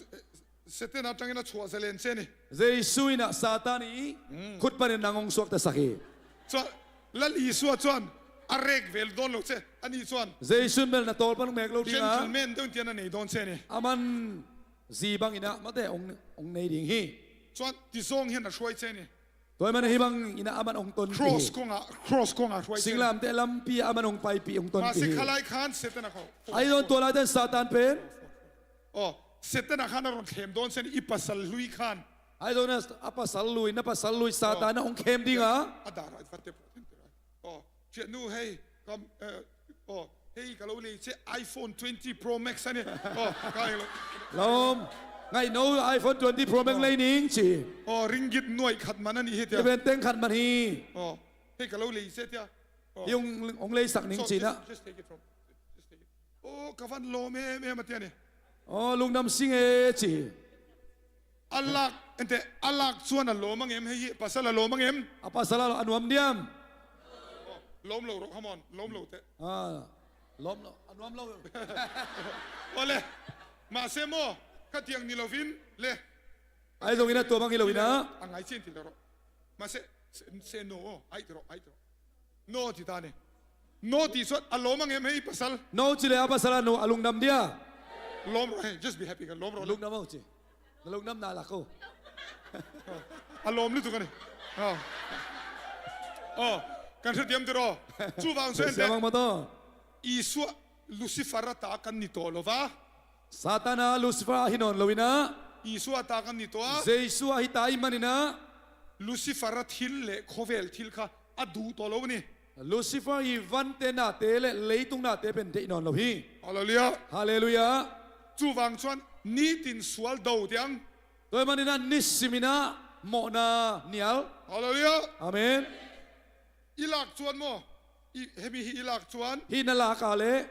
Satan aṭangin a chhuah zalen che ni. Jesu inah Satan i khut panin nang hong suaktasak hi. Chuan Lal Isua chuan a rek vel dawn lo che a nih chuan. Jesu in bel na tawl pan mek lo ding a. Gentleman deuh tian a nei dawn che ni. Aman zi banginah mate hong, hong nei ding hi. Chuan tizawng hian a hruai che ni. Tua ahih manin hih bangin aman hong tonpih hi. Cross kawngah, cross kawngah hruai che ni. Singlamteh lampi ah aman hong paipih, hong tonpih hi. Mahse khalai khan Satan a kho. Ai zawn tua lai ten Satan pen. Aw, Satan a khan a rawn thlem dawn che ni, i pasal hlui khan. Ai zawn a pasal hlui, na pasal hlui Satan a hong khem ding a. A dar a, va tep. Aw, thiahnu hei, kam, eh, aw, hei ka lo lei che iPhone twenty Pro Max a ni. Aw, ka lo. Lawm, ngaih no iPhone twenty Pro Max lei ning ci. Aw, ringgit nuai khat man a ni hi tia. Even teng khat man hi. Aw, hei ka lo lei che tia. Aw. Hi hong, hong leisak ning ci na. Just, just take it from, just take it. Aw, ka van lawm em em a tia ni. Aw, lungdam sing e ci. A lak, ente, a lak chuan a lawm ang em hei hi, pasal a lawm ang em? A pasal a nuam diam? Aw, lawm lo rawh, come on, lawm lo teh. Ah, lawm lo, a nuam lo. Aw le, mahse maw, khatiang ni lovin, le. Ai zongin a tuam ang hi lo ina. A ngai chian ti lo rawh. Mahse, se, se no, ai ti rawh, ai ti rawh. No ti ta ni. No ti chuan a lawm ang em hei pasal? No ci leh a pasal a nu a lungdam dia. Lawm rawh hei, just be happy kan lawm rawh. Lungdam ang ci. Na lungdam na lak aw. A lawm lutuk a ni. Aw. Aw, kan hre diam ti raw. Chuvang chuan te. Siam ang maw taw? Isua, Lucifer a ta kan ni tawh lo va. Satana Lucifer a hi nawn lo ina. Isua ta kan ni tawh a. Jesu a hi ta i man ina. Lucifer a thil leh khawvel thil kha a duh tawh lo a ni. Lucifer i vante nate leh leitung nate pen deih nawn lo hi. Halleluiah. Halleluiah. Chuvang chuan nitin sual do tiang. Tua i man ina nisim ina mawhna nial. Halleluiah. Amen. I lak chuan maw? I, hemi hi i lak chuan. Hi na lak a leh.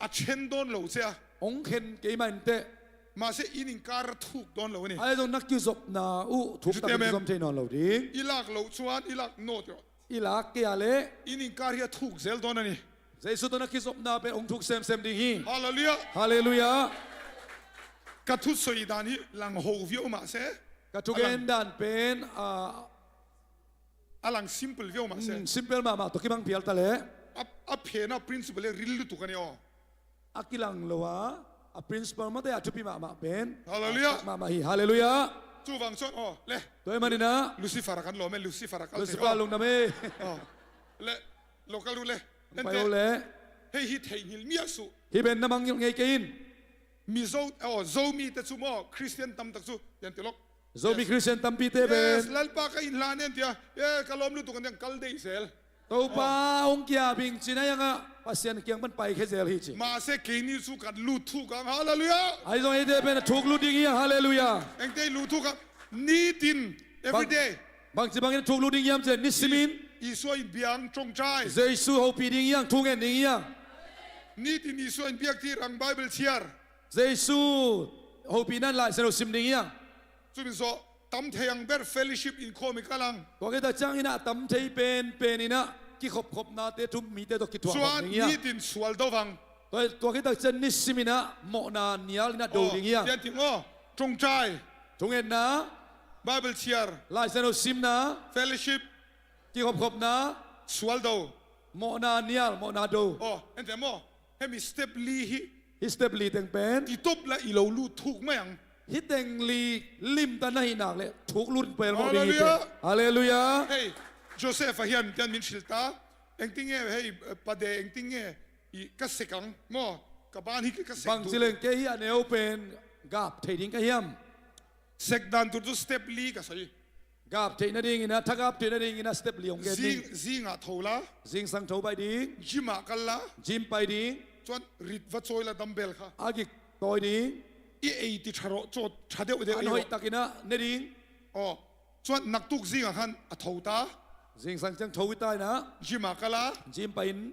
A ṭhen dawn lo che a. Hong khen keimah in teh. Mahse, in inkar a thuk dawn lo a ni. Ai zong na kizopna uh thuk tak in kizom thei nawn lo ding. I lak loh chuan, i lak naw tih rawh. I lak kei a leh. In inkar hi a thuk zel dawn a ni. Jesu tawh na kizopna pen hong thuk semsem ding hi. Halleluiah. Halleluiah. Ka thusawi dan hi lang ho viau mahse. Ka thugen dan pen, ah, A lang simple viau mahse. Mm, simple mahmah tawh kibang phial ta leh. A, a phena principle hi ril lutuk a ni aw. A kilang lo a, a principle mate a thupi mahmah pen. Halleluiah. A tak mahmah hi. Halleluiah. Chuvang chuan aw, le. Tua i man ina. Lucifer a kan lawm e, Lucifer a kal thei aw. Lucifer lungdam e. Aw. Le, local ru le. Pai aw le. Hei hi theihnghilh miah suh. Hi pen na mangngilh ngei kei in. Mizo, aw, Zomi te chu maw, Christian tam tak chu, pian ti lawk. Zomi Christian tampi te pen. Yes, Lalpa ka inhlan e an tia. Eh, ka lawm lutuk an tia, kal daih zel. Topa hong kia bing chin a iang a, Pasian kiang pan pai khe zel hi chi. Mahse keini chu kan lut thuk ang, halleluiah. Ai zong eite pen a thuk lut ding hi ang, halleluiah. Engte i lut thuk ang, nitin, every day. Bang, bangchi bangin a thuk lut ding hiam chi leh, nisimin. Isua in biang ṭawngṭai. Jesu hopih ding hi ang, thu ngen ding hi ang. Nitin Isua in biak tir ang, Bible chhiar. Jesu hopihna in Laisiangtho sim ding hi ang. Cumi zawh tam thei ang ber fellowship in khawm i kal ang. Tua khit tak ciangin ah tam thei penpen in ah kikhopkhopnate thu-um mite tawh kithuah khop ding hi a. Cuan nitin sual do vang. Tua, tua khit tak ciang nisim in ah mawhna nial in ah do ding hi a. Aw, pian ting aw. Ṭawngṭai. Thungetna. Bible chhiar. Lai Siangtho simna. Fellowship. Kikhopkhopna. Sual do. Mawhna nial, mawhna do. Aw, en te maw. Hemi step li hi. Hih step li teng pen. Ti top la i lo lut thuk mai ang. Hih teng li limta na hih nak leh thuk lut pel mawh ding hi te. Halleluiah. Halleluiah. Hei, Joseph a hian tian min hril ta. Engtin nge hei, pade engtin nge i ka sek ang maw? Ka ban hi ka sek. Bang ci leng kei hi a neu pen gap thei ding ka hiam? Sek dan tur chu step li ka sawi. Gap theih nadingin ah, thagap theih nadingin ah step li hong gen ding. Zing, zingah tho la. Zingsang tho pai ding. Gym ah kal la. Gym pai ding. Chuan rit va chawi la dumbbell kha. A gik tawi ding. I ei ti ṭha rawh chaw, ṭha deuh deuh. An hoih takin ah ne ding. Aw. Chuan naktuk zingah khan a tho ta. Zingsang ciang tho i ta in ah. Gym ah kal a. Gym pai in.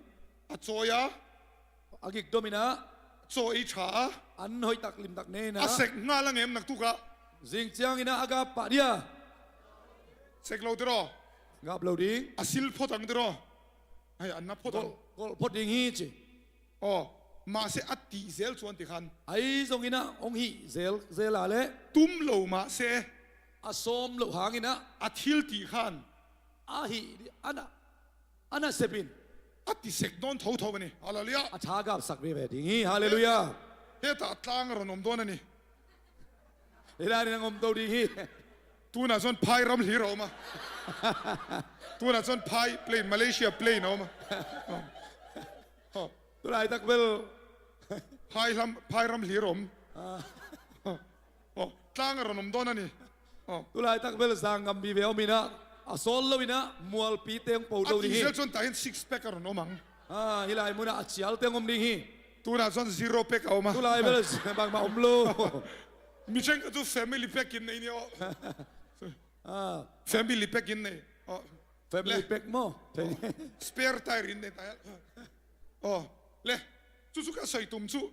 A chawi a. A gik dawm in ah. Chaw ei ṭha a. An hoih tak lim tak ne in ah. A sek nghal a ngem naktuk ah. Zing ciangin ah a gap pah dia. Sek lo tiraw. Gap lo ding. A sil phawt ang tiraw. Hei, an na phawt ang. Kawlh, kawlh phawt ding hi ci. Aw, mahse a tih zel chuan ti khan. Ahi zongin ah hong hih zel, zel a leh. Tum lo mahse. A sawm loh hangin ah. A thil tih khan. A hih, a na, a nasep in. A ti sek dawn tho tho a ni. Halleluiah. A ṭha gap sak vive ding hi. Halleluiah. Hetah tlang a rawn awm dawn a ni. Hi lai in ang awm do ding hi. Tunah chuan phai ram hlir a awm a. Tunah chuan phai plane, Malaysia plane a awm a. Aw. Aw. Tulai tak bel. Phai ram, phai ram hlir a awm. Ah. Aw, tlang a rawn awm dawn a ni. Aw. Tulai tak bel zang ngam vive awm in ah, a sawl lo in ah, mualpi te hong po do ding hi. A tih zel chuan tah hian six pack a rawn awm ang. Ah, hi lai munah a chial te hong awm ding hi. Tunah chuan zero pack a awm a. Tulai bel bangmah awm lo. Mi ṭhenkhat chu family pack in nei ni aw. Ah. Family pack in nei. Aw. Family pack maw? Spare tyre in nei ta. Aw, le. Chu chu ka sawi tum chu.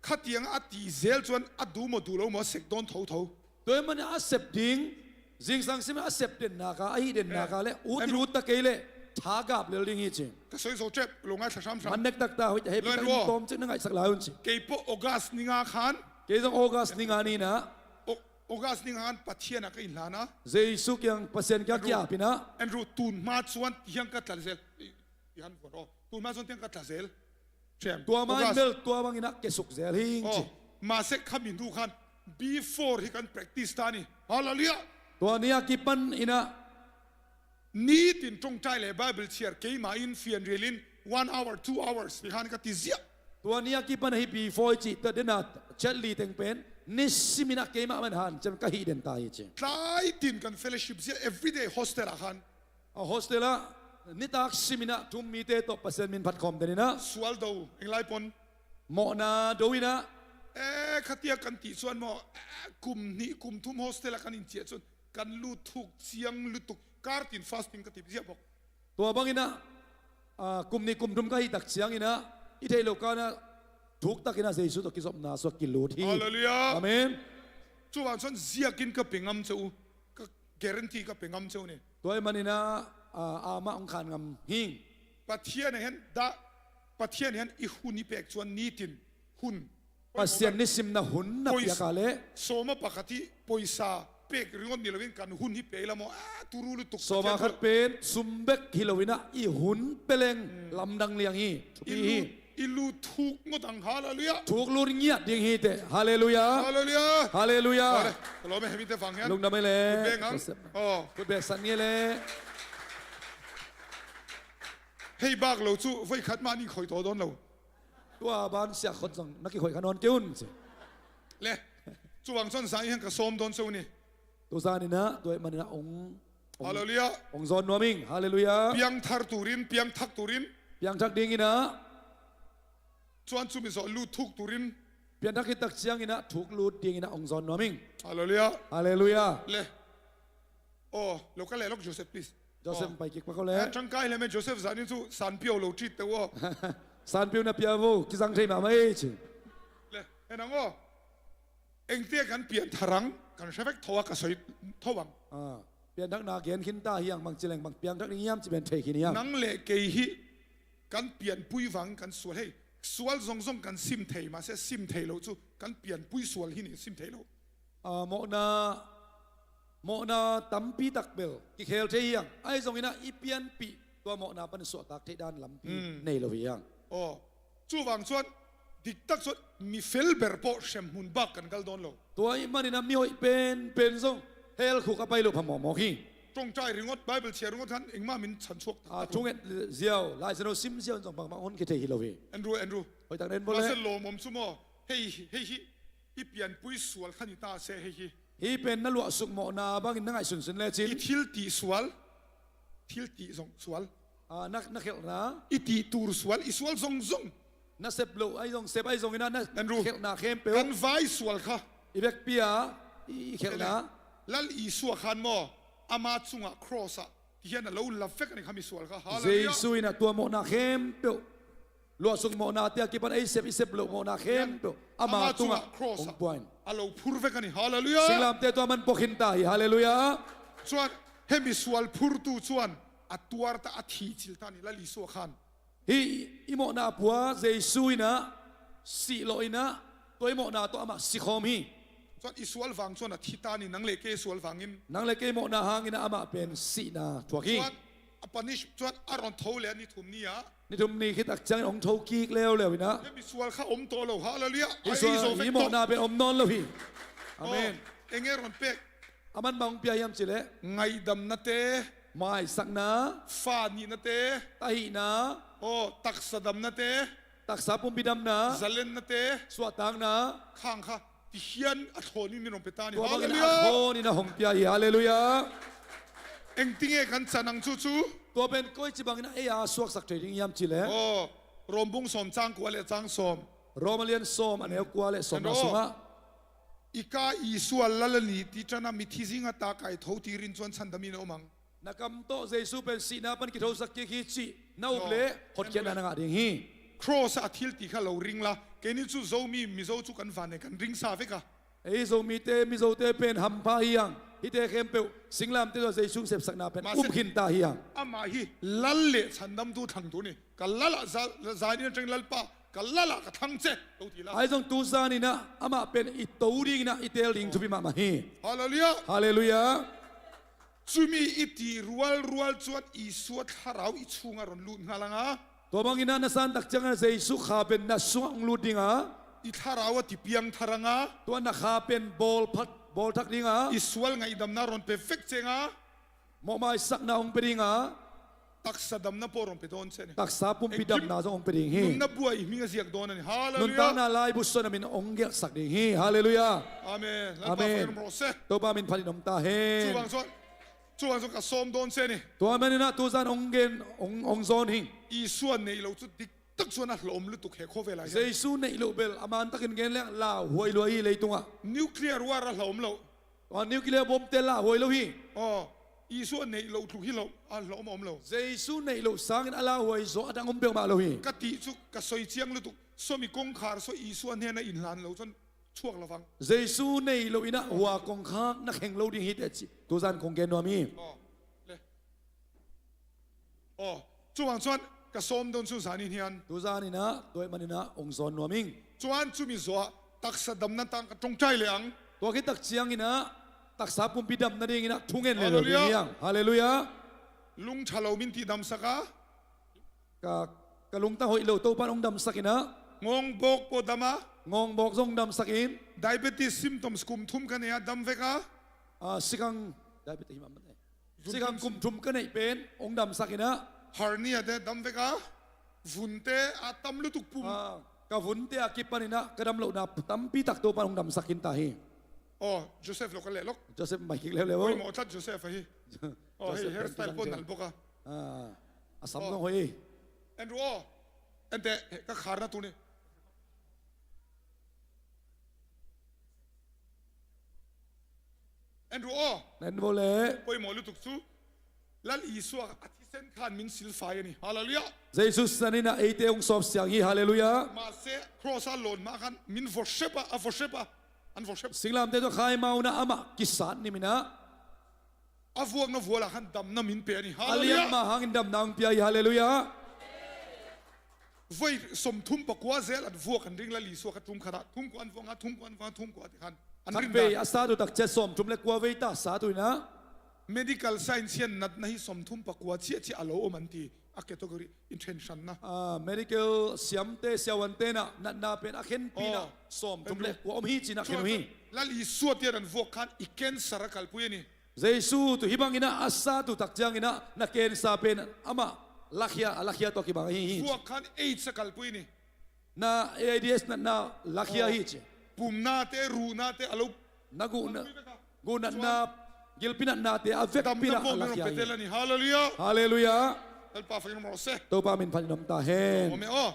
Khatiang a tih zel chuan a duh maw duh lo maw a sek dawn tho tho. Tua ahih manin a sep ding, zingsang sim a sep den nak a, a hih den nak a leh, ut in ut ta kei leh, ṭha gap lel ding hi ci. Ka sawi zo tep, lo ngaithla hram hram. Man nek tak ta, hoih ta, happy ta, in tawm chik na ngaihsak lai un ci. Kei pawh August ni nga khan. Kei zong August ni nga ni in ah. Au-, August ni nga khan Pathian ah ka inhlan a. Jesu kiang, Pasian kiang ki ap in ah. Andrew, tun hma chuan ti hian ka tla zel. I, i han vuan aw. Tun hma chuan ti hian ka tla zel. Ṭhiam. Tua hmain bel tua bangin a kesuk zel hi ci. Aw, mahse khami hnu khan B four hi kan practice ta a ni. Halleluiah. Tua ni a kipan in ah. Nitin ṭawngṭai leh Bible chhiar keimah in fianrialin one hour, two hours ti khan ka ti ziah. Tua ni a kipan a hi B four hi ci, tua den a chat li teng pen. Nisimin ah keimah man han chem ka hih den ta hi ci. Tlai tin kan fellowship ziah everyday hostel ah khan. A hostel ah nitak simin ah thu-um mite tawh Pasian min phat khawm den in ah. Sual do, eng lai pawn. Mawhna do in ah. E, khatia kan tih chuan maw, e, kum hnih, kum thum hostel ah kan inciah chuan kan lut thuk chiang lutuk. Kar tin fasting ka ti ziah bawk. Tua bangin ah, a, kum hnih kum thum ka hih tak ciangin ah, i theih loh kan ah, thuk takin ah Jesu tawh kizopna suak kilut hi. Halleluiah. Amen. Chuvang chuan ziakin ka pe ngam che u. Ka guarantee ka pe ngam che u ni. Tua ahih manin ah, a, amah hong khan ngam hi. Pathian ah hian dah, Pathian ah hian i hun i pek chuan nitin hun. Pasian nisimna hun na piak a leh. Sawma pakhat hi pawisa pek ringawt ni loin kan hun hi pe ila maw. A, turu lutuk. Sawma khat pen sum bek hi loin ah i hun pe leng lamdang liang hi. Thupi hi. I lu, i lu thuk ngawt ang, halleluiah. Thuk lut ngiat ding hi teh, halleluiah. Halleluiah. Halleluiah. Ka lawm e, hemi te vang hian. Lungdam e le. Kut beng ang. Aw. Kut beng san nge le. Hei bak lo chu, voi khat mah ni khoi tawh dawn lo. Tua ban siah khawt zong, na kikhoi kha nawn kei un ci. Le, chuvang chuan zai hian ka sawm dawn che u ni. Tu zanin ah, tua ahih manin ah hong, hong, halleluiah, hong zawn nuam ing, halleluiah. Piangthar turin, piangthak turin. Piangthak dingin ah. Chuan chumi zawh lut thuk turin. Piangthak hi tak ciangin ah, thuk lut dingin ah hong zawn nuam ing. Halleluiah. Halleluiah. Le. Aw, lo kal leh lawk Joseph, please. Joseph, aw, pai kik pak aw le. Eh, ṭangkai hlem e, Joseph zahnin chu sanpio lo treat teh u aw. Sanpio na pia vo, kizang thei mahmah e ci. Le, en ang aw. Engte kan pianthar ang, kan hre vek tho a, ka soi tho ang. Ah, pianthakna gen khin ta hi ang, bang ci leng bang piangthak ding hiam ci pen thei khin hi ang. Nang le kei hi kan pianpui vang kan sual hei. Sual zongzong kan sim thei, mahse sim thei lo cu kan pianpui sual hi ni, sim thei lo. Ah, mawhna, mawhna tampi tak bel kikhel thei hi ang. Ahi zongin ah i pianpih tua mawhna pan suahtak theih dan lampi nei lo hi ang. Aw, cuvang cuan diktak cuan mi fel ber pawh hremhmun bak kan kal dawn lo. Tua ih manin ah mi hoih penpen zong hell khuk a pai loh phamawh mawk hi. Ṭawngṭai ringawt, Bible chia ringawt khan engmah min chan chuak taktak. Ah, thunget ziau, Lai Siangtho sim ziau in zong bangmah hon kithei hi lo hi. Andrew, Andrew. Hoih tak nen bawl le. Mahse lawm om cu maw? Hei, hei hi i pianpui sual kha ni ta se hei hi. Hih pen na luahsuk mawhna bangin na ngaihsunsun lecin. I thil tih sual, thil tih zong sual. Ah, na, na khelhna. I tih tur sual, i sual zongzong. Na sep loh ahi zong, sep ahi zongin ah na khelhna khempeuh. Kan vai sual kha. I vekpi-a i khelhna. Lal Isua khan maw, ama cungah cross-ah tihian a lo la vek a ni kha mi sual kha. Halleluiah. Jesu in ah tua mawhna khempeuh, luahsuk mawhnate a kipan ei sep i sep loh mawhna khempeuh ama tungah hong pua in a lo phur vek a ni. Halleluiah. Singlamte tua man pua khin ta hi. Halleluiah. Chuan hemi sual phurtu chuan a tuar ta, a thih chil ta ni, Lal Isua khan. Hih i mawhna pua Jesu in ah sih lawh in ah tua i mawhna tawh amah si khawm hi. Chuan i sual vang chuan a thi ta ni, nang le kei sual vangin. Nang le kei mawhna hangin ah amah pen sihna thuak hi. Chuan a punish chuan a rawn tho leh a ni thum ni-ah. Ni thum ni khit tak ciangin hong tho kik leuleu in ah. Hemi sual kha om tawh lo, halleluiah. Hih sual, hih mawhna pen om nawn lo hi. Amen. Enge rawn pek? A man bang hong pia hiam cih leh? Ngaihdamna te. Maisakna. Fa nihna te. Tahihna. Aw, taksa damna te. Taksa pumpi damna. Zalenna te. Suahtakna. Khang kha tihian a thlawnin min rawn pe ta ni. Halleluiah. Tua bangin a thlawnin a hong pia hi. Halleluiah. Engtinge kan chan ang chu chu? Tua pen koici bangin a ei a suaksak thei ding hiam cih leh? Aw, Rom bung sawm chang kua leh chang sawm. Rom a lian sawm a neu kua leh sawmna sungah. I ka Isua lal a ni ti tana mithi zinga ta kaitho ti rin chuan chhandam in a awm ang. Na kam tawh Jesu pen sihna pan kithosak kik hi cih na up leh hotkhiatna na ngah ding hi. Cross-ah a thil tih kha lo ring la, keini chu Zomi, Mizo chu kan van nei kan ring sa vek a. Ei Zomite, Mizote pen hampha hi ang. Hihte khempeuh singlamte tawh Jesu sepsakna pen um khin ta hi ang. Amah hi lal leh chhandamtu thlang tur ni. Ka lalah za-, zanin aṭangin Lalpa, ka lalah ka thlang che, lo ti la. Ahi zong tu zanin ah amah pen i to dingin ah i tel ding thupi mahmah hi. Halleluiah. Halleluiah. Chumi i tih rualrual chuan Isua thlarau i chhungah rawn lut nghal ang a. Tua bangin ah na san tak ciangin ah Jesu kha pen na sungah hong lut ding a. I thlarau a ti piang thar ang a. Tua na kha pen bawl phat, bawl thak ding a. I sual ngaihdamna rawn pe vek che ang a. Mawhmaisakna hong pe ding a. Taksa damna pawh rawn pe dawn che ni. Taksa pumpi damna zong hong pe ding hi. Nunna buai hming a ziak dawn a ni. Halleluiah. Nuntakna laibu sawn a min hong gelhsak ding hi. Halleluiah. Amen. Lalpa phathin awm rawh se. Topa min phathin awm ta hen. Chuvang chuan, chuvang chuan ka sawm dawn che ni. Tua manin ah tu zan hong gen, hong, hong zawn hi. Isua neih loh chu dik tak chuan a hlauhawm lutuk he khawvelah hian. Jesu neih loh bel a man takin gen leng lauhuai lua hi leitungah. Nuclear war a hlauhawm lo. Aw, nuclear bomb te lauhuai lo hi. Aw, Isua neih loh tluk hi lo, a hlauhawm a awm lo. Jesu neih loh sangin a lauhuai zawh a dang awm peuhmah lo hi. Ka tih chu ka sawi chiang lutuk, sawmi kawngkhar saw Isua hnena inhlan lo chuan chhuak lovang. Jesu neih lohin ah hua kawngkhak na kheng lo ding hi teh ci, tu zan kong gen nuam hi. Aw, le. Aw, chuvang chuan ka sawm dawn chu zanin hian. Tu zanin ah, tua ahih manin ah hong zawn nuam ing. Chuan chumi zawhah taksa damna tang ka ṭawngṭai leh ang. Tua khit tak ciangin ah taksa pumpi damna dingin ah thu ngen leh lo ding hi ang. Halleluiah. Lung ṭha lo min tih damsak a. Ka, ka lungtang hoih lo Topan hong damsak in ah. Ngawng bawk pawh dam a. Ngawng bawk zong damsak in. Diabetes symptoms kum thum ka nei a, dam vek a. Ah, sikhang, diabetes hi mah mah e. Sikhang kum thum ka neih pen hong damsak in ah. Hernia te dam vek a, vunte a tam lutuk pum. Ah, ka vunte a kipan in ah ka dam lohna tampi tak Topan hong damsak khin ta hi. Aw, Joseph lo ka leh lawk. Joseph mai kik leuleu. Pawimawh tlat Joseph ahi. Aw, hei, hairstyle pawh nal bawk a. Ah, a sam zong hoih hi. Andrew aw, ente, ka kharna tur ni. Andrew aw. Nen vawle. Pawimawh lutuk chu. Lal Isua a thisen khan min silfai a ni. Halleluiah. Jesu sanin ah eite hong sawp siang hi. Halleluiah. Mahse, cross a lawn hma khan min vaw hrep a, a vaw hrep a. An vawh hrep. Singlamteh tawh khai ma un ah amah kisat nim in ah, a vuakna vual ah khan damna min pia ni. A lian mah hangin damna hong pia hi. Halleluiah. Voi sawmthum pakua zel an vuak an ring, Lal Isua kha tum khat ah, tum kua an vuak, nga tum kua an vuak, tum kua ti khan an ring dan. Khatvei a sat uh tak ciang sawmthum le kua vei ta sat uh in ah, medical science hian natna hi sawmthum pakua ciahciah a lo om an ti, a category in ṭhenhranna. Ah, medical siamte, siavuante in ah natna pen a khenpihna sawmthum le kua om hi ci-in a khen uh hi. Lal Isua tian an vuak khan i cancer a kalpui a ni. Jesu tu hih bangin ah a sat uh tak ciangin ah na cancer pen amah lakhia, a lakhia tawh kibang ahi hi. Vuak khan AIDS a kalpui ni. Na AIDS natna lakhia hi ci. Pumnate, ruhnate a lo, na guhna, guhnatna, gilpi natnate a vekpi in ah a lakhia hi. Halleluiah. Halleluiah. Lalpa phat in om rawh se. Topa min phat in om ta hen. Amen. Aw,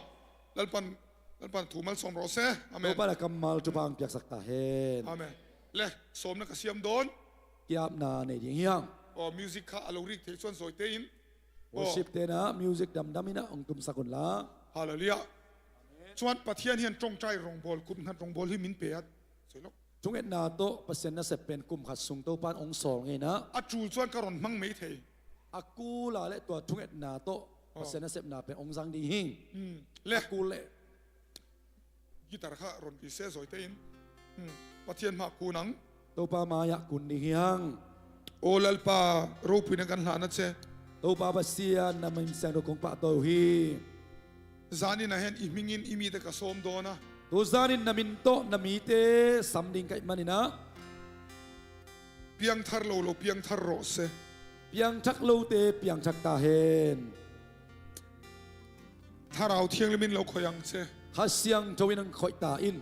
Lalpan, Lalpan thu malsawm rawh se. Amen. Topa in a kammal thupha hong piaksak ta hen. Amen. Le, sawmna ka siam dawn. Kiapna nei ding hi hang. Aw, music kha a lo rik thei chuan zawite in. Worship te in ah music damdam in ah hong tumsak un la. Halleluiah. Chuan Pathian hian ṭawngṭai rawngbawl, kum khat rawngbawl hi min pe a. Sawi lawk. Thungetna tawh Pasian nasep pen kum khat sung Topan hong sawl ngei in ah. A tul chuan ka rawn hmang mai thei. A kula leh tua thungetna tawh Pasian nasepna pen hong zang ding hi. Hmm. Le. A kul leh. Guitar kha rawn ri se zawite in. Hmm. Pathian hmaah kun ang. Topa mai-ah kun ding hi hang. Aw Lalpa, ropuina kan hlan a che. Topa Pasian, na min siangtho kong pahtawi hi. Zanin ah hian i hmingin i mite ka sawm dawn a. Tuzanin na min tawh na mite sam ding ka hih manin ah. Piangthar lo lo piangthar rawh se. Piangthak lote piangthak ta hen. Thlarau Thianghlimin lo khawih ang che. Kha Siangtho in hong khawih ta in.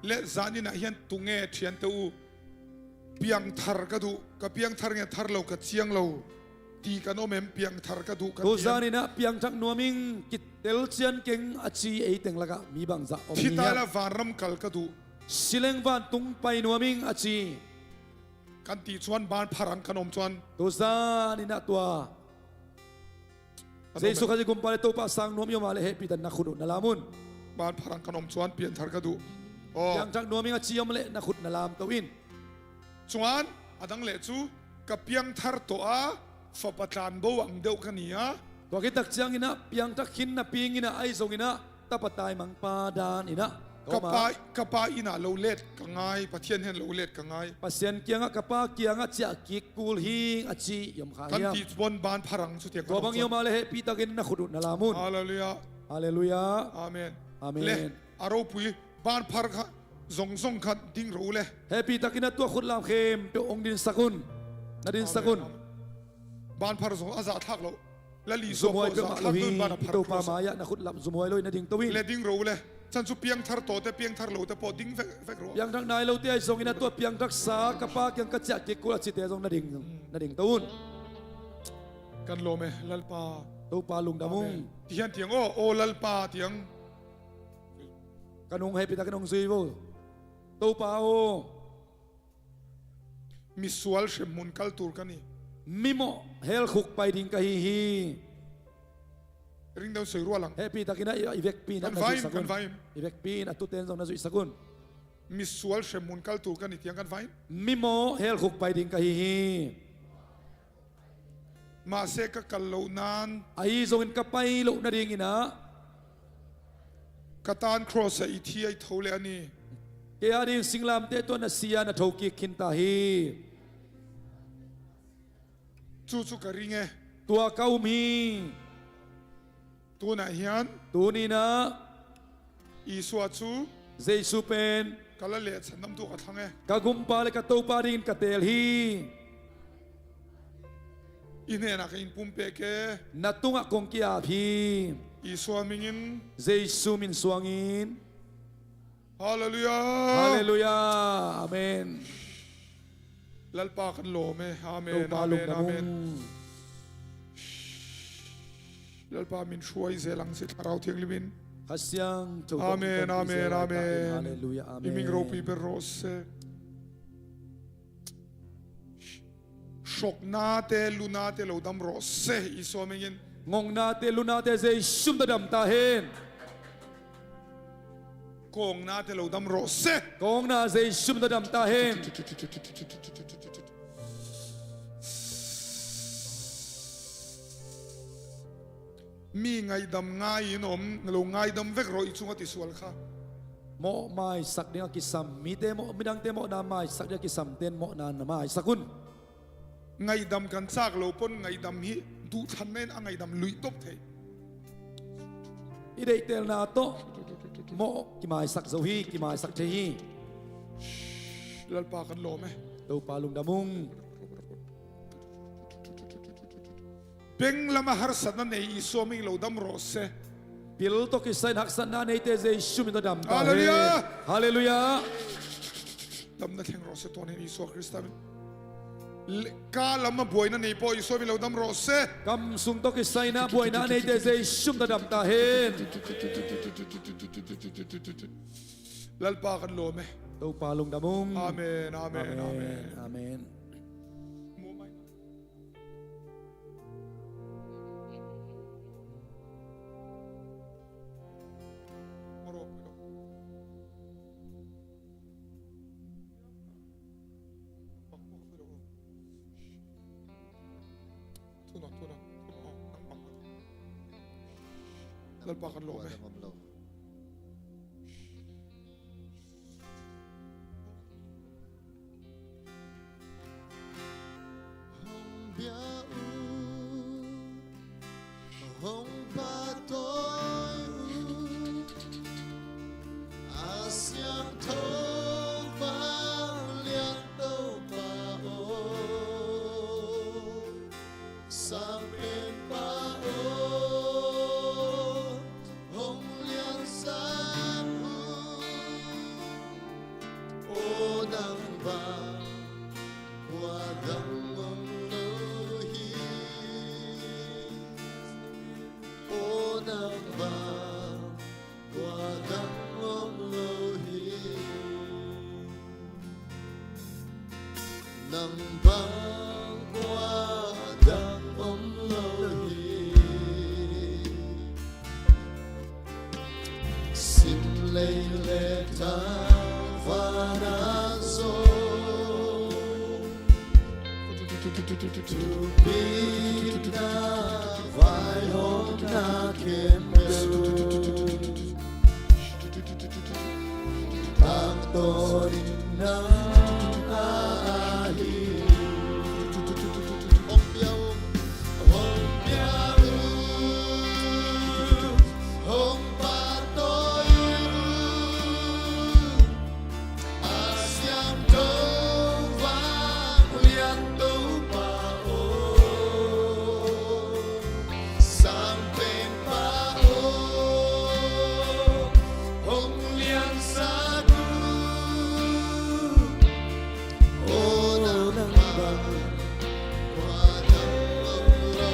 Le zanin ah hian tunge ṭhiante u, piangthar ka duh, ka piangthar nge thar lo ka chiang lo tih kan awm em, piangthar ka duh kan ti em? Tuzanin ah piangthak nuam ing, kitel chian keng a chi ei teng lakah mi bangzah awm hi hiam? Thi ta ila vanram kal ka duh. Sileng vantung pai nuam ing a chi. Kan tih chuan ban pharang kan awm chuan. Tuzanin ah tua Jesu Khazih Gumpa leh Topa sang nuam i awm a leh hehpihtakin na khut uh na lam un. Ban pharang kan awm chuan piangthar ka duh. Aw. Piangthak nuam ing a chi awm leh na khut na lam to in. Chuan a dang leh chu ka piangthar tawh a, fapa tlan bo ang deuh ka ni a. Tua khit tak ciangin ah piangthak khin napi ing in ah, ahi zongin ah tapa taimangpa danin ah ka awm a. Ka pa, ka pa inah lo let ka ngai, Pathian hian lo let ka ngai. Pasian kiangah ka pa kiangah chiah kik kul hing a chi i awm kha hiam? Kan tih chuan ban pharang chutiang kan awm chuan. Tua bang i awm a leh hehpihtakin na khut uh na lam un. Halleluiah. Halleluiah. Amen. Amen. Le, a ropui ban phar kha zawng zawng kha ding ro u le. Hehpihtakin a tua khut lam khempeuh hong dinsak un. Na dinsak un. Amen, amen. Ban phar zawng a zahthlak loh. Lal Isua pawh zahthlak deuhin ban a phar cross. Zumhuai peuhmah lo hi, i Topa mai-ah na khut lam zumhuai lo in na ding to in. Le ding ro u le. Chan chu piangthar tawhte, piangthar lote pawh ding vek, vek rawh. Piangthak nai lote ahi zongin a tua piangthaksa, ka pa kiang ka chiah kik kul a chite zong na ding, na ding to un. Kan lawm e, Lalpa. Topa lungdam ung. Amen. Ti hian tiang aw, aw Lalpa tiang. Ka nung hehpihtakin hong zui vo. Topa aw. Misual hremhmun kal tur ka ni. Mimawh helkhuk pai ding ka hi hi. Ring deuh sawi rual ang. Hehpihtakin a i, i vekpi in a na zuihsak un. Kan vai im, kan vai im. I vekpi in a tuten zong na zuihsak un. Misual hremhmun kal tur ka ni tiang kan vai im. Mimawh helkhuk pai ding ka hi hi. Mahse ka kal loh nan. Ahi zongin ka pai loh nadingin ah. Ka tan cross-ah i thi a i tho leh a ni. Kei adingin singlamteh tawh na si a na tho kik khin ta hi. Chu chu ka ring e. Tua ka um hi. Tunah hian. Tuni-in ah. Isua chu. Jesu pen. Ka la lehchhan lamtu ka thlang e. Ka Gumpa leh ka Topa dingin ka tel hi. I hnenah ka inpumpek e. Na tungah kong ki-ap hi. Isua hmingin. Jesu min suangin. Halleluiah. Halleluiah. Amen. Lalpa kan lawm e. Amen. Topa lungdam ung. Amen. Lalpa min hruai zel ang se, Thlarau Thianghlimin. Kha Siangtho. Amen, amen, amen. Halleluiah, amen. I min ropui ber rawh se. Hrawknate, lunate lo dam rawh se, Isua hmingin. Ngawngnate, lunate Jesu min tawh dam ta hen. Kawngnate lo dam rawh se. Kawngna Jesu min tawh dam ta hen. Mi ngaihdam ngai in om lo, ngaihdam vek rawh i cungah ti sual kha. Mawh maisak dingah kisam, mite mawh, midangte mawhna maisak dingah kisamte in mawhna na maisak un. Ngaihdam kan chak lo pon, ngaihdam hi duhthanna in a ngaihdam luih top thei. I deihtelna tawh mawh kimaisak zo hi, kimaisak thei hi. Lalpa kan lawm e. Topa lungdam ung. Beng lama harsatna nei Isua min lo dam rawh se. Pil tawh kisai in haksatna neite Jesu min tawh dam ta hen. Halleluiah. Halleluiah. Damna thleng rawh se tuan hen Isua Krista min. Le-, ka lama buaina nei paw Isua min lo dam rawh se. Kam sung tawh kisai in buaina neite Jesu min tawh dam ta hen. Lalpa kan lawm e. Topa lungdam ung. Amen, amen, amen, amen. Amen. Lalpa kan lawm e. Hong bia uh, hong pahtawi uh, a siangtho vanglian Topa aw, Sang Penpa aw, hong liansak un. Aw nang bang kua dang om lo hi. Aw nang bang kua dang om lo hi. Nang bang kua dang om lo hi. Sim lei le tangvana zo, thupina vaihawmna khempeuh tangtawn in nang ahi. Hong pia uh, hong pia uh, hong pahtawi uh, a siangtho vanglian Topa aw, Sang Penpa aw, hong liansak un. Aw nang bang kua dang om lo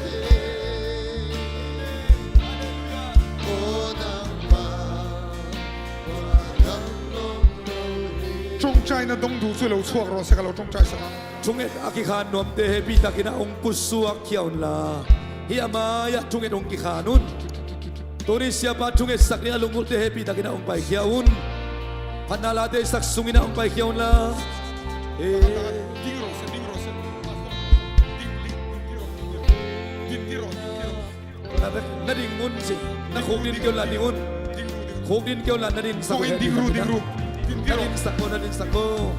hi. Aw nang bang kua dang om lo hi. Ṭawngṭaina dong duh cu lo chuak rawh se, ka lo ṭawngṭai sak a. Thunget a kikhan nuamte hehpihtakin a hong pusuak khia unla, hih a mai-ah thunget hong kikhan un. Tuni siapa thungetsak ding a lunggulhte hehpihtakin a hong paikhia un. Phatna late i sak sungin a hong paikhia unla. Ding rawh se, ding rawh se. Ding, ding, ding, ding rawh, ding, ding rawh, ding, ding rawh. Na, na ding un ci. Na khukdin kei unla ding un. Khukdin kei unla na dinsak ko, ding ru, ding ru. Na dinsak ko, na dinsak ko.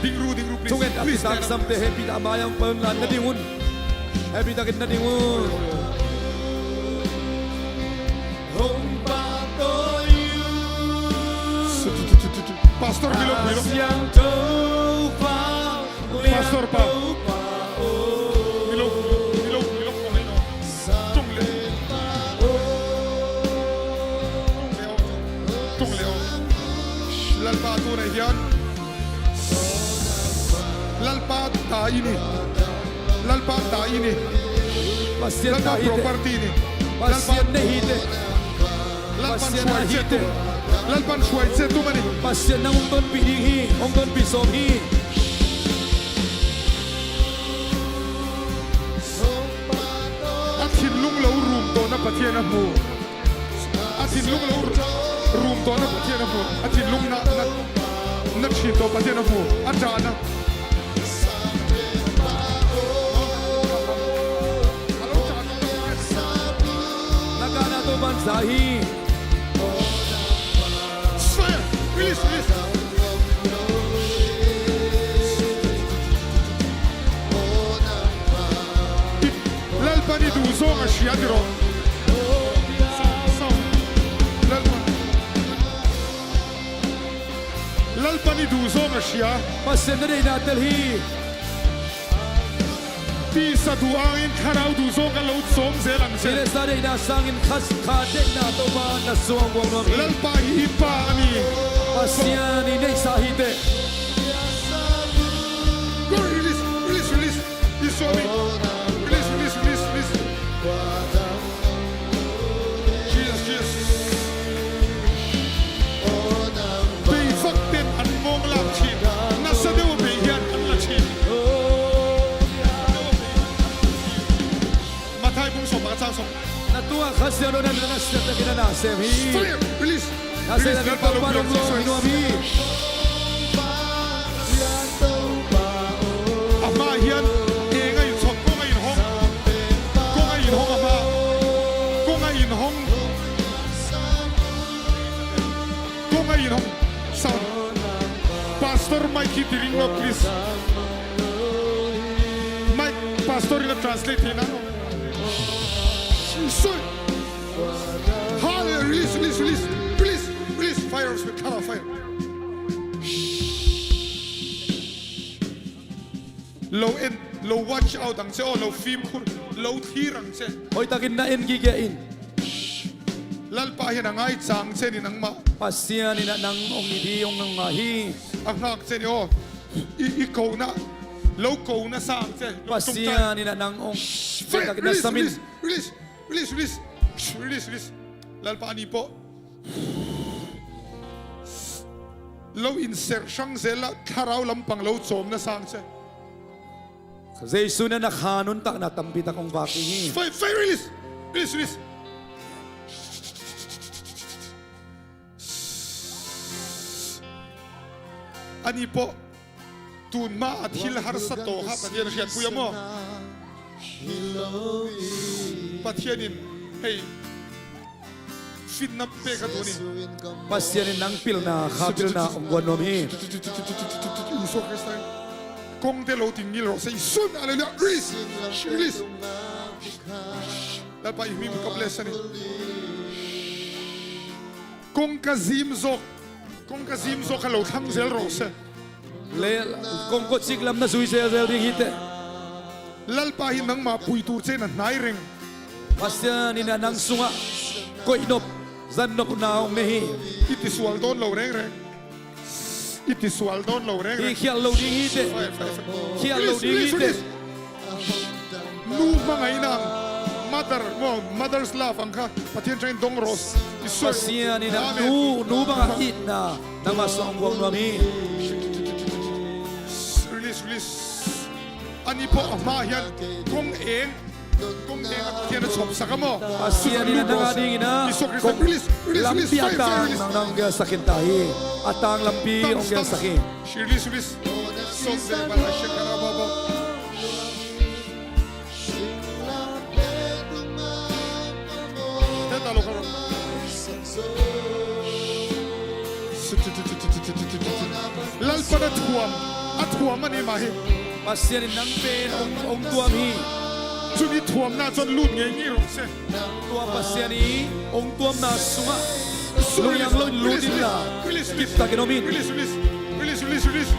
Ding ru, ding ru, please. Thunget a kisaksamte hehpihtak a mai-ah hong pai unla na ding un. Hehpihtakin na ding un. Hong pahtawi uh. Pastor, mi lo, mi lo. A siangtho vanglian Topa aw. Pastor pa. Mi lo, mi lo, mi lo, mi lo. Tung le. Tung le aw. Tung le aw. Lalpa, tu-in ah hian Lalpa ta i ni. Lalpa ta i ni. Pasian Lalpa ta hi teh. Property ni. Pasian Lalpa na hi teh. Lalpan Pasian na suai hi ciat teh. Tum. Lalpan suai ciat tum a ni. Pasian nang hong tonpih ding hi. Hong tonpih sawm hi. A thinlung lo rum tawh na Pathian a hmu. A thinlung lo rum. Rum tawh na Pathian a mu. A thinlung na, na, na thin tawh Pathian a mu. A dahna. Na gahna Topa'n za hi. Fire! Release, release. Lalpa'n i duh zawng a hria ti rawh. Sound, sound. Lalpa. Lalpa'n i duh zawng a hria. Pasian na deihna tel hi. Tisa duh hangin Thlarau duh zawng ka lo sawm zel ang ci. Ni le sa deihna sangin kha, kha deihna Topa na sungah guang nuam hi. Lalpa hi i Pa a ni. Pasian i neihsa hi teh. Go, release, release, release. I suami. Release, release, release, release. Jesus, Jesus. Beivak ten an mawng lak chin. Nasa deuh a bei hian an la chin. Matthai bung sawm pakhat chang sawm. Na tungah Kha Siangtho na, na, na siam takin a na sem hi. Fire, release. Na sem takin Topa hong lawm hi nuam hi. Amah hian eng a inchhawp, kawng a inhawng. Kawng a inhawng amah. Kawng a inhawng. Kawng a inhawng. Sound. Pastor Mike hi ti ring lo, please. Mike, Pastor in a translate theihna. Sorry. Hallelujah. Release, release, release. Release, release. Fire of spirit. Come on, fire. Lo en, lo watch out ang che, aw, lo fimkhur, lo thlir ang che. Hoih takin na en gige in. Lalpa hian a ngai chang che ni nangmah. Pasian in a nang hong it hi, hong ngai hi. A nghak che ni aw. I, i kona, lo kona sa ang che. Pasian in a nang hong. Fire, release, release, release, release, release, release. Lalpa ni pawh. Lo inserh hrang zel a, thlarau lampang lo chawmna sang che. Jesu in a na kha nuntakna tampi tak hong vak ding hi. Fire, fire, release! Release, release! Ani pawh. Tun hma a thil harsa tawh kha Pathian a hriatpui a maw? Pathian in hei fitna pek a tuni. Pasian in nang pilna, kha pilna hong guan nuam hi. Isua Krista in kongte lo ting ngil rawh se. Isun, hallelujah. Release. Release. Lalpa i hming ka bless a ni. Kong ka zim zawk, kong ka zim zawk a lo thlang zel rawh se. Le kong kawchik lam na zui zelzel ding hi teh. Lalpa hi nangmah pui tur che na hnai reng. Pasian in a nang sungah koihnop, zannopna hong nei hi. I tisual dawn lo rengreng. I tisual dawn lo reng. I khial lo ding hi teh. Fai, fai, fai. Khial lo ding hi teh. Release, release, release. Nu hmangaihna ang. Mother, maw, mother's love ang kha. Pathian ṭhangin dong rawh. Pasian in a nu, nu banga itna nangmah sungah hong guang nuam hi. Release, release. Ani pawh a hma hian kong eng. Kong eng a Pathian a chhawpsak a maw? Pasian in a nang a dingin a kong lampi a tang nang nang hong gelsak khin ta hi. A tang lampi hong gelsak hi. Lalpan a thuam, a thuam a ni mah hi. Pasian in nang pen hong, hong tuam hi. Chun i thuamna chuan lut ngei ngei rawh se. Nang tua Pasian i hong tuamna sungah lungiang loin lut inla, kip takin om in. Release, release, release, release, release.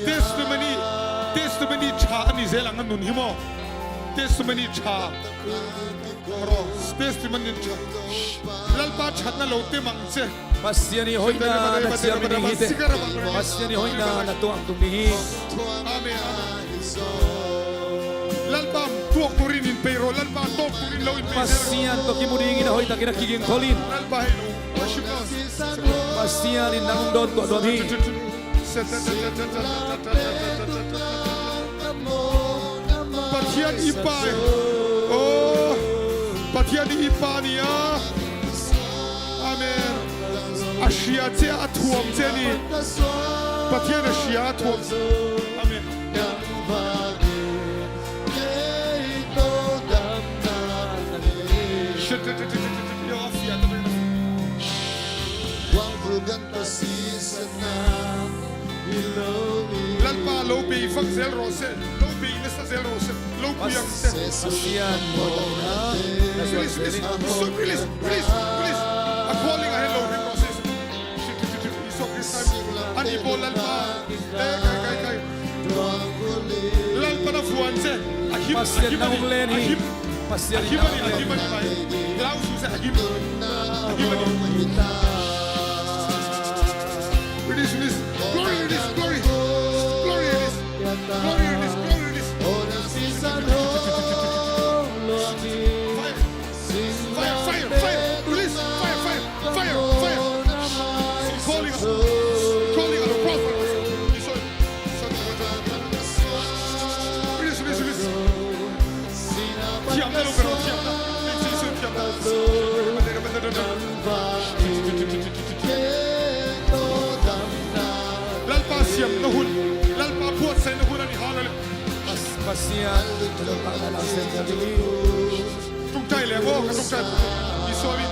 Testimony, testimony ṭha a ni zel ang a nun hi maw? Testimony ṭha. Testimony ṭha. Lalpa ṭhatna lo tem ang che. Pasian i hoihna na ciam ding hi teh. Pasian i hoihna na tuah tung ding hi. Amen. Lalpa tuak turin in pei rawh, Lalpa tawk turin lo in pei. Pasian tawh kimu dingin a hoih takin a kigingkhol in. Lalpa hei lo. Worship God. Pasian in nang hong dawntuah nuam hi. Pathian i Pa hi. Oh, Pathian i Pa ni a. Amen. A hria ciang a thuam ciang ni. Pathian a hria a thuam. Amen. Lalpa, lo bei vak zel rawh seh, lo bei nasa zel rawh seh, lo pui ang seh. Pasian, release, release, release, release. A calling a hen lo hen rawh seh. Isu Krista, an i bawl Lalpa. Eh, kai, kai, kai. Lalpa na vuan seh. A him, Pasian a him, na hong len hi. A him. Pasian a him, a him, a him, a him. Lau su seh, a him. A him, a him. Release, release. Glory, release, glory. Glory, release. Glory, release, glory, release. Fire. Fire, fire, fire. Release. Fire, fire, fire, fire. Calling out. Calling out. Release, release, release. Thiamna lo ka lo thiamna. Release, release, thiamna. Lalpa siamna hun, Lalpa buatsaihna hun a ni hang a leh. Pasian, Lalpa na siamna hun. Tungtai leng aw, ka tungtai. I sual in.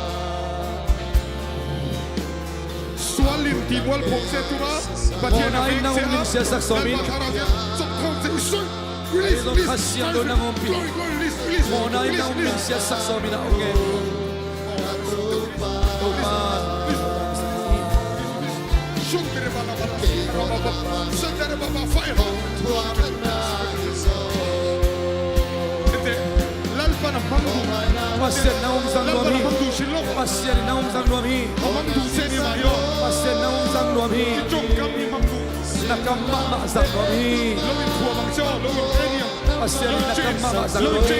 Sual in ti mual phawk se tu ma. Pathian a vek se a. Lalpa thara se. Sok thawk se i sual. Release, release. Glory, glory, release, release. Mawhna in nang min siatsak sawm in a om nge. Lalpa na hmang duh. Pasian na hong zang nuam hi. Pasian in na hong zang nuam hi. Pasian na hong zang nuam hi. Na kam mahmah zang nuam hi. Pasian in na kam mahmah zang nuam hi.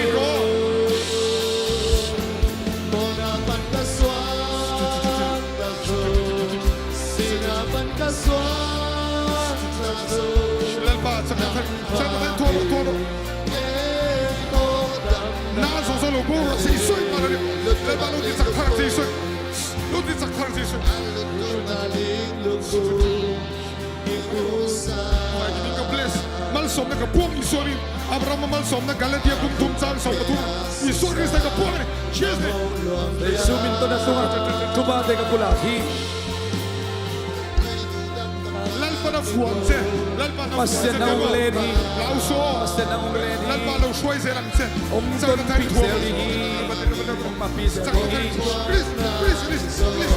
Lalpa, cak thar, cak thar, tuan, tuan. Na zo zo lo bo ra si soi pa ni. Lalpa lo ti cak thar si soi. Lo ti cak thar si soi. Pai ki ding ka bless. Malsawmna ka puang Isu min. Abraham malsawmna Galatia bung thum chang sawm pathum. Isu Krista ka puang ni. Cheers ni. Isu min tawh na sungah thupha te ka pulak hi. Lalpa na vuan se. Lalpa na vuan se. Pasian na hong len hi. Lau so. Pasian na hong len hi. Lalpa lo suai se lang se. Om ton pi se hi. Om ma pi se hi. Please, please, please, please, please.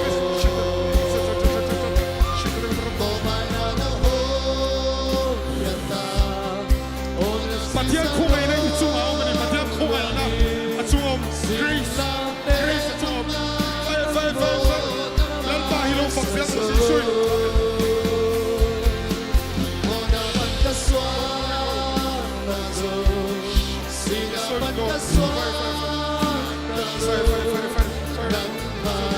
Pathian khuangaihna i cungah om a ni, Pathian khuangaihna a cungah om. Grace, grace a cungah om. Fire, fire, fire, fire. Lalpa hi lo fak siang ko si sui. Sui ko. Fire, fire, fire. Fire, fire, fire, fire. Fire.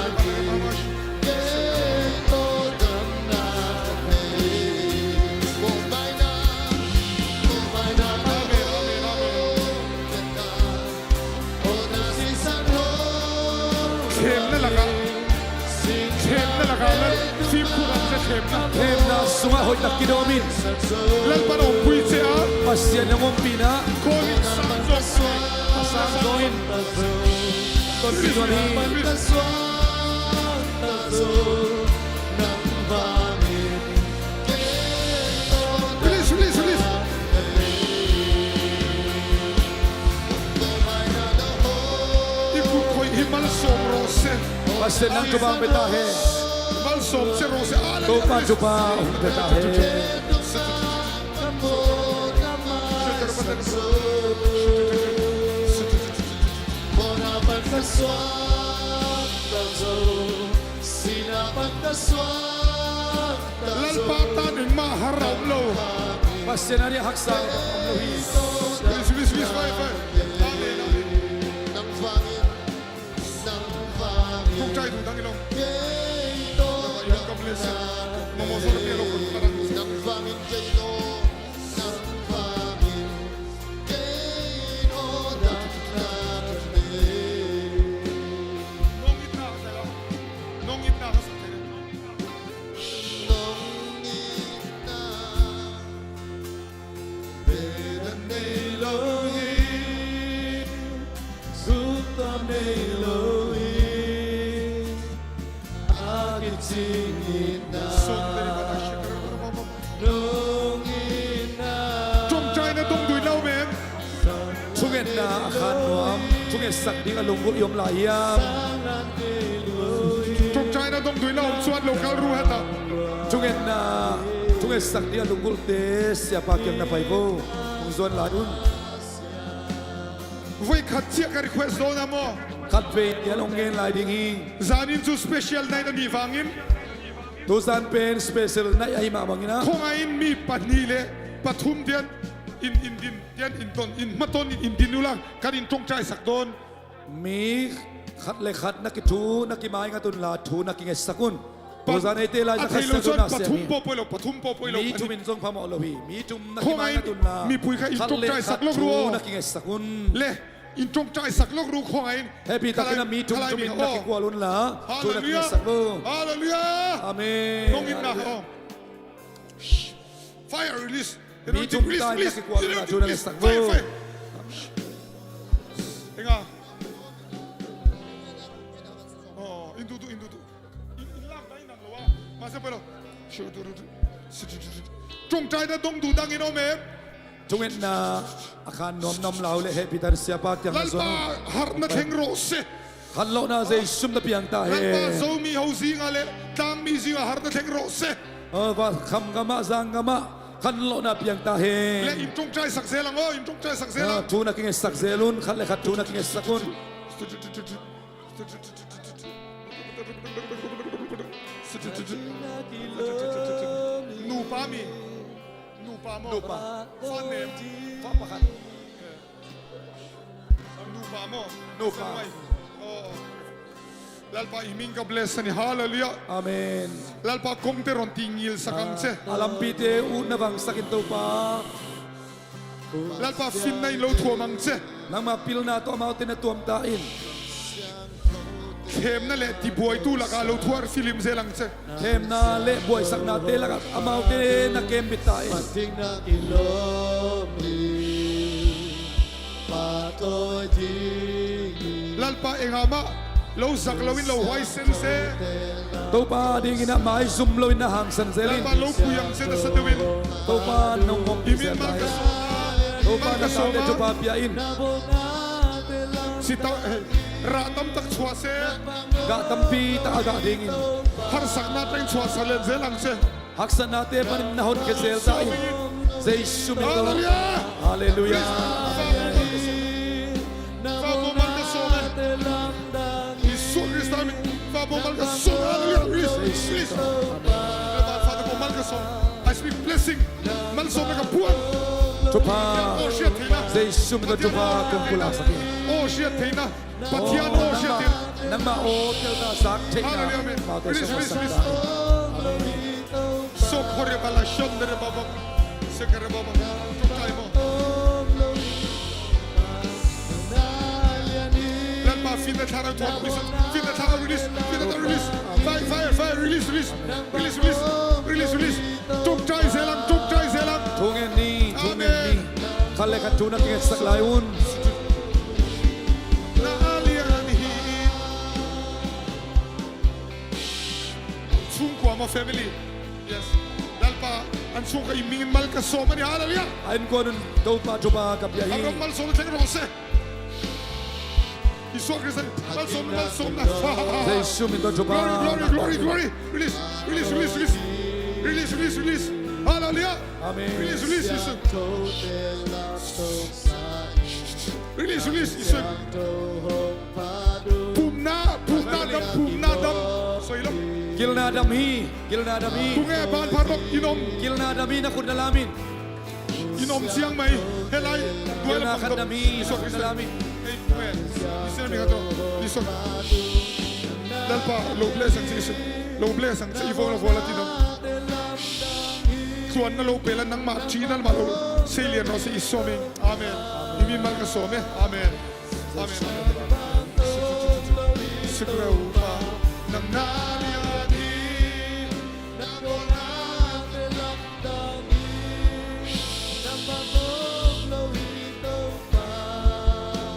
Themna lakah, themna lakah Lal fimkhur a themna. Themna sungah hoihtak kidawm in. Lalpa na ompui ciang Pasian na ompihna. Covid sang zong, sang zong in. Ton pi tuan hi. Release, release, release. I kut khoih hi malsawm rawh se. Pasian nang thupha pia ta hen. Malsawm se rawh se. Topa thupha hong pia ta hen. Lalpa ta ding mah harau lo. Pasian a ding haksa lo hi. Vis, vis, vis, fai, fai. Amen, amen. Kong tai tu dang i lo. Ṭawngṭaina dong duh in la om em? Thungetna a khan nuam, thungetsak ding a lunggulh i om lai hiam? Ṭawngṭaina dong duh in la om cuan lo kal ru heta. Thungetna, thungetsak ding a lunggulhte siapa kiang na pai vo. Hong zuan lai un. Voi khat ciah ka request dawn a maw? Khat vei tian hong ngen lai ding hi. Zanin cu special night a nih vangin. Tuzan pen special night ahi mah bangin ah. Khuangai in mi pahnih le pathum tian in, in din, tian in ton, in hmaton in, in din uhla kan in ṭawngṭaisak dawn. Mi khat le khat na kithu, na kimaingat unla thu na kingetsak un. Tuzan eite lai a khat thei lo cuan pathum pawh poi lo, pathum pawh poi lo. Mi thum in zong phamawh lo hi. Mi thum na kimaingat unla, mipui kha in ṭawngṭaisak lo ru, thu na kingetsak un. Le in ṭawngṭaisak lo ru khuangai in. Happy takin a mi thum thum in na kikual unla thu na kingetsak lo. Hallelujah. Amen. Nong in na. Fire release. Mi thum ta in na kikual unla thu na kingetsak lo. Fire, fire. Enga. Oh, in duh duh, in duh duh. Ṭawngṭaina dong duh dangin om em? Thungetna a khan nuam nuam lau le hehpih tan siapa kiang Lalpa harna thleng rawh se. Khanlawhna Jesu min tawh piang ta hen. Lalpa Zomi ho zingah le tlangmi zingah harna thleng rawh se. Aw, va khamgamah zanggamah khanlawhna piang ta hen. Le in ṭawngṭaisak zel ang aw, in ṭawngṭaisak zel ang. Thu na kingetsak zel un, khat le khat thu na kingetsak un. Nupa mi. Nupa maw? Nupa. Fa nem. Fa pakhat. Nupa maw? Nupa. Aw. Lalpa i min ka bless a ni. Hallelujah. Amen. Lalpa kongte ron ti ngilsak ang ce. A lampite utna vangsak in Topa. Lalpa finna in lo thuam ang ce. Nangmah pilna tawh amaute na tuam ta in. Khemna le tibuaitu lakah lo thuar filim zel ang ce. Khemna le buaisaknate lakah amaute na kembit ta in. Lalpa engah mah lo zak loin lo huaisen se. Topa dingin ah maizum loin na hangsan zel in. Lalpa lo pui ang se na sa deuh in. Topa nong ngom i min mal ka sawm. Topa na taute thupha pia in. Sita rah tamtak chuah se. Gah tampi tak a gah dingin. Harsatna teng chuah sa len zel ang se. Haksatnate panin na honkhia zel ta in. Jesu min tawh. Halleluiah. Halleluiah. Fa bawmal ka sawm e. Jesu Krista min. Fa bawmal ka sawm. Halleluiah. Release. Release. Fa bawmal ka sawm. I speak blessing. Malsawmna ka puan. Thupha. Jesu min tawh thupha kong pulaksak in. Aw hriat theihna. Pathian aw hriat theihna. Nangmah aw telna sak theihna. Hallelujah, amen. Amaute sawm masak ta in. Release, release, release. Sokhorebala shonderebaba. Sekerebaba. Lalpa finna thlarau thuak, release. Finna thlarau release. Finna thlarau release. Fire, fire, fire. Release, release. Release, release. Release, release. Ṭawngṭai zel ang, ṭawngṭai zel ang. Thu ngen ni, thu ngen ni. Amen. Khat le khat thu na kingetsak lai un. Na a lian hi. Chungkua maw family? Yes. Lalpa an chungkua i mingin mal ka sawm a ni. Hallelujah. A innkuan un Topa thupha ka pia hi. A ram malsawm thleng rawh se. Jesu Krista, malsawm, malsawm na. Jesu min tawh thupha. Glory, glory, glory, glory. Release, release, release, release. Release, release, release. Hallelujah. Amen. Release, release, release. Release, release, release. Pumna, pumna dam, pumna dam. Soi lo. Gilna dam hi, gilna dam hi. Tunge ban pharok in om. Gilna dam hi, na khut na lam in. In om ciang mai, he lai, duai lam khat na mi, sok na lam in. Ei, Israel mi khat to, Israel. Lalpa lo bless ang Jesu. Lo bless ang ci, i vual lo vual a ti dong. Tuanna lo pela nangmah cina mah lo. Sei lian lo sei i sawm ing. Amen. I min mal ka sawm e. Amen. Amen. Sik lo pa nang na lian hi.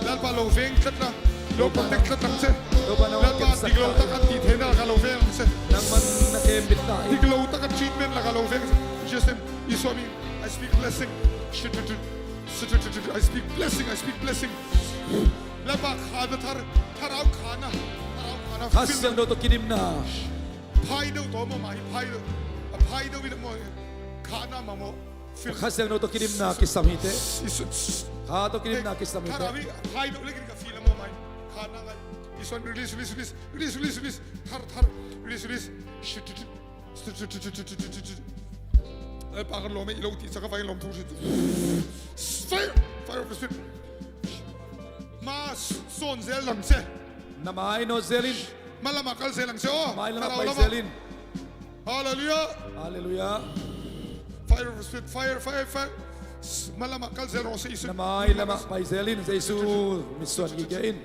Lalpa lo veng tlat la, lo contact tlat lang se. Lalpa dik lo tak a ti thei na ka lo veng lang se. Nangman na kem bit ta. Dik lo tak a treatment la ka lo veng se. Jesus name, Isua min, I speak blessing. I speak blessing, I speak blessing. Lalpa kha na thar, thar au kha na, thar au kha na. Kha siang do to kidim na. Phai deuh tawh maw, mah hi phai deuh. A phai deuh hi deuh maw, khahna mah maw. Kha siang deuh tawh kidimna kisam hi teh. Kha tawh kidimna kisam hi teh. Phai deuh lekin ka feel a maw, mah hi. Khahna ngai. This one, release, release, release. Release, release, release. Thar, thar. Release, release. Shit, shit, shit. Lalpa kan lawm e, i lo tih ciang ka vai lawm thu. Fire! Fire of the Spirit. Ma sawn zel lang se. Na mai nawt zel in. Malam ah kal zel lang se aw. Mai lam ah pai zel in. Hallelujah. Hallelujah. Fire of the Spirit, fire, fire, fire. Malam ah kal zel rawh se Isu. Na mai lam ah pai zel in, Jesu mitsuan gige in.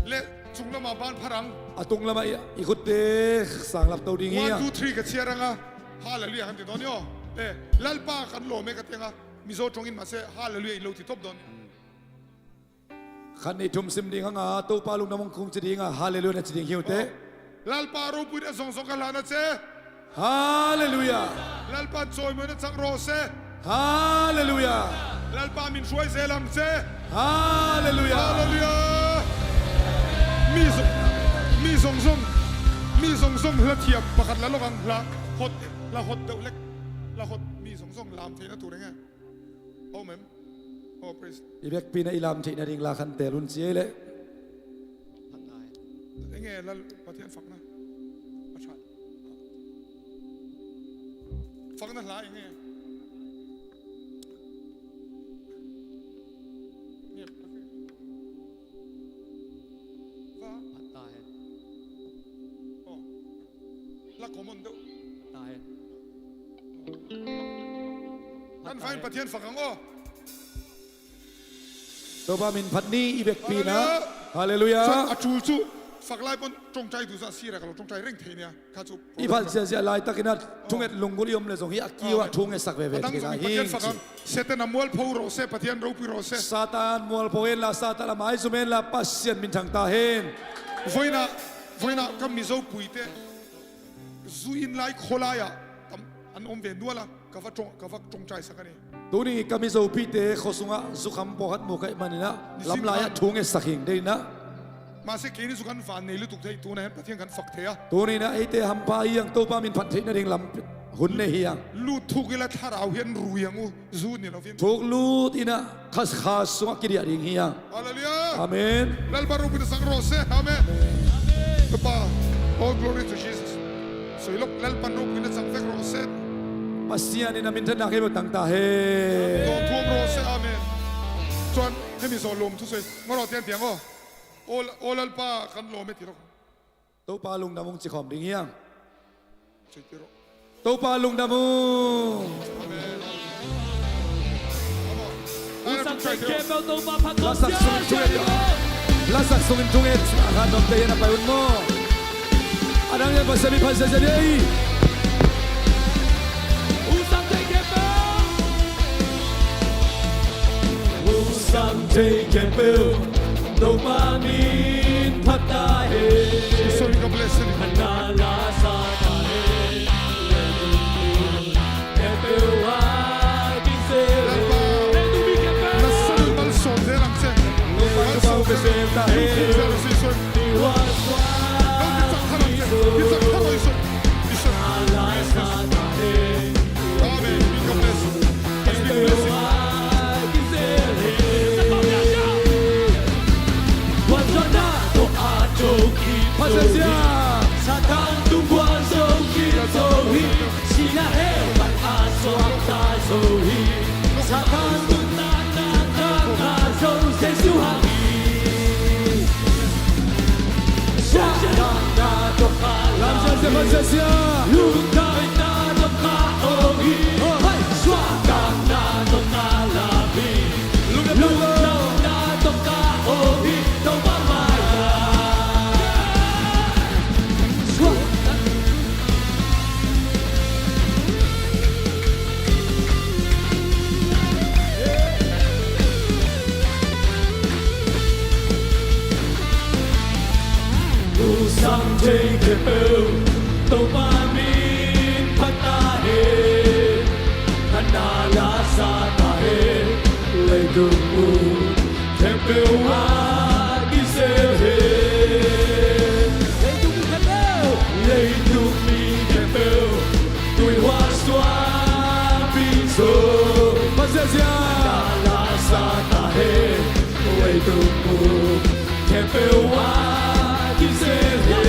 Le, chung lam ah ban pharang. A tung lam ah i, i khutte sang lap to ding hi a. One, two, three ka ciarang a. Hallelujah kan ti dawn hi aw. Le, Lalpa kan lawm e ka tiang a. Mizo ṭawng in mah se, hallelujah i lo ti tawp dawn. Khat nih thum sim ding hang a, Topa lungdam hong kung ci ding a, hallelujah na ci ding hi uh teh. Lalpa ropuina zongzong ka hlan a ce. Hallelujah. Lalpa cawimawina cang rawh se. Hallelujah. Lalpa min hruai zel ang ce. Hallelujah. Hallelujah. Mi zong, mi zongzong, mi zongzong hla thiam pakhat la lok ang, hla hot, hla hot deuh lek, hla hot mi zongzong lam theihna tur eng e. Amen. Oh, praise. I vekpi-in ah i lam theih nading la khan teel un ci ei leh. Eng e Lal Pathian fakna a ṭhat? Fakna hla eng e? Nge? Va? Phat ta hen. Oh. La common deuh. Phat ta hen. Kan fa in Pathian fak ang aw. Topa min phat ni i vekpi-in ah. Hallelujah. Hallelujah. Chuan a tul chu fak lai pawn ṭawngṭai duhzah sira ka lo ṭawngṭai reng thei nia. Kha chu i phat ziahziah laitakin ah thunget lunggulh i om leh zong hi a kiu ah thu ngetsak veve thei lai hi. Satan a mualpho rawh se, Pathian ropui rawh se. Satan mualpho hen la, Satan a maizum hen la, Pasian min thang ta hen. Vawiinah, vawiinah ka Mizo puite zu in lai khawlaiah tam an awm ve nual a, ka va ṭawng, ka va ṭawngṭaisak a ni. Tuni ka Mizopite khaw sungah zukham pawlkhat mu ka hih manin ah lamlaiah thu ngetsak hi ing, dei in ah. Mahse, keini zu kan van nei lutuk thei, tunah hian Pathian kan fak thei a. Tuni in ah eite hampha hi ang, Topa min phat theih nading lam hun nei hi ang. Lut thuk ila thlarau hian rui ang u, zu ni lovin. Thuk lut in ah kha, kha sungah kidiah ding hi ang. Hallelujah. Amen. Lalpa ropuina chang rawh se. Amen. Amen. Topa, all glory to Jesus. Sawi lawk, Lalpan ropuina chang vek rawh se. Pasian in a minthanna kei bo tang ta hen. Lawm thuam rawh se. Amen. Chuan hemi zawh lawm thu sawi ngaw rawh, tiang tiang aw. Aw, aw Lalpa kan lawm e ti lawk. Topa lungdam ung ci khawm ding hi ang. Topa lungdam ung. Lasak sungin thunget. Lasak sungin thunget. A khat nawmte hian a pai un maw? A dang hian Pasian min phat ziahziah ni ei. Sang thei khempeuh, Topa min phat ta hen. Sorry, God bless you. Hana la sa ta hen. Khempeuh a kizel hen. Lalpa, na sa mal sawm zel ang che. Mal sawm zel ta hen. Sorry, sorry. Lo ki chak thar ang che. Ki chak thar ang che. Hana la sa ta hen. Amen. Be God bless. Let's be blessed. Tusang thei khempeuh Topa min phat ta hen. Khanna la sa ta hen. Leitung mun khempeuh ah kisel hen. Leitung mun khempeuh, leitung mi khempeuh tuihual suak pin zo. Pasian zia, khanna la sa ta hen. Leitung mun khempeuh ah kisel hen.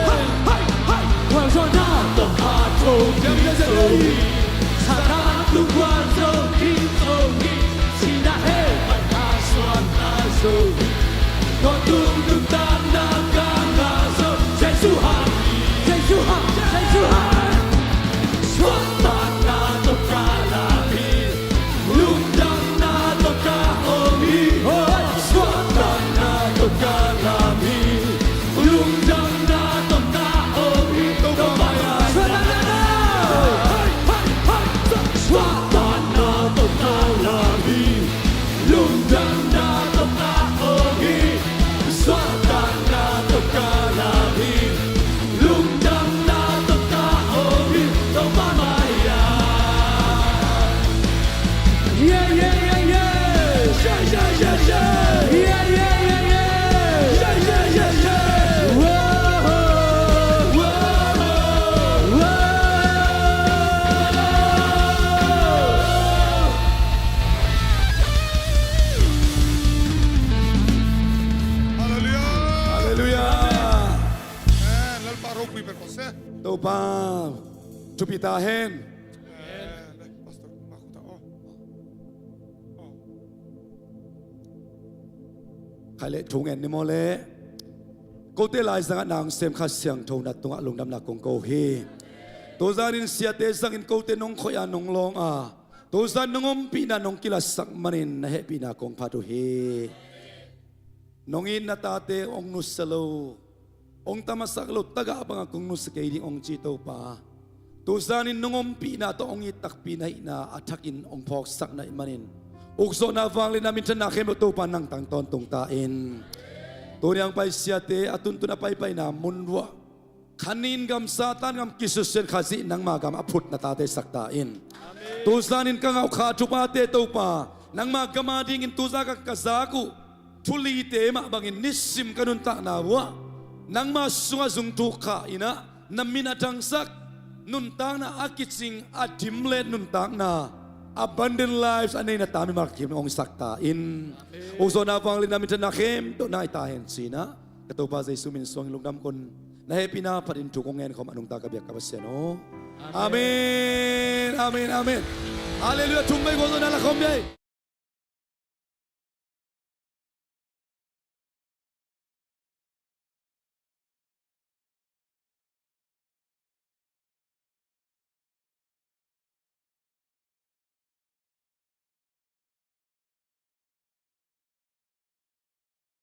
Hai, hai, hai. Khualzawhna tawh a tho ding zo hi. Satan tungah zo ding zo hi. Sihna hell pan a suakta zo hi. Tawntung nuntakna kang ah zo. Jesu hang, Jesu hang, Jesu hang. Suahtakna tawh ka lam hi. Lungdamna tawh ka om hi. Suahtakna tawh ka lam hi. Lungdamna tawh ka om hi. Topa, suahtakna, hai, hai, hai. Suahtakna tawh ka lam hi. Lungdamna tawh ka om hi. Suahtakna tawh ka lam hi. Lungdamna tawh ka om hi. Topa mai-ah. Yeah, yeah, yeah, yeah. Yeah, yeah, yeah, yeah. Yeah, yeah, yeah, yeah. Yeah, yeah, yeah, yeah. Whoa, whoa, whoa. Halleluiah. Halleluiah. Amen. Lalpa ropui pen ko se. Topa thupha ta hen. Amen. Pastor, ma khuta o. Khai le thu ngen ni maw le. Kote laizangah nang sem Kha Siangtho na tungah lungdamna kong ko hi. Tuzanin siate zangin kote nong khoih a nong lawng a, tuzan nong ompihna nong kilatsak manin na hehpihna kong phat uh hi. Nong it na tate hong nusia lo, hong tamasak lo tagah bangah kong nusia kei ding hong ci Topa. Tuzanin nong ompihna tawh hong it takpi na hihna a thakin hong phawksak na hih manin, ukzawhna vangliatna minthanna khempeuh Topa nang tang tawntung ta in. Tuni hong pai siate a tuntun a paipaina mun ruah khanin gam Satan gam kisusia in Khazih nangma gam a phut na tate sak ta in. Tuzanin ka ngauh Kha thupate Topa nangma gam a dingin tuza ka, ka zak uh thu lite mah bangin nisim ka nuntakna uah nangma sungah zung thuk Kha in ah na min a thangsak nuntakna a kicing a dimlet nuntakna abundant lives a nei na ta mimal kim hong sak ta in. Ukzawhna vangliatna minthanna khempeuh nai ta hen ci-in ah ka Topa Jesu min suangin lungdam kun. Na hehpihna phatin thu kong ngen khawm a nungta ka biak ka Pasian aw. Amen. Amen, amen, amen. Halleluiah. Thum vei gualzawhna la khawm ei.